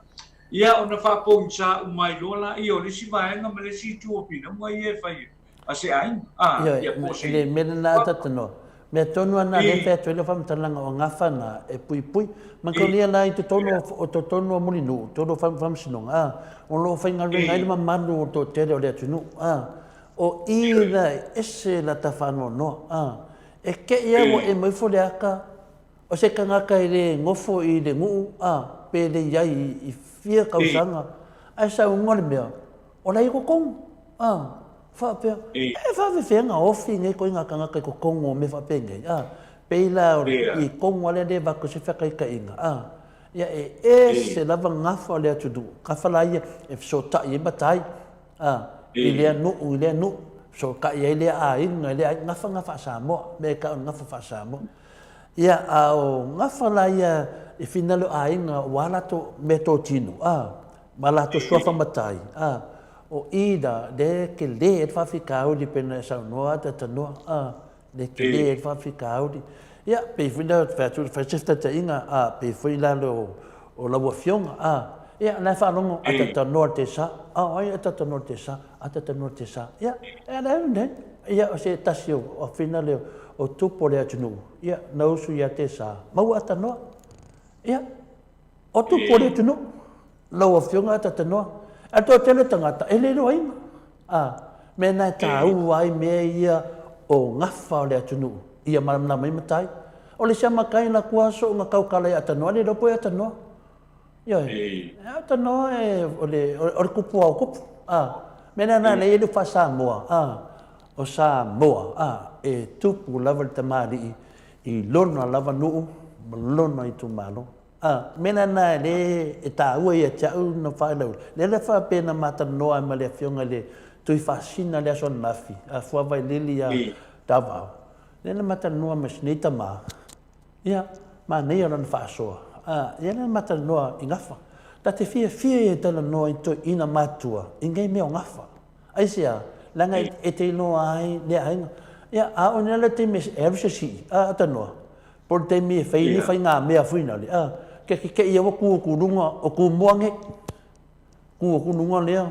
ia ona faapogisa uma ai loa laia o le isi vaega ma le isi itu o finauga ia e fai a se aiga, a, Ioe, ia po o se i le mea lena Tatanoa, mea tonu lava lena lea e fai atu ai lau faamatalaga o gafa na e puipui. Manatua la i totonu o totonu o Mulinuu, totonu o Faamasinoga, a, o lo o faigaluega ai le mamalu o le toatele o le atunuu, a, o i la e ese lata faanoanoa, a. E te i a ua e mau ifo le ata o se tagata e le nofo i le nuu a pe le i ai i fia tausaga ae saunoa le mea o la e i totonu a faapea e faafefea na ofi nei koiga tagata i totonu o mea faapenei a pei la o i tonu a lea le avatu se feakaitaiga a ia e ese lava gafa o le atunuu gafa la ia e fesootai ai matai A, i lea nuu, i lea nuu, fesootai ai lea aiga i lea aiga, gafa na faa-Samoa, mea e tau o le gafa faa-Samoa. Ia, a o gafa la ia i finale o aiga ua a latou meatotino, a, ma latou suafa matai, a, o i la, lea e tele ai le faafitauli pei ona e saunoa Atatanoa, a. Le tele ai le faafitauli. Ia, pei foi la, fai atu, fai se fetaitaiga, a, pei foi la le o, o lau Afioga, a, ia, la e faalogo, a talanoa le Tesa, a, o ai a talanoa le Tesa, a talanoa le Tesa. Ia, e ala ai nei. Ia, o se tasi o, o fina lea o tupu o le atunuu, ia, na usu ia Tesa, maua a talanoa. Ia, O tupu o le atunuu, lau Afioga a Tatanoa. Ae toatele tagata e le iloaina. A, mea na e taua ai mea ia o gafa o le atunuu, ia malamalama ai matai. O le isi a matai na tua soo na tautala ia Atanoa, le iloa po ia Atanoa. Ioe. E Atanoa e, o le, o le tupu lava o tupu. A, mea na na lea e i ai le faa-Samoa, a, o Samoa, a, e tupu lava le tamalii i lona lava nuu ma lona itumalo. A, mea lena e le e taua ia te au na faailaula. Lea la faapea na ma talanoa ai ma le Afioga i le Tuifaasina i le aso ananafi, a Fuavailili ia Davao. Lea na ma talanoa ma si nei tama, ia, manaia lana faasoa. A, ia lea na ma talanoa i gafa. Ta te fiafia ia e talanoa i toeaiina matua i nei mea o gafa. Aisea? Leaga e te iloa ai lea aiga. Ia, a o le taimi e alu se sii, a, tanoa. Po o le taimi e fai ni faigamea foi nale, a, ke ke ia ua ku aku luga o Kumoa nei, ku aku luga lea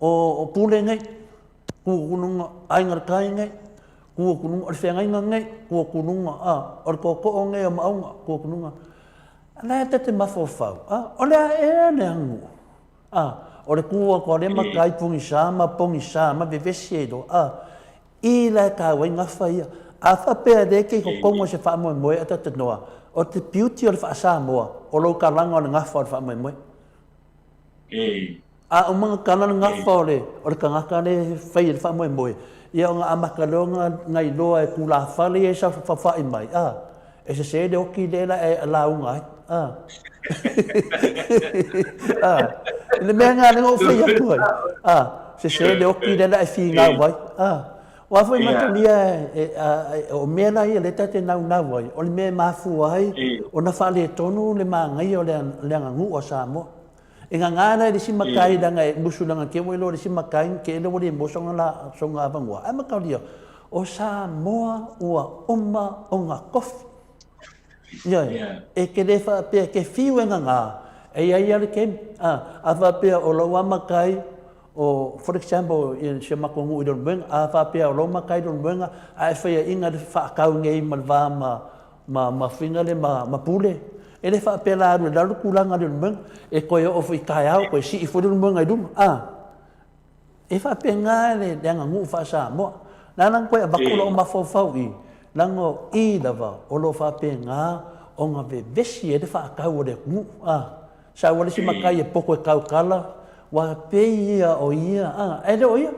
o, o Pule nei, ku aku luga Aiga le Tai nei, ku aku luga o le Feagaiga nei, ku aku luga, a, o le Tootoo nei o Maauga, ku aku luga. La e ta te mafaufau, a, o le a ea le aganuu, a, o le ku aku a le matai pogisa ma pogisa ma vevesi ai loa, a, I la e taua ai gafa ia. A faapea le ke kokongo se faamoemoe a Tatanoa, o te beauty o le faa-Samoa, o lou kalaga o le gafa o le faamoemoe. A uma ona kala le gafa o le, o le tagata lea e fai ai le faamoemoe, ia ona amata loa ona na iloa e tulafale ia e saofafai mai, a, e sese le oti lea la e lauga ai, a. A, i le mea lena lea na ou fai atu ai, a, sese le oti lea la e finau ai, a. Aua foi manatua o mea la ia lea ta te naunau ai, o le mea e mafua ai ona faaletonu le manaia o le aganuu a Samoa. E gagā la i le isi matai leaga e musu leaga te ua iloa le isi matai te ua le maua sona la sona avanoa. Ae mataulia, o Samoa ua uma ona tofi. Ioe, e te le faapea e te fiu e gagā, e i ai lava le taimi. A, a faapea o lou lava matai, o, for example, i si o matou nuu i Leulumoega, a faapea o lou matai i Leulumoega, ae faiaina le faatau nei ma le va ma, ma, ma fuiga le ma, ma pule. E le faapea la alu i lalo tulaga Leulumoega, e toe oo foi i taeao, toe sii foi Leulumoega i luma. A, e faapena le, le aganuu faa-Samoa. Na ala ona toe avatu lou mafaufau i, leaga o i lava o lo o faapena ona vevesi ai le faatau a le atunuu. A, sau lava le isi matai e poto e tautala, ua pei ia o ia, a, ae le o ia.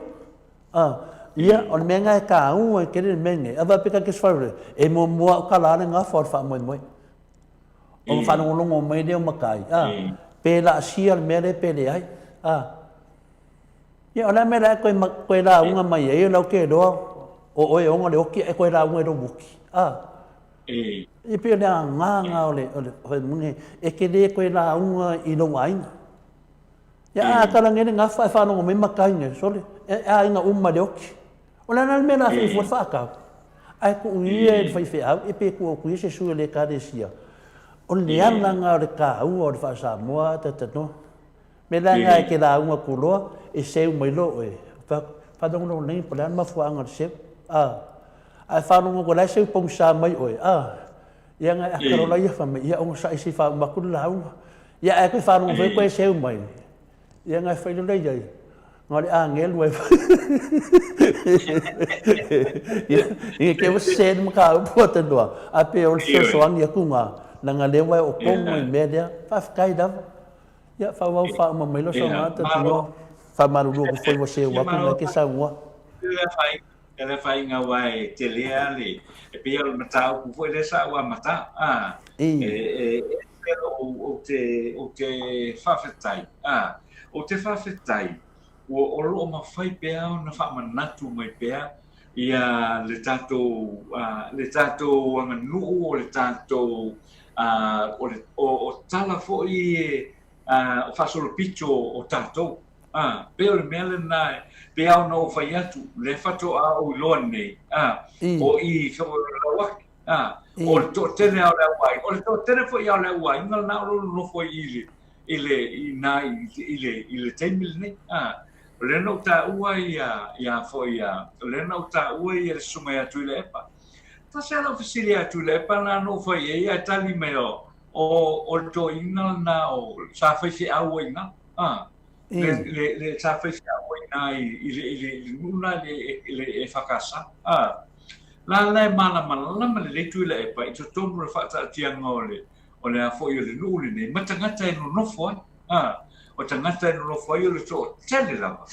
A, ia, o le mea lena e taua ai tele le mea lenei. A faapea ta te fai, e muamua au tala le gafa o le faamoemoe. Ona faalogologo mai lea o matai, a, pe laasia le mea lea pe leai. A, ia, o le a mea la e toe, toe lauga mai ai, o lea ou te iloa o oe e ona le oti ae toe lauga i lou oti. A, e pei o le agaga o le, o le, o le, e te le toe lauga i lou aiga. Ia a tala nei le gafa ae faalogo mai matai nei, sole, e aiga uma le oti. O le a la le mea o le a fai fua le faatau? Ae tuu ia i le faifeau, e pe tuu atu ia se sui o le Ekalesia. O le ala lena o le taua o le faa-Samoa talitonuga. Mea la lena e te lauga atu loa, e seu mai loa oe. Faalogologo nei po o le a le mafuaaga o le seu. Ae faalogo atu o la e seu pogisa mai oe, ia na e ata loa laia fai mai, ia onosai se i faauma atu le lauga. Ia ae toe faalogo foi koe seu mai. Ia na e fai loa lea i ai, na o le agelu e fai. Ia, ia ke ua sese le mataupu a tanoa, a pe o le fesoasoani atu na, leaga lea ua e oo tonu i le mea lea. Faafetai lava. Ia, faaauau faauma mai loa sau gata tanoa. Faamalulu atu foi ua seu atu na e te saunoa. E le afaina aua e tele lava le, e pei o le mataupu foi lea sa ou amata, a, e, e, e ou, ou te, ou te faafetai, a, ou te faafetai, ua, o lo o mafai pea ona faamanatu mai pea ia le tatou, a, le tatou aganuu, o le tatou, a, o le, o, o tala foi a, o faasolopito o tatou. A, pei o le mea lena, pei lava ona ou fai atu, lea faatoa ou iloa nei, a, o i Lauaki, a, o le toatele lava o le auaiga, o le toatele foi lava o le auaiga lena o lo o nonofo ai i le, i le, i ina i le, i le taimi lenei, a. O lea na ou taua ia, ia foi ia, o lea na ou taua ia le susuga ia Tuilaepa. Tasi lava lau fesili ia Tuilaepa na na ou fai i ai ae tali mai, o, o le toeaina lena o, sa faifeau ai i ina, a. Le, le, le, sa faifeau ai ina i, i le, i le, i le nuu lena i le, i le EFKS. A. La la e malamalama lelei Tuilaepa i totonu o le faataatiaga o le, o le a foi o le nuu lenei, ma tagata e nonofo ai. A. O tagata e nonofo ai o le toatele lava.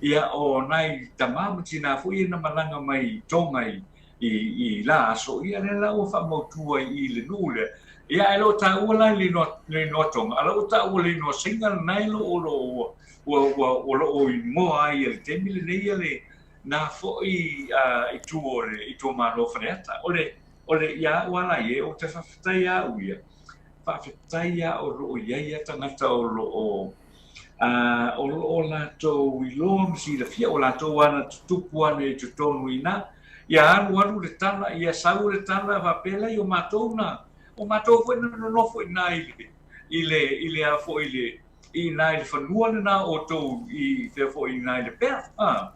Ia, o nai tama ma tinā foi ia na malaga mai i Tonga i, i, i la aso, ia lea la ua faamautu ai i le nuu lea. Ia, ae le o taua la i le inoa, le inoa Tonga, a la ua taua le inoa Saina lena e lo o, lo o, ua, ua, ua lo o inoa ai i le taimi lenei ia le, na foi uh, i tua o le itumalo o Faleata. O le, o le, ia au ala ia, ou te faafetai ia au ia, faafetai ia o lo o i ai ia tagata o lo o, uh, o lo o latou iloa ma silafia, o latou ana tutupu ana i totonu i ina, ia alu alu le tala, ia sau le tala, faapea lea, o matou na, o matou foi na nonofo i ina i le, i le, i le a foi i le, i ina i le fanua lena o outou i fea foi i ina i Lepea. Ah.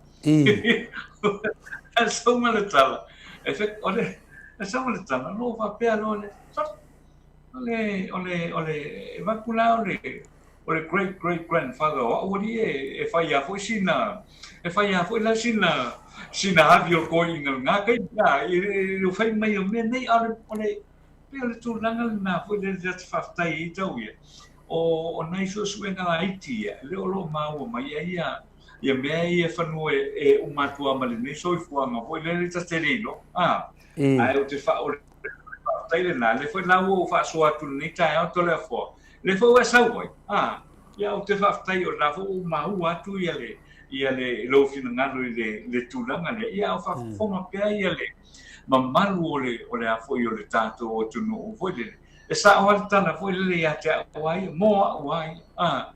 Ae sau ma le tala, e fe, o le, e sau ma le tala, no faapea loa le, o le, o le, o le, e vaku la o le, o le great great grandfather o a'u alii e, e fai lava foi sina, e fai lava foi la sina, sina avi o le toeaina i lena taimi, a, i le fai mai o mea nei, a o le, o le, pei o le tulaga lena foi lea ta te faafetai ai tau ia. O, o nai suesuega laiti ia, lea o lo o maua mai ai ia, ia mea ia fanua e, e uma atu lava ma lenei soifuaga foi lele ta te le iloa. A, ae ou te fa, o le faafetai lena, lea foi la ua ou faasoa atu i lenei taeao Toleafoa, lea foi ua e sau ai, a, ia ou te faafetai o lena foi ua ou maua atu ia le, ia le, lou finagalo i le, le tulaga lea, ia a o faafofoga pea ia le mamalu o le, o le a foi o le tatou atunuu foi lele, E sao lava le tala foi lele ia te au a ia, mo au a ia. A,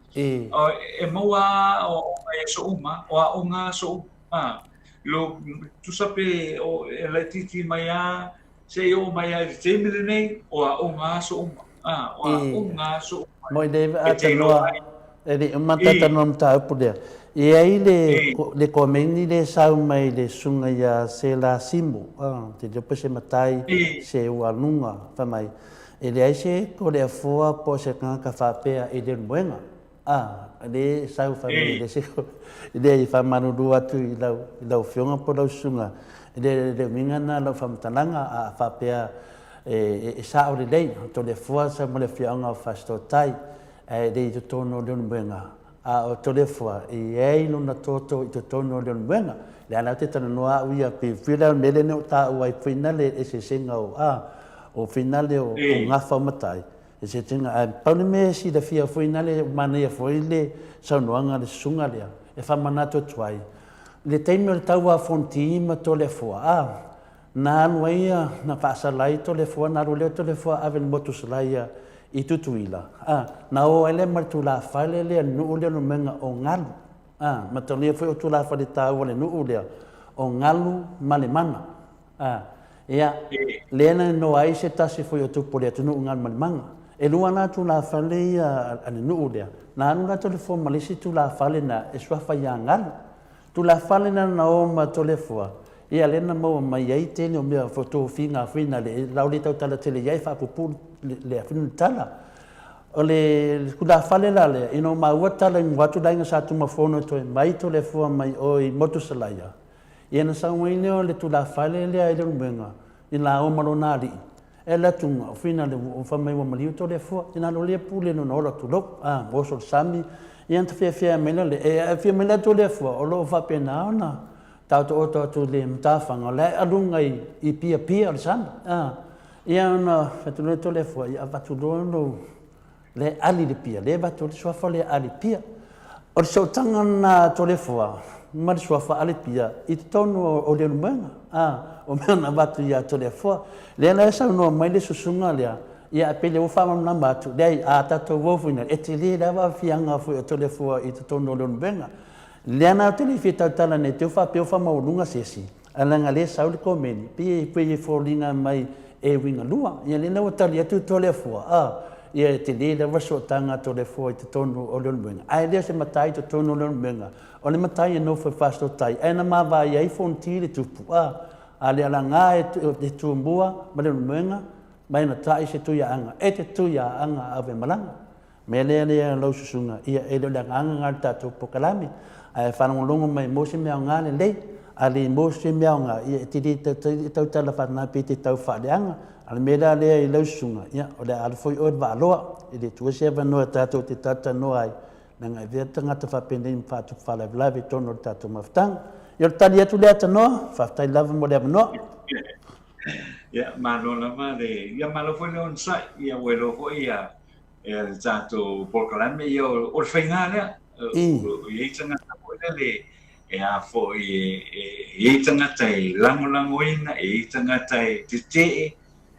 e maua a aoaoga i aso uma, o aoga aso uma. A, lo, tusa pe o, e laitiiti mai a, seia oo mai a i le taimi lenei, o aoga aso uma. A, o aoga aso uma. Mo i le e te iloa ai. E le uma talanoa mataupu lea. E i ai le, le komeni le sau mai le susuga ia Sela Simu, te iloa pe se matai, se ualuga, fai mai, e leai se Toleafoa po o se tagata faapea i le moega. A, le sau fai mai, e leai se, e leai, e faamalulu atu i lau, i lau afioga po o lau susuga, e le, le uiga lena o lau faamatalaga, a faapea e, e sao lelei, o Toleafoa sau mai le afioaga o Fasitotai, ae le i totonu o Leulumoega, a o Toleafoa, e i ai lona toto i totonu o Leulumoega. Lea la ou te talanoa au ia, pei foi la o le mea lea na ou taua ai finale le eseesega o, a, o finale o, o gafa o matai, eseesega, ae pau le mea e silafia foi nale, ua manaia foi le saunoaga a le susuga lea, e faamanatu atu ai, le taimi o le taua a Fonoti ma Toleafoa, a, Na alu ai ia, na faasala ai Toleafoa, na alu lea o Toleafoa ave i le motu salaia i Tutuila, a, na o ai lea ma le tulafale lea, le nuu lea o le mea o Galu, a, matalia foi o tulafale taua le nuu lea, o Galu ma le Mana, a, ia, lea na inoa ai se tasi foi o tupu o le atunuu Galu ma le Mana. E lua la tulafale ia a le nuu lea, na alu la Toleafoa ma le isi tulafale na e suafa ia Galu. Tulafale na na o ma Toleafoa, ia lea na maua mai ai tele o mea tofiga foi na le lau le tautala tele i ai faapuupuu le afinu le tala. O le tulafale la lea, ina ua maua tala i mua atu le aiga Sa Tumafono e toe mai Toleafoa mai o i Motusalaia, ia na sau ai lea o le tulafale lea i Leulumoega i la o ma lona alii, E alu atu ma whina le ua fai mai ua maliu Toleafoa, ina lo lea pule lona ola tulou, a, oso le sami, ia na feafea mai la le, e fia mai la Toleafoa, o lo o faapena ona taotooto atu i le matafaga, o la e aluga i, i piapia o le sami, a, ia ona fai atu loa Toleafoa, ia avatu loa lou, lea e ali le pia, lea e avatu le suafa lea ali pia. O le sootaga lena a Toleafoa ma le suafa ali pia i totonu o Leulumoega, a, o mea na avatu ia Toleafoa. Lea la e saunoa mai le susuga lea, ia pei lea ua faamalamalama atu, leai, a tatou o foi e tele lava aafiaga foi o Toleafoa i totonu o Leulumoega. Lea la ou te le fia tautala nei te faapea ua faamaualuga se isi, Ae leaga lea sau le komeni, pei e pei e foliga mai e uiga lua. Ia lea la ua tali atu Toleafoa, a, ia e tele lava sootaga a Toleafoa i totonu o Leulumoega. Ae le o se matai i totonu o Leulumoega, o le matai e nofo i Fasitotai, ae na mavae ai Fonoti le tupu, a, a le alaga e Tumua ma Leulumoega, mai na ta'i se Tuiaana, e te Tuiaana Avemalaga. Mea lea lea lau susuga, ia e le o le agaga lena o le tatou polokalame, ae faalogologo mai mo se mea aoga lelei, a le mo se mea aoga, ia e te le tautala faana pe te tau faaleaga. A o le mea la lea i lau susuga, ia o le a alu foi oe i le vaaloa, e le tuua se avanoa tatou te talatalanoa ai, leaga e avea le tagata faapenei ma faatupu faalavelave i totonu o le tatou mafutaga. Ia o le tali atu lea Tanoa, faafetai lava mo le avanoa. Ia, malo lava le, ia malo foi le onosai, ia ua iloa foi ia ia le tatou polokalame, ia o le faiga lea. O i ai tagata foi lele e a foi e i ai tagata e lagolagoina, e i ai tagata e tetee,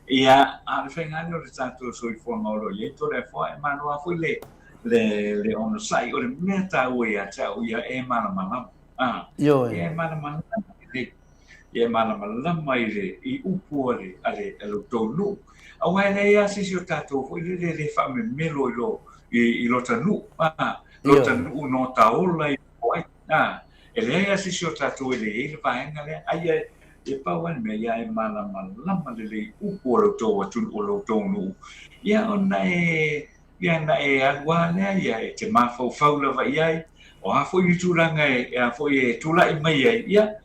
ia a o le faiga lea o le tatou soifuaga o lo o i ai Toleafoa, e malo lava foi le le onosai. O le mea taua ia te au ia e malamalama. A, ia e malamalama lelei. Ia e malamalama i le i upu a le a le a lo tou nuu. Aua e leai lava se isi o tatou foi lele e le faamemelo i lo i i lota nuu, a, lota nuu no ta ola i o ai, a. E leai lava se isi o tatou e le i ai le vaega lea, a ia e pau lava le mea, ia e malamalama lelei i upu a lo tou atunuu o lo tou nuu, ia ona e ia ona e alu lava lea, ia e te mafaufau lava i ai, o a foi ni tulaga e a foi e tulai mai ai, ia,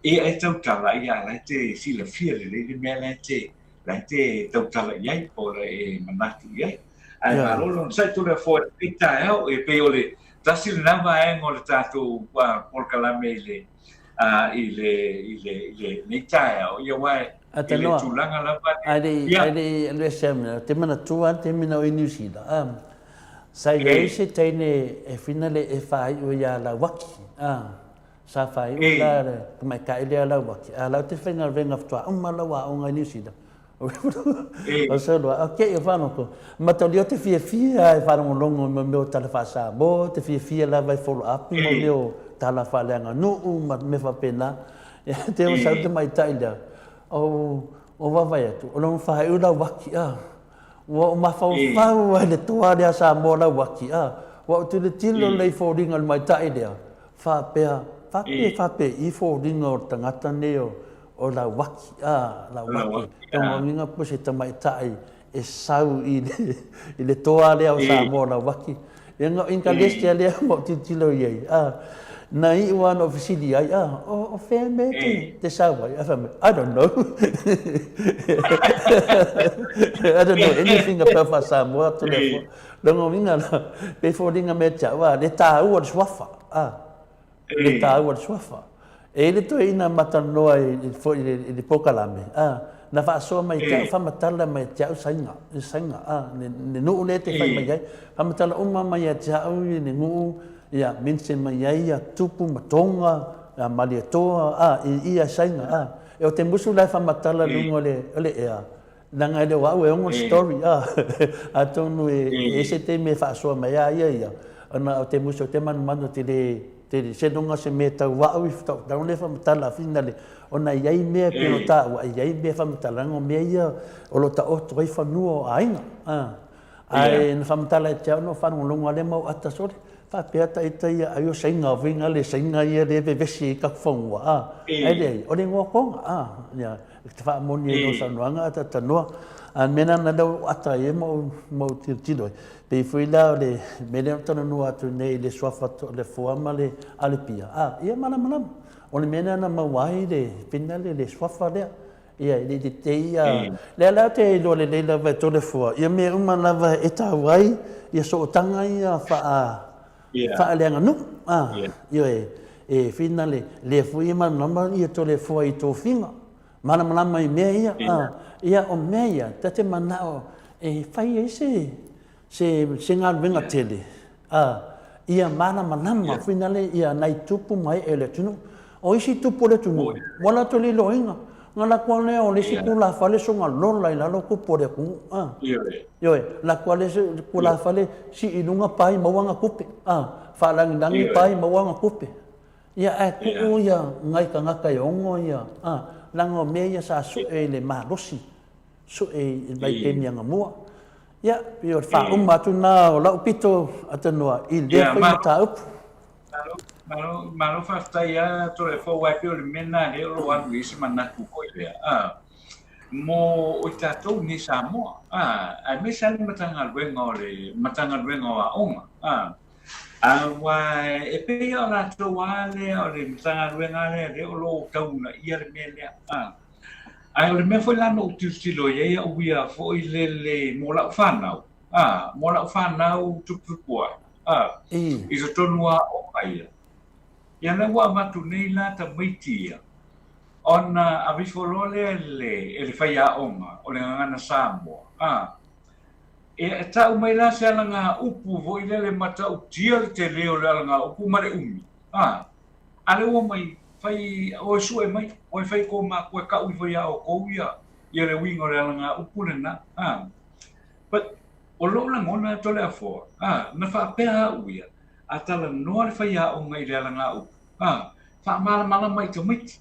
ia e tautala, ia la e te silafia lelei le mea la e te, la e te tautala i ai, po o la e manatu i ai. Ae malo le onosai Toleafoa i lenei taeao, e pei o le tasi lena vaega o le tatou polokalame i le i le i le i lenei taeao, ia aua i le tulaga lava Ae le i ae le i alu ese au, ou te manatua lava le taimi na o i Niu Sila, sa i ai se teine e finale e faaiu ia Lauaki, sa faaiu la le tamaitai lea Lauaki, a o la ou te faigaluega faatoa uma lau aoga i Niu Sila. O solo, ok, o whanoko. Matalia te fiafia e wharongolongo mo mea o tala wha-Samoa, te fiafia lava e follow up mo mea o tala wha-leaganuu ma mea whapena. Te o sau te maitai lea, o, o wawai atu, o lona whaeu lau waki, a. Ua o mafaufau ai le toa lea Samoa lau waki, a. Ua o tilotilo lei foliga o le maitai lea, whapea, whape, whape i foliga o le tangata nei o, O Lauaki, ā, Lauaki. E uiga po se tamaitai e sau i le, i le toa lea o Samoa o Lauaki. Ia na ingalestia lea ma ou tilotilo i ai, ā, na iu lava na ou fesili ai, ā, o, o fea mea te, te sau ai? Ae fai mai, I don't know. I don't know anything about Samoa, Toleafoa. Lona uiga la, pei foliga mea te au, ā, le tāua le suafa, ā. Le tāua le suafa. E i le toeaina matalanoa i le polokalame, a, na faasoa mai te au faamatala mai te au saina, saina, a, le nuu lea te fai mai ai. Faamatala uma mai ia te au i le nuu, ia, mention mai ai ia tupu ma tonga, ia Malietoa, a, i ia saina, a. E o te musu la e faamatala luga o le, o le ea, Leaga e le o au e ono le story, a. Atonu e ese taimi e faasoa mai a ia ia, ona o te musu o te manumanu te le, te se longa se mea tau au i tau le whamatala finale, ona i ai mea pe o tāua, i ai mea whamatala, ngo mea ia o lo taoto ai whanua o aiga. A. Ae na whamatala e te au no whanongolongo ale mau ata sore, whapea ta ita ia ai o sainga o vinga le sainga ia le vevesi i kaku whangua. A. Ai le ai, o le ngoa konga. A. Ia. Te whaamoni ai lou saunoaga a talanoa. A mea na lea o ata ai e ma ou tilotilo ai. Pei foi la o le mea lea na talanoa atu nei i le suafa o le foa ma le Alepia, a, ia malamalama. O le mea lea na maua ai le finale le suafa lea. Ia, e le i tetei ia. Lea la ou te iloa lelei lava e Toleafoa, ia mea uma lava e tau ai ia sootaga ia faa, faaleaganuu. A, ioe, e finale, lea foi e malamalama ia Toleafoa i tofiga. Malamalama i mea ia, a, ia o mea ia, ta te manao e fai ai se, se, se galuega tele, a, ia malamalama finale ia nai tupu ma ee o le atunuu. O isi tupu o le atunuu, ua latou le iloaina, na latou lava lea o le isi tulafale soga lola i lalo tupu o le atunuu, a. Ioe, latou lava le isi tulafale sii i luga pai maua ana tupe, a, faalagilagi pai maua ana tupe. Ia, ae tuu ia nai tagata e ono ia, a, leaga o mea ia sa sue i le malosi, sue i le vaitaimi anamua. Ia, pei o le faauma atu lena o lau pito atanoa i lea foi mataupu. Malo, malo, malo faafetai lava Toleafoa, aua e pei o le mea lena lea o lo o alu i ai se manatu foi lea, a, mo i tatou nei Samoa, a, aemaise lava le Matagaluega o le Matagaluega o Aoga, a. Aua e pei o latou lava lea o le Matagaluega lea lea o lo o tau uunaia le mea lea. Ae o le mea foi la na ou tilotilo i ai au ia foi lele mo lau fanau, a, mo lau fanau tuputupu ae, a, i totonu o aoga ia. Ia lea ua avatu nei la tamaiti ia, ona ave ifo loa lea e le, e le faiaoga o le Gagana Samoa, a, E tau mai la se alagaupu foi lele matautia le tele o le alagaupu ma le umi, a, a lea ua mai, fai, oe sue mai, oe fai ko makua e kau ifo iā oukou ia, ia le uiga o le alagaupu lena, a. But, o lou lagona e Toleafoa, a, na faapea au ia, a talanoa le faiaoga i le alagaupu, a, faamalamalama i tamaiti,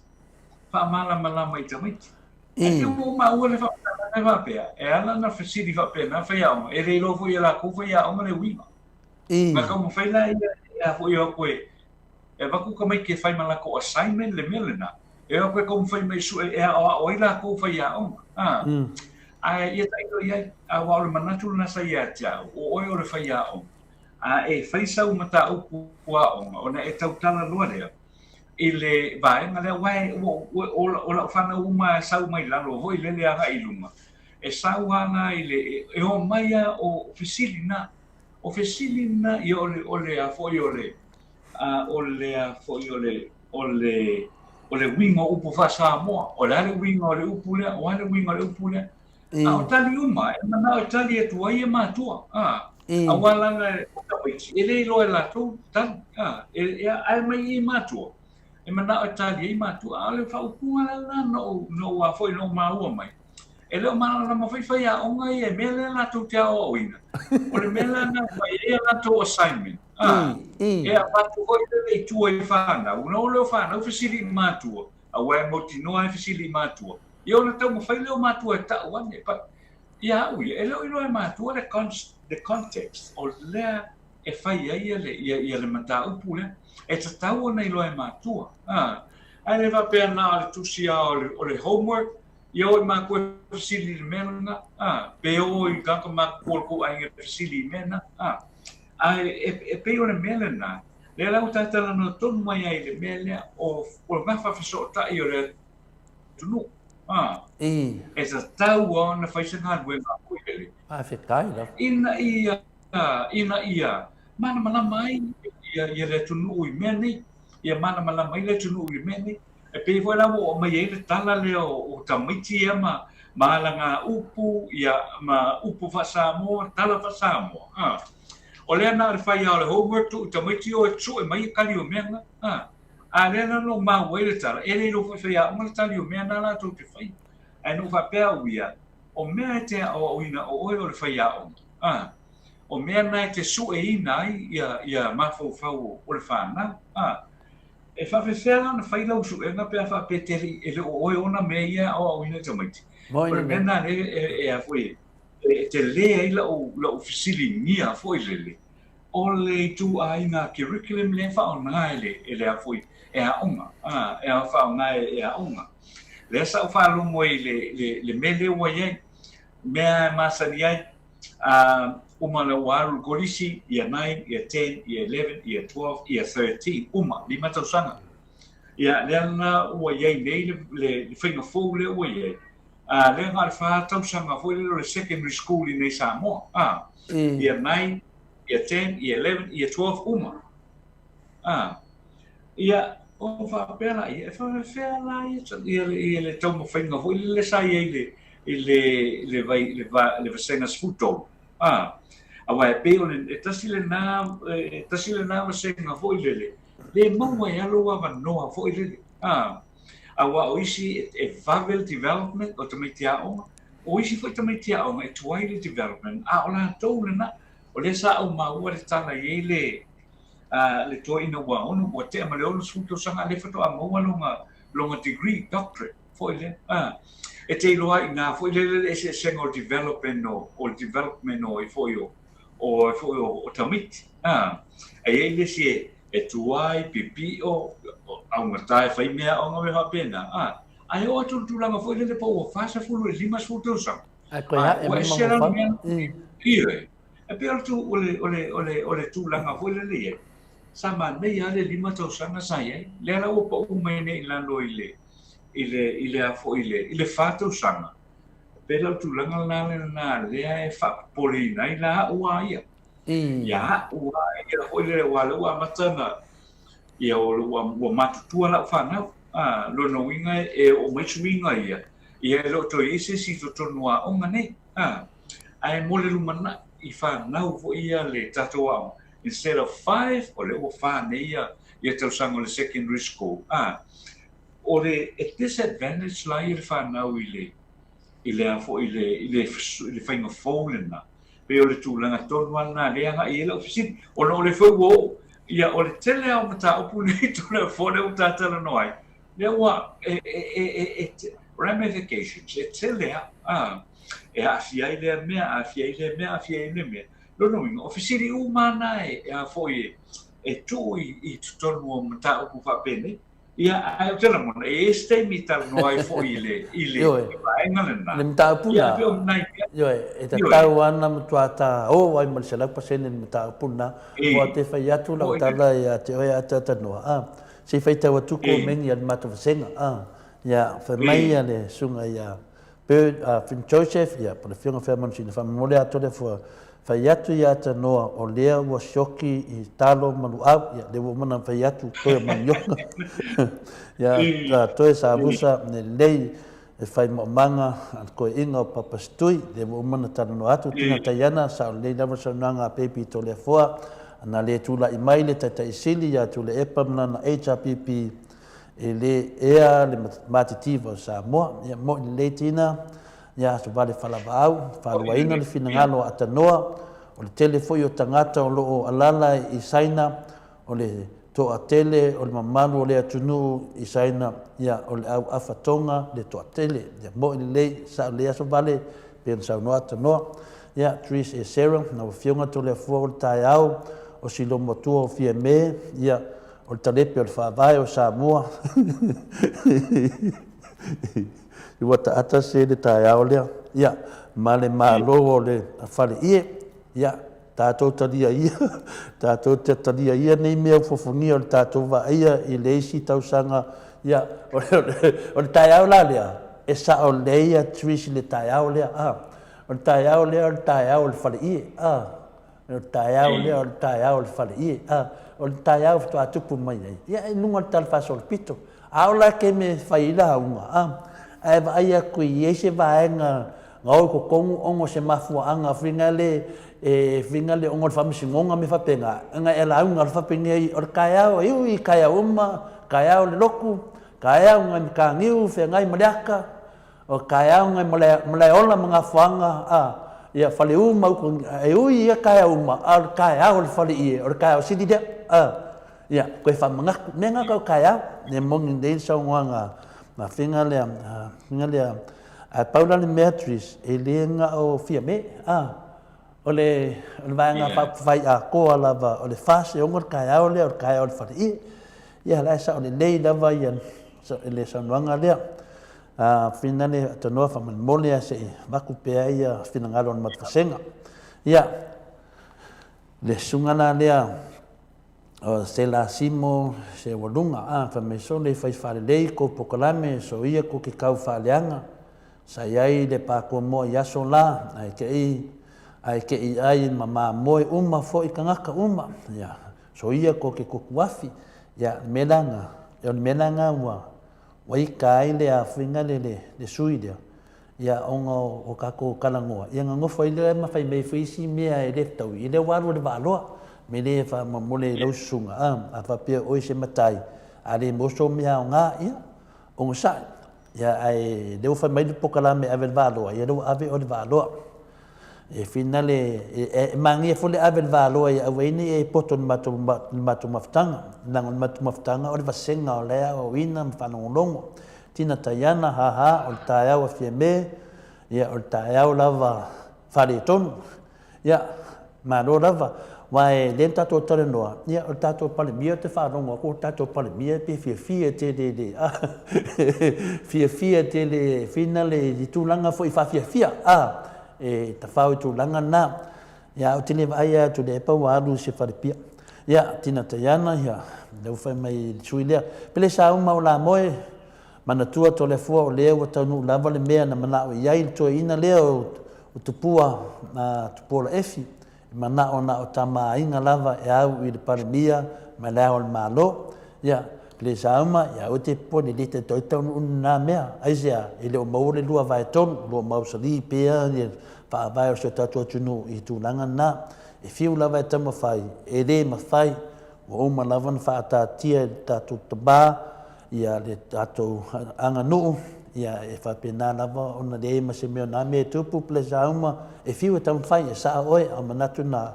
faamalamalama i tamaiti. Ae te ua maua le faamatalaga e faapea, e ala ona fesili faapena faiaoga, e le iloa foi e lakou faiaoga le uiga. Na taumafai la ia e a foi e o atu e e avatu tamaiti e fai ma latou assignment le mea lena, e o atu e taumafai mai e sue e aoao ai lakou faiaoga. A, ae ia tailo i ai, aua o le manatu lena sa ia te au, o oe o le faiaoga, a e fai sau mataupu aoga ona e tautala loa lea, i le vaega lea, aua o lau fanau uma e sau mai lalo foi lele agai i luga. E sau lava la i le, e omai lava o fesili na, o fesili na, ia o le, o le a foi o le, a, o le a foi o le, o le, o le uiga o upu faa-Samoa, o le a le uiga o le upu lea, o a le uiga o le upu lea. A o tali uma, e manao e tali atu ai e matua, a, aua leaga o tamaiti, e le iloa e latou tali, a, e, e, ae mai i matua, e manao e tali ai matua, a o le faaupuga la lena na ou, na ou a foi, na ou maua mai. E le o malamalama foi faiaoga ia i mea lea latou te aoaoina. O le mea la na aumai ai a latou assignment, a, e avatu foi lele i tua i fanau, ona o lea o fanau fesili i matua, aua e mautinoa e fesili i matua. Ia ona taumafai lea o matua e tau ane, but ia au ia, e le o iloa e matua le, le context o lea e fai ai ia le, ia, ia le mataupu lea. E tatau ona iloa e matua. A, ae le faapea na o le tusi lava o le, o le homework, Ia o i matou e fesili i le mea lena, a, pe o i tagata matutua o le tou aiga e fesili i mea na, a. Ae e, e pei o le mea lena, lea la ua ta talanoa tonu mai ai i le mea lea, o, o le gafa fesootai o le atunuu, a. E tatau lava ona fai se galuega foi lele. Faafetai lava. Ina ia, ina ia malamalama ai ia, ia le atunuu i mea nei, ia malamalama ai le atunuu i mea nei. E pei foi la ua oo mai ai le tala lea o tamaiti ia ma ma alagaupu, ia, ma upu faa-Samoa, tala faa-Samoa, a. O lea na o le fai lava o le homework tuu i tamaiti o e sue mai e tali o mea na, a. A lea la na ou maua ai le tala, e le iloa foi faiaoga le tali o mea na latou te faia. Ae na ou faapea au ia, o mea e te aoaoina o oe o le faiaoga, a. O mea na e te sueina ai ia, ia mafaufau o le fanau, a. E faafefea la ona fai lau suega pe a faapea te alii e le o oe ona mea ia e aoaoina i tamaiti? O le mea lena lea e, e, a foi, e tele ai lau, lau fesiligia foi lele, o le ituaiga curriculum lea e faaaoga e le, e le a foi, e aoga, a, e faaaoga e, e aoga. Lea sa ou faalogo ai i le, le, le mea lea ua i ai, mea e masani ai, A uma lea ua alu i le kolisi, year 9, year 10, year 11, year 12, year 13, uma, lima tausaga. Ia, lea la ua i ai nei le, le, le faiga fou lea ua i ai, a, lea na o le fa tausaga foi lele o le secondary school i nei Samoa, a, year 9, year 10, year 11, year 12, uma. A, ia, ona faapea laia, e faapefea la ia, ia, ia le taumafaiga foi lele sa i ai le, i le, le, vai, le, va, le vasega 13. A, aua e pei o le, e tasi lena, e tasi lena vasega foi lele, le maua ai lava lou avanoa foi lele. A, aua o isi e, e vave le development o tamaiti aoga, o isi foi tamaiti aoga e tuai le development, a o latou lena, o lea sa ou maua le tala i ai le, a le toeaina ua ono, ua tea ma le 60 tausaga a lea faatoa maua lona, lona degree, doctorate foi lea. A, e te iloa ai inā foi lele le eseesega o le development o, o le development o e foi o, o e foi o, o tamaiti. A, e i ai le isi e, e tuai, pipio, augata e fai mea aoga mea faapena. A, ae oo atu i le tulaga foi lele po ua 40 i le 50 tausaga. Ae toe ae mai mafaufau. Ioe. E pei o le, o le, o le, o le, o le tulaga foi lele i ai, sa manaia lava le lima tausaga sa i ai. Lea la ua pau mai nei i lalo i le, i le, i le a foi, i le, i le fa tausaga. E pei la o le tulaga lena lena lea e faapopoleina ai la au a ia. Ia au a ia foi lele, aua lea ua amata ona, ia ua, ua matutua lau fanau. A, lona uiga e oo mai suiga ia, ia e le o toe i ai se isi i totonu o aoga nei. A, ae mo le lumanai i fanau foi ia le tatou aoga, instead of five, o lea ua fa nei ia, ia tausaga o le secondary school. A, o le e disadvantage la ia le fanau i le, i le a foi, i le, i le, i le faiga fou lena. Pei o le tulaga tonu lava lena lea e agai i ai lau fesili. Ona o lea foi ua oo, ia o le tele lava o mataupu nei Tulafono lea ua ta talanoa ai, lea ua e, e, e, e, e, ramifications, e tele lava, a, e aafia ai lea mea, aafia ai lea mea, aafia ai lea mea. Lona uiga, o fesili uma lava na e, e a foi e, e tuu i, i totonu o mataupu faapenei. Ia, ae ou te lagona, e i ai se taimi e talanoa ai foi i le, i le Ioe. vaega lena. Le mataupu Ia, lena, e pei o nai mea. ioe, e Ioe. tatau lava ona matua ta oo ai ma le 100% i le mataupu lena, aua te fai atu lau Foi. tala ia te oe Ataatanoa, a, se i faitau atu komeni a le matou vasega, a, ia, fai mai le susuga ia. Bird, Finn Joseph, ia, po le Afioga Feamanusina, faamolemole atoa le afua fai atu ia Tanoa o lea ua sioki i talo ma luau, ia, lea ua uma ona fai atu toe o manioga. Ia, toe savusa lelei e fai maumaga a le koeina o Papasitui, lea ua uma ona talanoa atu tina Taiana, sao lelei lava le saunoaga a Baby Toleafoa, ana le tulai mai le Taitai Sili ia Tuilaepa ma lana HRPP, e le ea le matitiva o Samoa. Ia mo'i lelei tina, ia aso vale falavaau, faluaina le finagalo o Atanoa, o le tele foi o tagata o lo o alala i Saina, o le toatele o le mamalu o le atunuu i Saina, ia o le au afa Tonga le toatele. Ia mo'i lelei, sao lelei aso vale, pei ona saunoa Atanoa. Ia, Therese Esera, lau Afioga Toleafoa o le taeao o Silomoatua o Fiame, ia, O le talepe o le Faavae o Samoa. Ua taata se le taeao lea. Ia, ma le Malo o le Faleie. Ia, tatou talia ia, tatou te talia ia nei mea ufofogia o le tatou vaaia i le isi tausaga. Ia, o le, o le taeao la lea, e sao lelei a Trish i le taeao lea. A, o le taeao lea o le taeao o le Faleie. A, O le taeao lea, o le taeao o le faleie, a, o le taeao faatoa tupu mai ai, ia, i luga o le tala faasolopito. A o la ke me fai ai lauga, a, ae vaai atu e i ai se vaega na o i totonu ona o se mafuaaga foi lea e foi lea ona o le faamasinoga ma mea faapena, ona e lauga loa faapenei, o le taeao e ui i taeao uma, taeao o le lotu, taeao nai mataniu feagai ma le ata, O taeao nai Malaeola ma Gafoaga a, ia Faleu ma uta, e ui ia taeao uma, a o le taeao o le faleie, o le taeao sili lea, a, ia, toe faamanatu. Mea na tau taeao, e moni lelei le saunoaga a Figa lea, a Figa lea, ae pau la le mea Trish, e le na o Fiame, a, o le, o le Vaega Faaupufai atoa lava, o le 46 le taeao lea, o le taeao o le faleie. Ia, la e sao lelei lava ia le saunoaga lea. A finale tanoa faamolemole a se i avatu pea ia finagalo o le matou vasega. Ia, le susuga la lea o Stella Simo Seualuga, a fai mai sole fai faalelei kou polokalame soia kou ke kau faaleaga sa i ai le Pakomoa i aso la ae ke i ae ke i ai ma mamoe uma foi tagata uma ia soia kou ke kokuafi ia le mea la na o le mea la na ua Ua ika ai le afuiga le le sui lea, ia ona o tatou talanoa, ia na nofo ai lea ma fai mai foi isi mea e le fetaui, ia lea ua alu i le vaaloa. Me le faamolemole i lau susuga, a, a faapea o oe se matai, a le maua sou mea aoga, ia, onosai. Ia, ae lea ua fai mai le polokalame e ave i le vaaloa, ia lea ua ave oe i le vaaloa. E finale, e magia foi le ave le valoa ia aua ai nei e poto i le matou, le matou mafutaga. Leaga o le matou mafutaga o le vasega o la e aoaoina ma faalogologo. Tina Taiana, ha ha, o le taeao a Fiame, ia o le taeao lava faaletonu. Ia, malo lava. Aua e lea na tatou talanoa, ia o le tatou Palemia ou te faalogo atu o le tatou Palemia pei e fiafia tele i le, fiafia tele finale i tulaga foi faafiafia, a, e tafao i tulaga na. Ia, ou te le vaai atu i le epa ua alu i se falepia. Ia, Tina Taiana, ia, lea ua fai mai le sui lea. Pele sauma o Lamoe, manatua Toleafoa o lea ua taunuu lava le mea na manao i ai le toeaina lea o Tupua, Tupua Laefi, E manao na o tama aiga lava e au i le Palemia ma le Ao o le Malo. Ia, le sauma, ia aua te popole, le te toe taunuu na mea. Aisea, e le o maua le 2/3, o lo o mausali pea le faavae o si o tatou atunuu i tulaga na. E fiu lava e taumafai, e le mafai, ua uma lava ona faataatia e le tatou tama ia le tatou aganuu, ia e faapena lava ona leai ma se mea o na mea e tupu, Pelesauma, e fiu e taumafai, e sao oe, a o manatu na,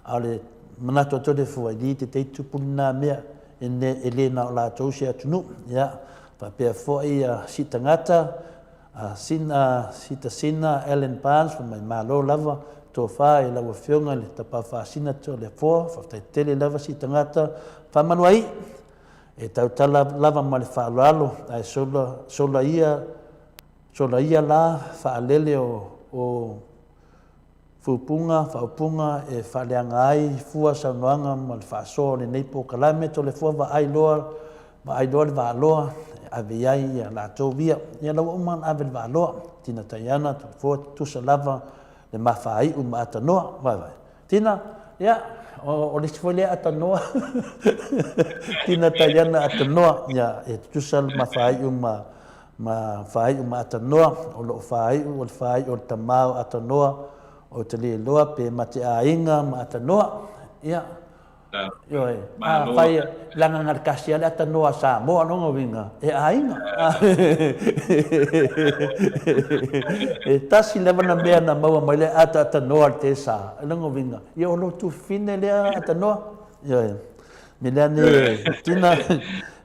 a o le manatu a Toleafoa, e li te tei tupu lena mea, e ne, e le na o latou se atunuu. Ia, faapea foi ia si tagata, a Sina, Sita Sina, Allan Barnes, fai mai, malo lava, tofa i lau Afioga i le Tapafaasina Toleafoa, faafetai tele lava si tagata, faamalu ai. E tautala lava ma le faaaloalo, ae sola, sola ia, sola ia la faalele o, o fupuga, faaupuga e faaleaga ai fua saunoaga ma le faasoa o lenei polokalame, Tolefua vaai loa, vaai loa le vaaloa, e ave i ai ia latou ia. Ia la ua uma ona ave le vaaloa, tina Taiana, Toleafoa, tutusa lava le ma faaiu ma atanoa. Vaai, Tina, ia, o le isi foi lea atanoa, Tina Taiana atanoa, ia, e tutusa le ma faaiu ma, ma faaiu ma atanoa, o loo faaiu, o le faaiu o le tama o atanoa, ou te le iloa pe ma te aiga ma atanoa, ia, Ioe, afai leaga na le tasi lava le atanoa a Samoa, lona uiga, e aiga. E tasi lava na mea na maua mai le ataatanoa le tesa, lona uiga, ia o lo tufine lea atanoa. Ioe, me lea ne tina,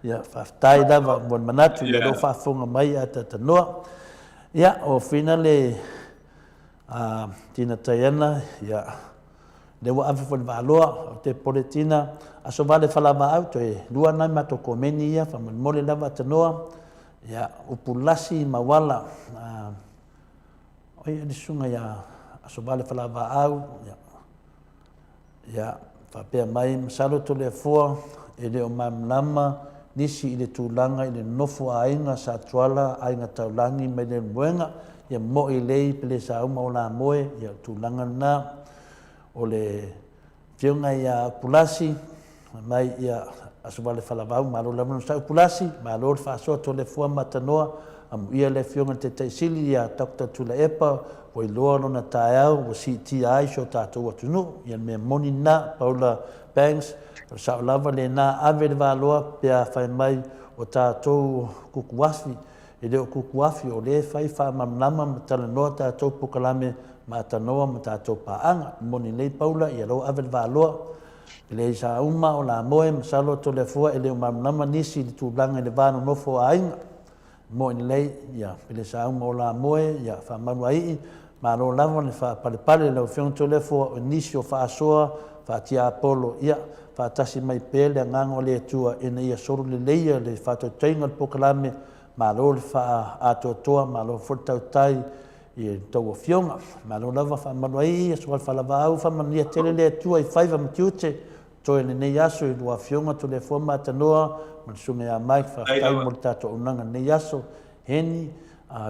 ia faafetai lava mo le manatu, ia lou faafofoga mai ataatanoa. Ia, o fina le tina Taiana, ia, Lea ua ave foi le vaaloa, o te pole tina, aso vale falavaau, toe lua nai matou komeni ia, faamolemole lava atanoa, ia, upu lasi ma uala, oi le susuga ia aso vale falavaau, ia, ia, faapea mai, masalo Toleafoa, e le o malamalama nisi i le tulaga i le nofo a aiga Sa Tuala, aiga taulagi mai Leulumoega, ia mo'i lei Pelesauma o Lamoe, ia o le tulaga lena. O le Afioga ia Upulasi, fai mai ia Asovale Falavau, malo lava le onosai Upulasi, malo le faasoa Toleafoa ma Tanoa, amuia le Afioga i le Taitai Sili ia Doctor Tuilaepa, ua iloa lona taeao ua siitia ai si o tatou atunuu. Ia le mea moni lena, Paula Banks, o le sao lava lena, ave le valoa pe a fai mai o tatou kukuafi, E le o kukuafi, o lea e fai faamalamalama ma talanoa tatou polokalame ma atanoa ma tatou paaga. E moni nei Paula, ia lou ave le vaaloa. E leai sa uma o lamoe, masalo Toleafoa e le o malamalama nisi i le tulaga i le va nonofo o aiga. E moni lelei, ia, e le sa uma o lamoe, ia, faamalu aii, malo lava le faapalepale i lau Afioga Toleafoa, o nisi o faasoa, faatiapolo, ia, faatasi mai pea le Agaga o le Atua ina ia solo leleia le faatautaiga o le polokalame, malo le faaatoatoa, malo foi le tautai i a outou afioga. Malo lava faamalu ai Aso Alafalavaau, faamanuia tele le Atua i faiva ma tiute toe lenei aso i lua afioga Toleafoa Matanoa ma le Susuga ia Mike, faafetai mo le tatou auaunaga i lenei aso. Heni,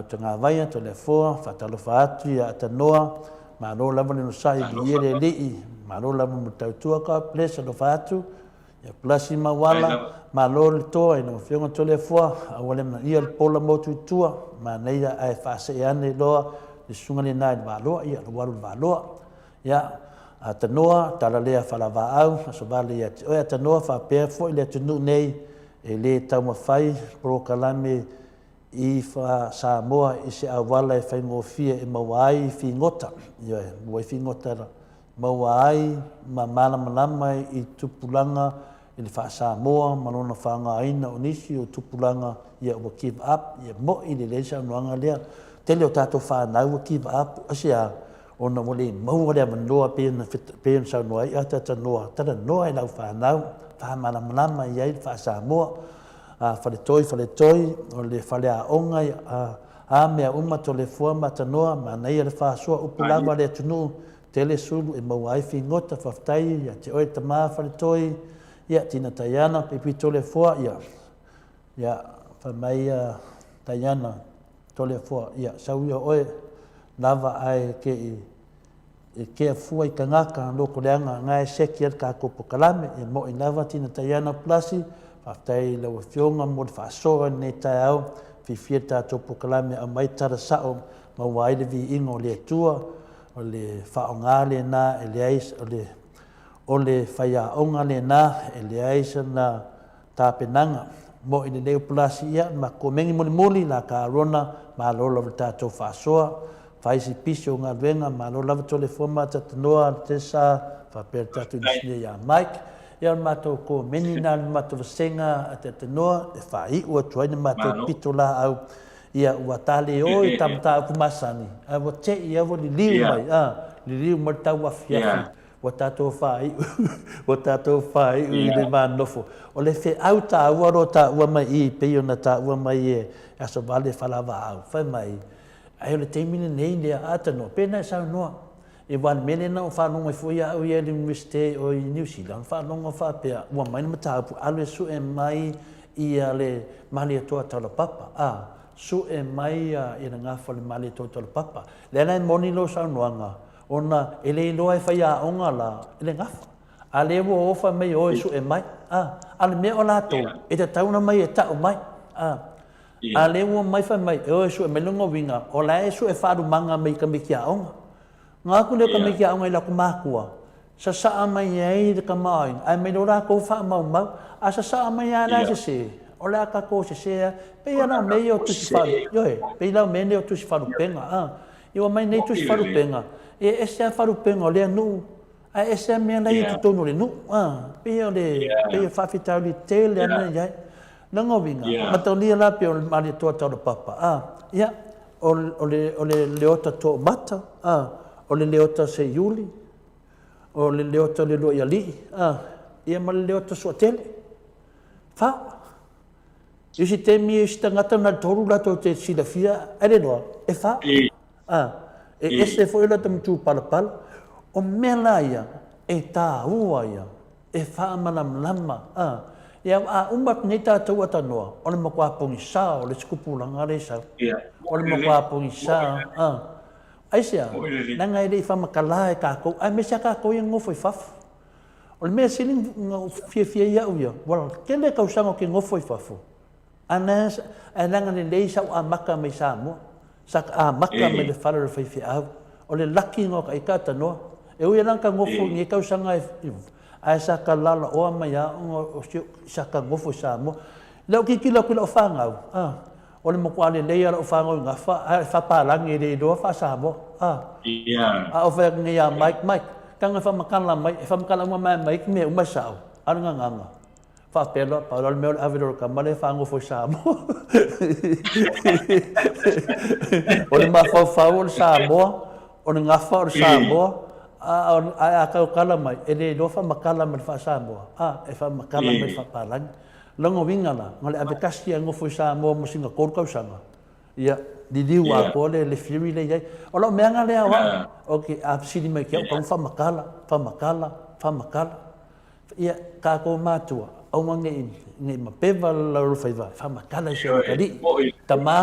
Tagavaia, Toleafoa, faatalofa atu ia Atanoa, malo lava le onosai, viia le Alii, malo lava mo le tautua, God bless, alofa atu, ia Blasi Mauala, malo le toa i lau Afioga Toleafoa, aua le amanaia le pola motu i tua, manaia ae faasee ane loa le susuga lena i le Valoa, ia lou alu i le Valoa. Ia, Atanoa, tala lea falavaau, aso vale ia te oe Atanoa, faapea foi le atunuu nei e le taumafai polokalame i Samoa i se auala e faigofie e maua ai figota, ioe, maua ai figota, maua ai ma malamalama i tupulaga i le faa-Samoa ma lona faaaogaina o nisi o tupulaga ia ua give up, ia mo'i lelei le saunoaga lea. Tele o tatou fanau ua give up, aisea? Ona ua le maua le avanoa pei ona pei ona saunoa ai Atatanoa, talanoa i lau fanau, faamalamalama i ai le faa-Samoa, a faletoi, faletoi, o le faleaoga, a, a mea uma, Toleafoa ma Atanoa, manaia le faasoa, upu lava a le atunuu, tele sulu e maua ai figota, faafetai ia te oe tama faletoi, ia Tina Taiana, Pipi Toleafoa, ia, ia, fai mai ia Taiana, Toleafoa, ia, sau ia oe, lava ae ke i e kea fua i kangaka loko leaga nga e seki ai le tatou pokalame e moʻi lava tina Taiana Pulasi faafetai i lau afioga mo le faasoa i lenei taeao fiafia le tatou pokalame aumai tala sao maua ai le viiga o le Atua o le faaaoga lena e leai o le o le faiaoga lena e leai sana Tapenaga, Moʻi lelei o Pulasi ia ma komeni mulimuli la ka Arona, malo lava le tatou faasoa, fai si pisi o galuega, malo lava Toleafoa ma Tatanoa, Tessa, faapea le tatou inisinia ia Mike. Ia o le matou komeni na le matou vasega a Tatanoa e faaiu atu ai le matou pito laau ia ua tale o i ta mataupu masani, ae ua tei a ua liliu mai, a, liliu mai le tauafiafi. Ua tatou faaiu, ua tatou faaiu i le va nofo. O le feau taua o lo o taua mai i i, pei ona taua mai e Asovale Falavaau, fai mai, ai o le taimi lenei lea, a tanoa, pena e saunoa. E aua o le mea lea na ou faalogo ai foi au ia i le Iunivesite o i Niu Sila, na faalogo faapea, ua mai le mataupu, alu e sue mai ia le Malietoa Taulapapa, a, sue mai ia le gafa o le Malietoa Taulapapa. Lea la e moni lou saunoaga, ona e le iloa e faiaoga la i le gafa. A lea ua o fai mai o e sue mai, a, a o le mea o latou, e tatau ona mai e tau mai, a. A lea ua omai fai mai e o e sue mai, lona uiga o la e sue faalumaga mai i tamaiti aoga. Ona o atu lea o tamaiti aoga i latou matua, sasaa mai ai le tamaoaiga, ae aumai loa latou faamaumau. A sasaa mai lava la e sese, o le a tatou sese lava. E pei lava la o mea ia o tusi faa, ioe, e pei la o mea nei o tusi faalupega, a. Ia ua aumai nei tusi faalupega, e ese lava faalupega o lea nuu, Ae ese lava mea la e i totonu o le nuu, a, pei o le, pei o faafitauli tele lava mea e i ai. Lona uiga, mataulia la pei o le Malietoa Taulapapa, a, ia, o, o le, o le Leota Toomata, a, o le Leota Seiuli, o le Leota Leuluaialii, a, ia ma le Leota Suatele. Fa. I isi taimi e isi tagata na o le tolu latou te silafia, ae le iloa, e fa. A, e ese foi o latou matupalapala. O mea la ia, e tāua ia, e faamalamalama. A, ia a uma atu nei tatou atanoa, o le matua pogisa o le isi tupulaga lea e sau. O le matua pogisa, a. Aisea? Leaga e le i faamatala e tatou, aemaise lava tatou ia e nonofo i fafo. O le mea sili na ou fiafia ai au ia, ua tele tausaga ou te nofo i fafo, ae leaga lelei sa ou amata mai Samoa. Sa amata mai le fale o le faifeau. O le laki lena o ita tanoa. E ui lava na ta nofo i nei tausaga ae sa ta lalaoa mai lava ona o si sa ta nofo i Samoa. I lau tilotilo atu i lau fanau, o le matua lelei lava o lau fanau i gafa, ae faapalagi e le iloa faa-Samoa. A ou fai atu nei ia Mike, Mike, tago e faamatala mai, e faamatala uma mai e Mike mea uma e sao, a o le gagana. Faapea loa, pau loa le mea o le ave loa o le tama lea e faanofo i Samoa. O le mafaufau o le Samoa, o le gafa o le Samoa, ae a tautala mai, e le iloa faamatala ma le faa-Samoa, a, e faamatala mai le faapalagi. Lona uiga la, na o le ave tasi lava e nofo i Samoa mo sina 3 tausaga, ia, liliu atoa le, le theory lea i ai. O lau meaga lea o au, okay, a fesili mai ke au, tau faamatala, faamatala, faamatala. Ia, tatou matua, aua ne i, ne i mapeva le lalofaiva, e faamatala i si ou atalii. Tama,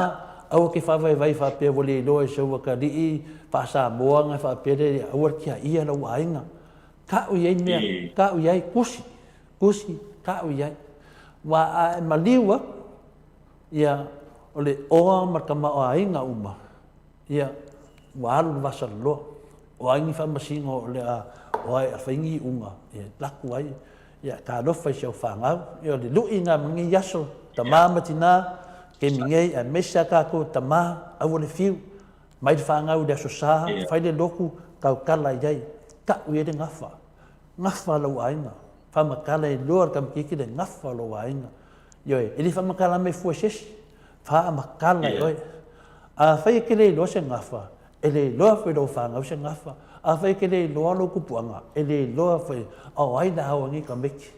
aua ke faavaivai faapea ua le iloa e si ou atalii, faa-Samoa na faapea lea, aua le tiaia lou aiga. Tau i ai mea, tau i ai, tusi, tusi, tau i ai. Aua a e maliu atu, ia, o le oa ma le tamaoaiga uma, Ia, ua alu le vasaloloa. O ai ni faamasino o le a o ai a fai ni iuga e laku ai, ia, talofa i si au fanau. Ia, o le lui lena ma lenei aso, tama ma tina, taimi nei, aemaise a tatou tama, aua le fiu, mai le fanau i le aso sa, fai le lotu, tautala i ai, tau i ai le gafa. Gafa lou aiga. Faamatala e loa le tamaitiiti le gafa o lou aiga. Ioe, e le faamatala mai fua i se isi, faamatala e oe. Afai e te le iloa se gafa, e le iloa foi e lou fanau se gafa. Afai e te le iloa lou tupuaga, e le iloa foi, a o ai la au nei tamaiti?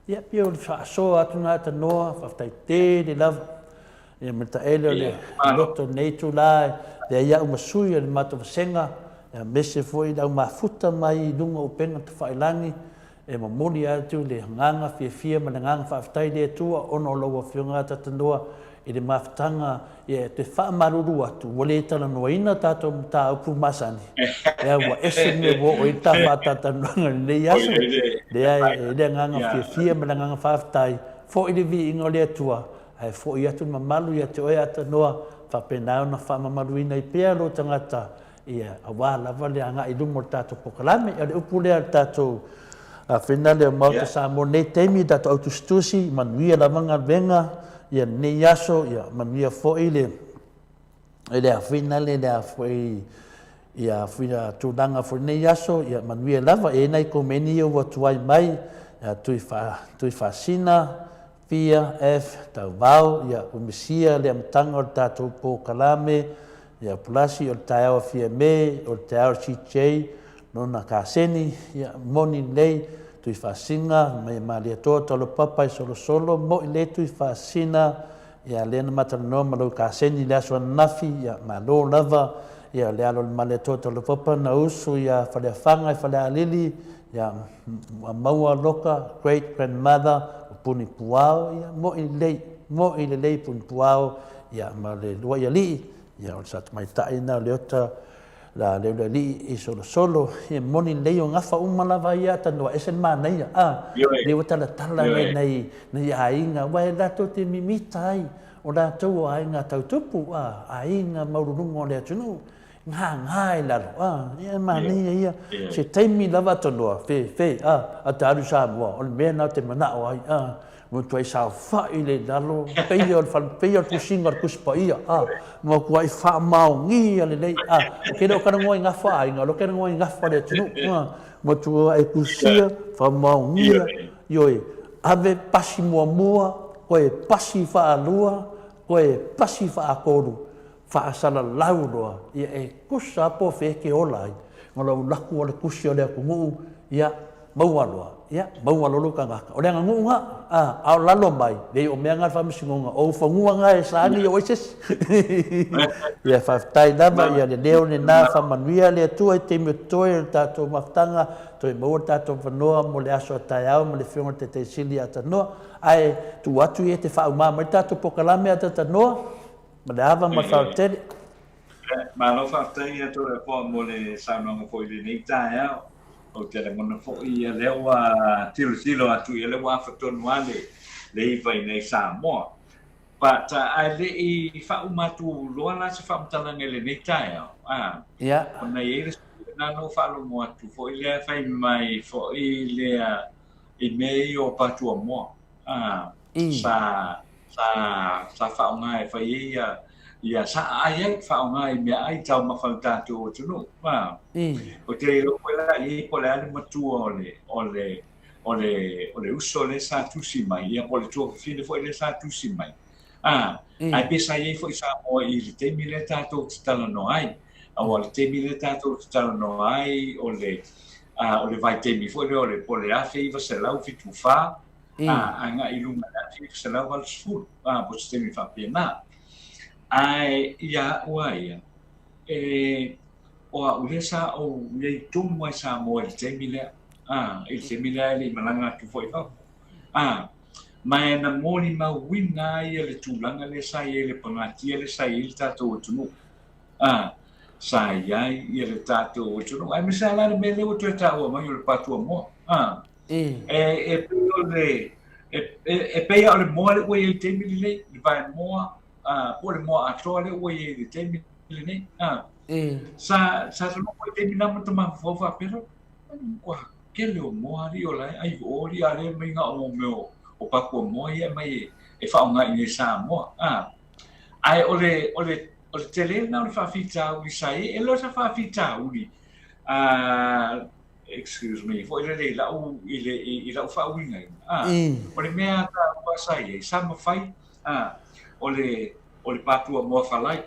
Ia, pei o le faasoa atu lena tanoa, faafetai tele lava. Ia ma le taele o le loto i lenei itula, e leai au ma sui o le matou vasega, aemaise foi le au mafuta mai i luga o upega tafailagi, E momoli atu le agaga fiafia ma le agaga faafetai i le Atua ona o lau Afioga Atatanoa i le mafutaga ia te faamalulu atu ua le talanoaina tatou mataupu masani ia ua ese le mea ua oo i ai le ta faatalatalanoaga i lenei aso. Leai, e i ai le agaga fiafia ma le agaga faafetai foi i le viiga o le Atua ae foi atu le mamalu ia te oe Atanoa faapena ona faamamaluina ai pea lou tagata Ia, aua lava le agai i luma o le tatou polokalame. O le upu lea a le tatou Finale o Maota Samoa i lenei taimi, tatou au tusitusi, manuia lava galuega ia lenei aso, ia manuia foi le le finale le a foi ia fina tulaga foi lenei aso, ia manuia lava. E i ai nai komeni ia ua tuai mai, ia Tui Fa Tui Faasina, Fia, F, Tauvao, ia ua misia le amataga o le tatou polokalame, ia Pulasi o le taeao a Fiame, o le taeao a CJ, lona kaseni, ia moni lelei, Tuifaasina, mai Malietoa, Talopapa e solosolo, moi lelei Tuifaasina, ia lea na ma talanoa ma lou kaseni i le aso ananafi, ia malo lava, ia le alo o le Malietoa Talopapa na usu ia Faleafaga i Falealili, ia maua loka great grandmother. Puni Puao, ia, mo'i lelei, mo'i lelei Puni Puao, ia, ma le lua'i alii, ia, o le sa tamaitai lena o Leota, la Leulualii i Solosolo, ia, moni lelei o gafa uma lava ia atanoa, ese le manaia, a, lea ua talatala nai, nai, nai aiga, aua e latou te mimita ai, o latou o aiga tau tupu, a, aiga maualuluga o le atunuu, ngāngā i lalo, a, ia e manaia ia, se taimi lava atanoa, fe, fe, a, a ta alu i Samoa, o le mea lena ou te manao ai, a, matuai saofai le i lalo, peia o le fale, peia o le tusiga o le Tusi Paia, a, matuai faamaonia lelei, a, ou te le o talanoa i gafa aiga, o lea ou te talanoa i gafa o le atunuu, a, matuai tusia, faamaonia, ioe, ave pasi muamua, toe pasi faalua, toe pasi faatolu, faasalalau loa, ia e tusa lava po o fea e te ola ai, ma lou laku o le tusi o le atunuu, ia, maua loa, ia, maua loa lou tagata. O le aganuu na, a, a o lalo mai, leai o mea na a le Faamasinoga, o ou fanua na e saani o ai se isi. Ia, faafetai lava, ia le leo lena, faamanuia le Atua i taimi o totoe o le tatou mafutaga, toe maua le tatou avanoa mo le aso a taeao ma le Afioga i le Taitai Sili ia Tanoa. Ae tuu atu ia e te faauma mai le tatou polokalame a Tanoa. Ma le ava ma le faaotele. Malo faafetai ia Toleafoa mo le saunoaga foi i lenei taeao. Ou te lagona foi ia lea ua tilotilo atu ia lea ua afa tonu lava le, le iva i nei Samoa. But ae le i faauma atu loa la se faamatalaga i lenei taeao, ah, yeah. Ona e i ai le sui lena na ou faalogo atu foi lea fai mai foi lea i mea ia o Patuamoa. Ah, sa sa sa faaaoga e fai ai ia ia sa aai ai faaaoga i meaai taumafa a le tatou atunuu. Ah, ou te le iloa foi la i ai po o le a le matua o le o le o le o le uso lea sa tusi mai ia po o le tuafafine foi lea sa tusi mai. Ah, ae pe sa i ai foi Samoa i le taimi lea tatou te talanoa ai. Aua o le taimi lea tatou te talanoa ai o le o le vaitaimi foi lea o le po o le 1974 agai i luma i le 1980, po o se taimi faapena. Ae ia au a ia, e, o au lea sa ou i ai tonu lava i Samoa i le taimi lea, i le taimi lea e le i malaga atu foi i fafo. Ma e na molimauina ai le tulaga lea sa i ai le pagatia lea sa i ai le tatou atunuu. Sa i ai ia le tatou atunuu. Aemaise lava la le mea lea ua toe taua mai o le patuamoa. E, e pei o le, e, e, e pei o le moa lea ua i ai i le taimi lenei, le vaemoa, po o le moa atoa lea ua i ai i le taimi lenei. Sa, sa ta nofo i taimi na ma ta mafaufau faapea, matua tele o moa alii o la e ai o alii a lea mai na o mea o patua moa ia e mai e, e faaaoga i inei Samoa. Ae o le, o le, o le tele lena o le faafitauli sa i ai, e le o se faafitauli excuse me, foi lele i lau, i le, i, i lau faauigaina. Ah, o le mea taua sa i ai, sa mafai, ah, o le, o le patua moa falai.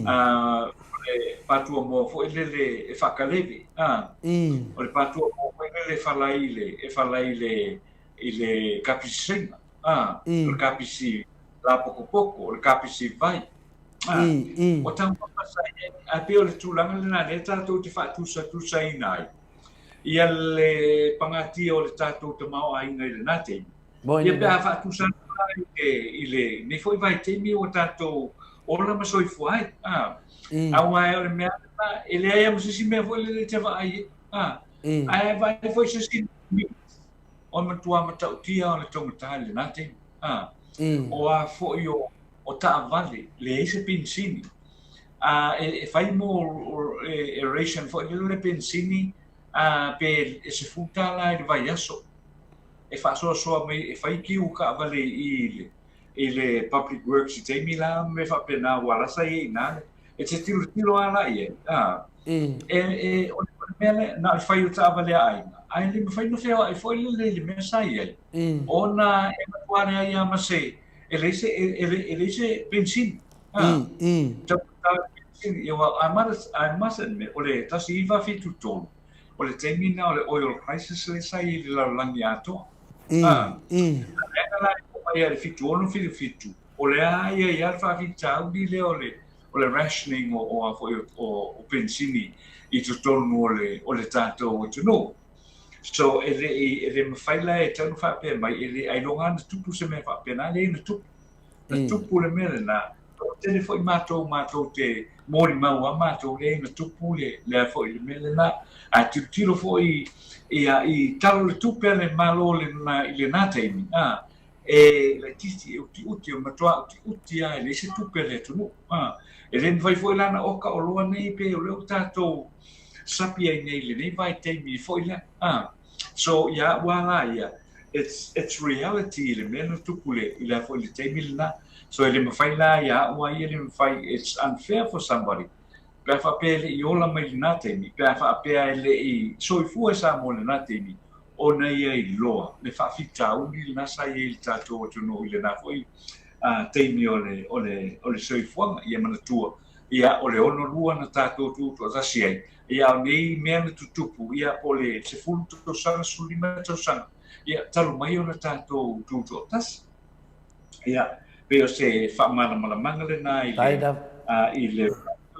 Ah, o le patua moa foi lele e faakaleve. Ah, o le patua moa foi lele e falai i le, e falai i le, i le kapisi saina. Ah, o le kapisi lapokopoko, o le kapisi vai. O taumafa sa i ai, ae pei o le tulaga lena lea tatou te faatusatusaina ai ia le pagatia o le tatou tamaoaiga i lena taimi. Ia pe a faatusa atu i le, i lenei foi vaitaimi ua tatou ola ma soifua ai. Aua o le mea lena, e leai lava ma se isi mea foi lele e te vaai ai. Ae vaai foi se isi o le matua matautia o le taugata i lena taimi. O a foi o o taavale, leai se penisini. A, e, e fai mo e, e ration foi lele le penisini a, pe e $10 i le vaiaso. E faasoasoa mai, e fai kiu taavale i le, i le Public Works i taimi la ma mea faapena, aua la sa i ai i ina le, e te tilotilo lava la i ai, a, e, e, o le mea lea, na o le fai o taavale a aiga, ae le mafai ona feoai foi lele i le mea sa i ai, ona e matua leai lava ma se, e leai se, e, e leai se penisini. Mm, mm. Penisini, ia, well, I must, I must admit, o le 1973, o le taimi na o le oil crisis le sa i ai i le lalolagi atoa. Mm, ah, mm. Lea la e mai le 76 77, o le a ia ia le faafitauli lea o le, o le rationing o, o, o, o, o penisini i totonu o le, o le tatou atunuu. So e le i e le mafai la e tatau ona faapea mai e le ailoga lava ona tupu se mea faapena, leai na tupu. Na tupu le mea lena, toatele foi matou matou te molimau lava matou leai na tupu le lea foi le mea lena. Ae tilotilo foi ia i Tala o le Tupe a le Malo lena i lena taimi, a, e laitiiti, e utiuti, e matua utiuti lava e leai se tupe a le atunuu. A, e le mafai foi la ona oka oloa nei pei o lea ua tatou sapi ai nei i lenei vaitaimi foi lea. A, so ia au lava la ia, it's, it's reality i le mea na tupu le, i le foi le taimi lena. So e le mafai la ia au lava ia e le mafai, it's unfair for somebody pe a faapea e le i ola mai i lena taimi, pe a faapea e le i soifua i Samoa i lena taimi, ona ia iloa le faafitauli lena sa i ai i le tatou atunuu i lena foi taimi o le, o le, o le soifuaga. Ia manatua, ia, o le 62 na tatou tutoatasi ai, ia, a o nei mea na tutupu, ia, po o le 10 tausaga, 15 tausaga, ia, talu mai ona tatou tutoatasi. Ia, pei o se faamalamalamaga lena i le, i le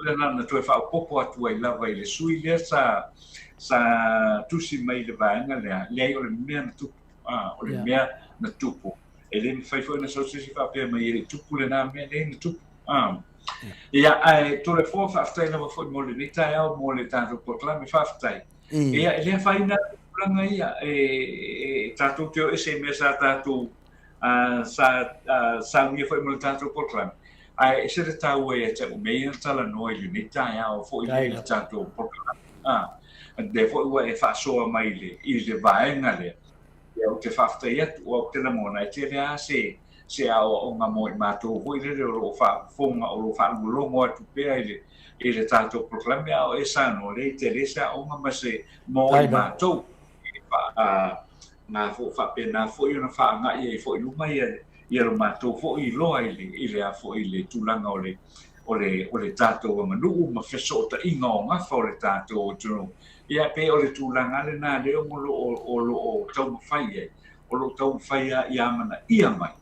lena na toe faaopoopo atu ai lava i le sui lea sa, sa tusi mai i le vaega lea, leai o le mea na tupu, a, o le mea na tupu. E le mafai foi ona sau se isi faapea mai e le i tupu lena mea, leai na tupu. A. Ia, ae Toleafoa, faafetai lava foi mo lenei taeao mo le tatou polokalame, faafetai. Ia, e le afaina tulaga ia, e, e tatou te o ese i mea sa tatou sa saunia foi mo le tatou polokalame, ae ese le taua ia te au mea ia na talanoa i lenei taeao foi lea i le tatou polokalame. Lea foi ua e faasoa mai i le, i le vaega lea, ia ou te faafetai atu, aua ou te lagona e tele lava se, se aoaoga mo i matou foi lele o lo o faafofoga, o lo o faalogologo atu pea i le, i le tatou polokalame, a o e saunoa, leai e tele se aoga ma se mo i matou. Na foi faapena foi ona faagai ai foi i luma ia ia lo matou foi iloa i le i le a foi i le tulaga o le o le o le tatou aganuu ma fesootaiga o gafa o le tatou atunuu. Ia pei o le tulaga lena lea o lo o o lo o taumafai ai, o lo o taumafai lava ia amanaia mai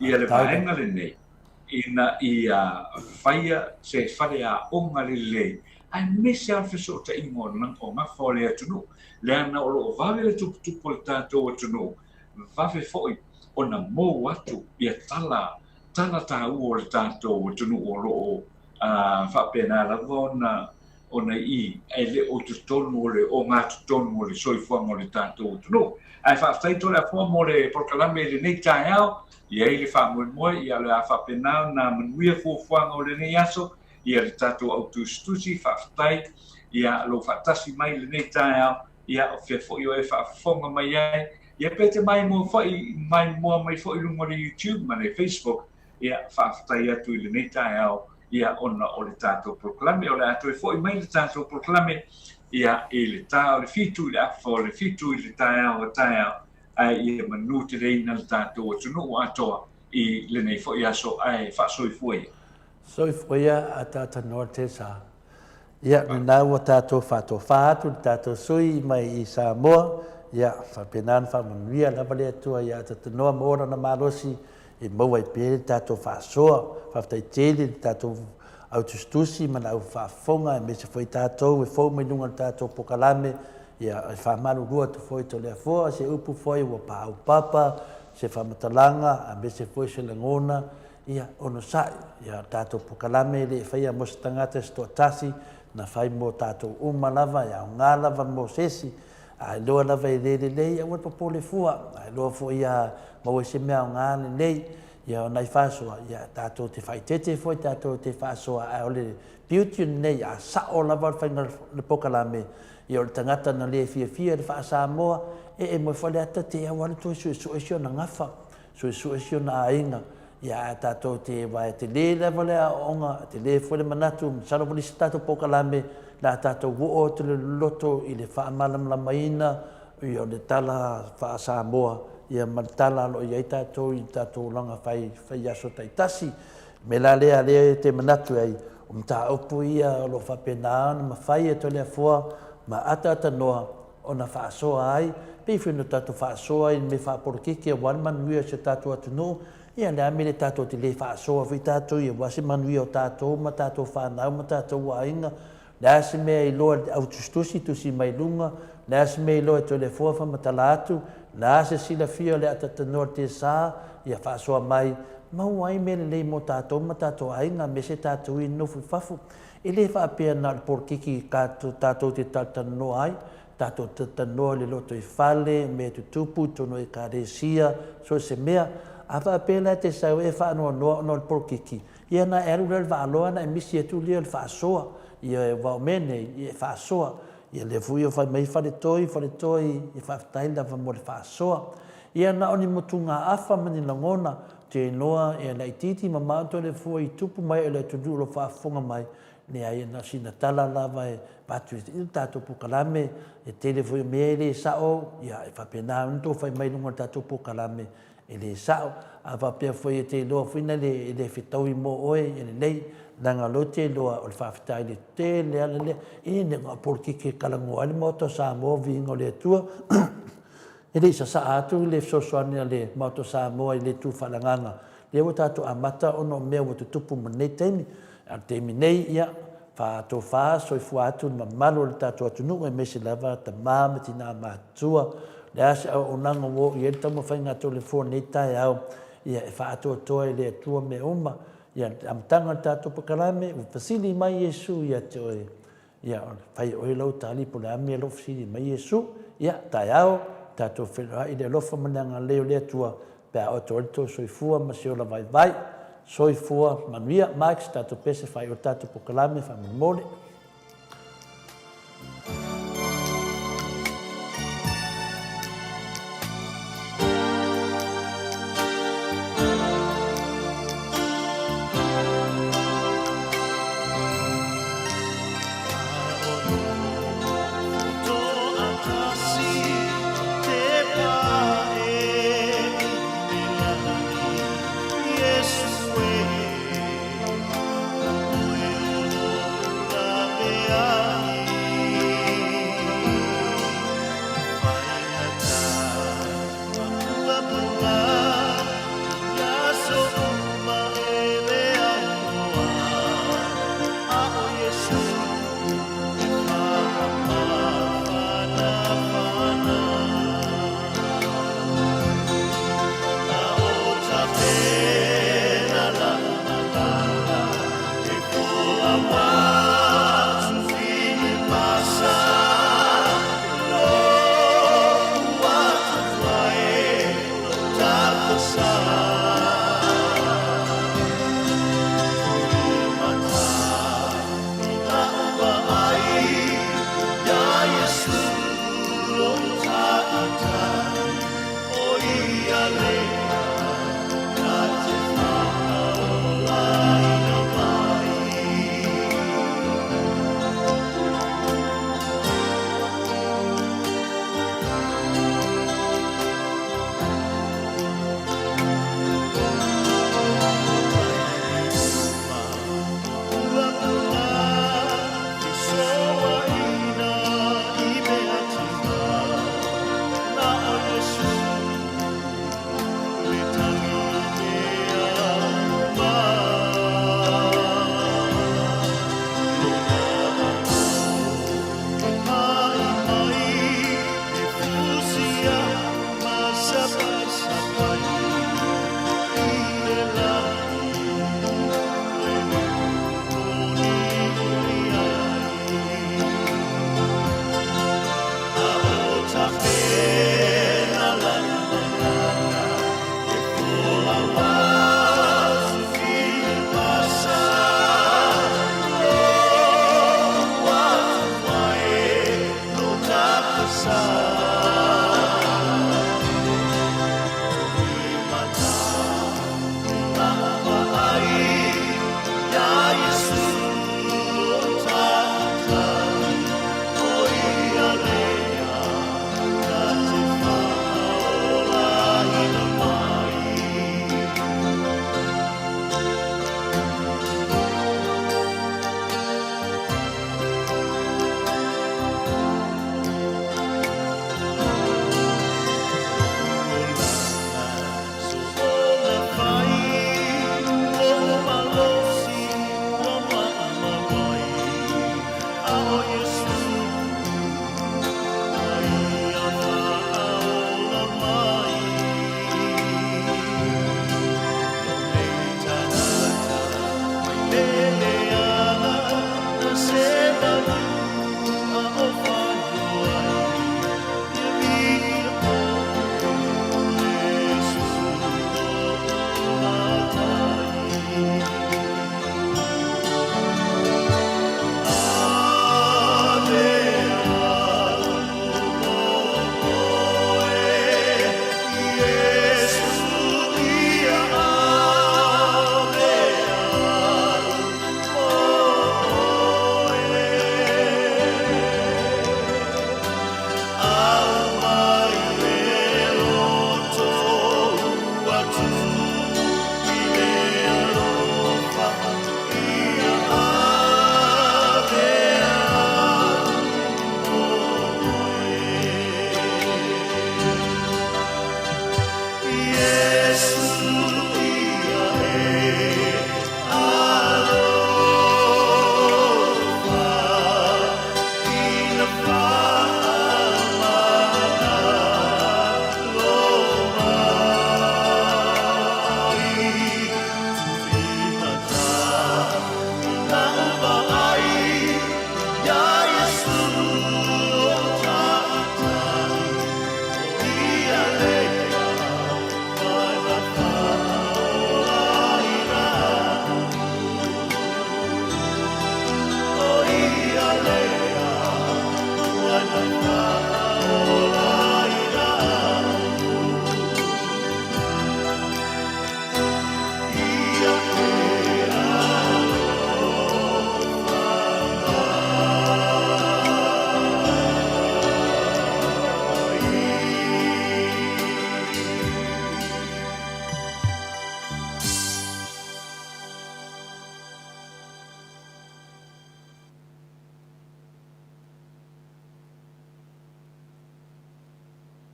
ia le vaega lenei ina ia faia se faleaoga lelei aemaise lava le fesootaiga o gafa o le atunuu, leaga o lo o vave le tuputupu o le tatou atunuu, vave foi ona mou atu ia tala, tala taua o le tatou atunuu o lo o faapena lava ona ona i e le o totonu o le ogatotonu o le soifuaga o le tatou atunuu. Ae faafetai Toleafoa mo le polokalame i lenei taeao, i ai le faamoemoe, ia o le a faapena ona manuia fuafuaga o lenei aso, ia le tatou au tusitusi, faafetai ia lou faatasi mai i lenei taeao, ia o fea foi oe e faafofoga mai ai, ia pe te maimoa foi, maimoa mai foi i luga o le YouTube ma le Facebook, ia faafetai atu i lenei taeao ia ona o le tatou polokalame. O le a toe foi mai le tatou polokalame ia i le ta o le fitu i le afa o le fitu i le taeao a taeao, ae ia manuteleina le tatou atunuu atoa i lenei foi aso, ae faasoifua ia. Soifua ia a tatou te sa. Ia, lena ua tatou faatofa atu le tatou sui mai i Samoa, ia, faapena ona faamanuia lava le Atua ia Atatanoa ma ola ona malosi e maua ai pea le tatou faasoa. Faafetai tele le tatou au tusitusi ma le au faafofoga aemaise foi tatou e fou mai luga o le tatou pokalame, ia, e faamalulu atu foi Toleafoa, se upu foi ua paaupapa, se faamatalaga, aemaise foi se lagona, Ia, onosai, ia, tatou pokalame e le i faia mo se tagata se toatasi, na fai mo tatou uma lava, e aoga lava mo se isi, a iloa lava e le lelei, aua le popole fua, a iloa foi ia maua i se mea aoga lelei, ia o nai faasoa, ia tatou te faaeteete foi tatou te faasoa, ae o le beauty lenei, a sao lava le faiga o le pokalame, ia o le tagata na le fiafia i le faa-Samoa, e e moe faleata te au alu toe suesue si ona gafa, suesue si ona aiga, ia ae tatou te aua e tele lava le aoaoga, e tele foi le manatu, masalo foi le isi tatou polokalame le a tatou oo atu le loloto i le faamalamalamaina ia o le tala faa-Samoa ia ma le tala o lo o i ai tatou i le tatou olaga fai fai aso taitasi. O le mea la lea lea e te manatu ai, o mataupu ia o lo o faapena ona mafai e Toleafoa ma ataatanoa ona faasoa ai, pei foi ona tatou faasoa i mea faapolokiki aua le manuia o si o tatou atunuu, ia le a mea le tatou te le faasoa foi tatou ia aua se manuia o tatou ma tatou fanau ma tatou aiga, le a se mea iloa e le au tusitusi, tusi mai luga, Le a se mea iloa e Toelefua faamatala atu, le a se silafia o le atatanoa o le tesa, ia faasoa mai, maua ai mea lelei mo tatou ma tatou aiga me se tatou i nofo i fafo. E le faapea na o le polokiki tatou te talatalanoa ai, tatou talatalanoa i le lotoifale, mea tutupu i totonu o ekalesia, so o se mea. A faapea la e te sau e faanoanoa ona o le polokiki, ia ona e alu lea i le vaaloa ona e misi atu lea o le faasoa. Ioe, aua o mea nei, ia e faasoa. Ia lea foi ua fai mai Faletoi, Faletoi, ia faafetai lava mo le faasoa. Ia na o ni motugaafa ma ni lagona, ou te iloa e laitiiti mamao Toelefua i tupu mai o le atunuu o lo o faafofoga mai, leai na o sina tala lava e avatu i le tatou polokalame, e tele foi o mea e le sao, ia e faapena ona outou fai mai i luga o le tatou polokalame, E le sao. A faapea foi e te iloa foi na le, e le fetaui mo oe, e lelei, leaga o lea ou te iloa o le faafetai le tele ala lea. E le na o polokiki e talanoa ai le Maota o Samoa, viiga o le Atua. E le i sasaa atu le fesoasoani a le Maota o Samoa i le itu faalagaga, lea ua tatou amata ona o mea ua tutupu ma lenei taimi. A o le taimi nei, ia, faatofa soifua atu le mamalu o le tatou atunuu aemaise lava tama ma tina matutua. O le a se auaunaga ua oo i ai le taumafaiga a Toleafoa i lenei taeao, ia e faaatoatoa e le Atua mea uma. Ia, le amataga o le tatou polokalame, ua fesili mai Iesu ia te oe, Ia, fai e oe lau tali po o le a mea o lo o fesili mai Iesu. Ia, taeao, tatou feiloai i le alofa ma le agalelei o le Atua pe a oto ai le tou soifua ma se ola vaivai. Soifua manuia. Mike, se tatou pese faaiu le tatou polokalame faamolemole.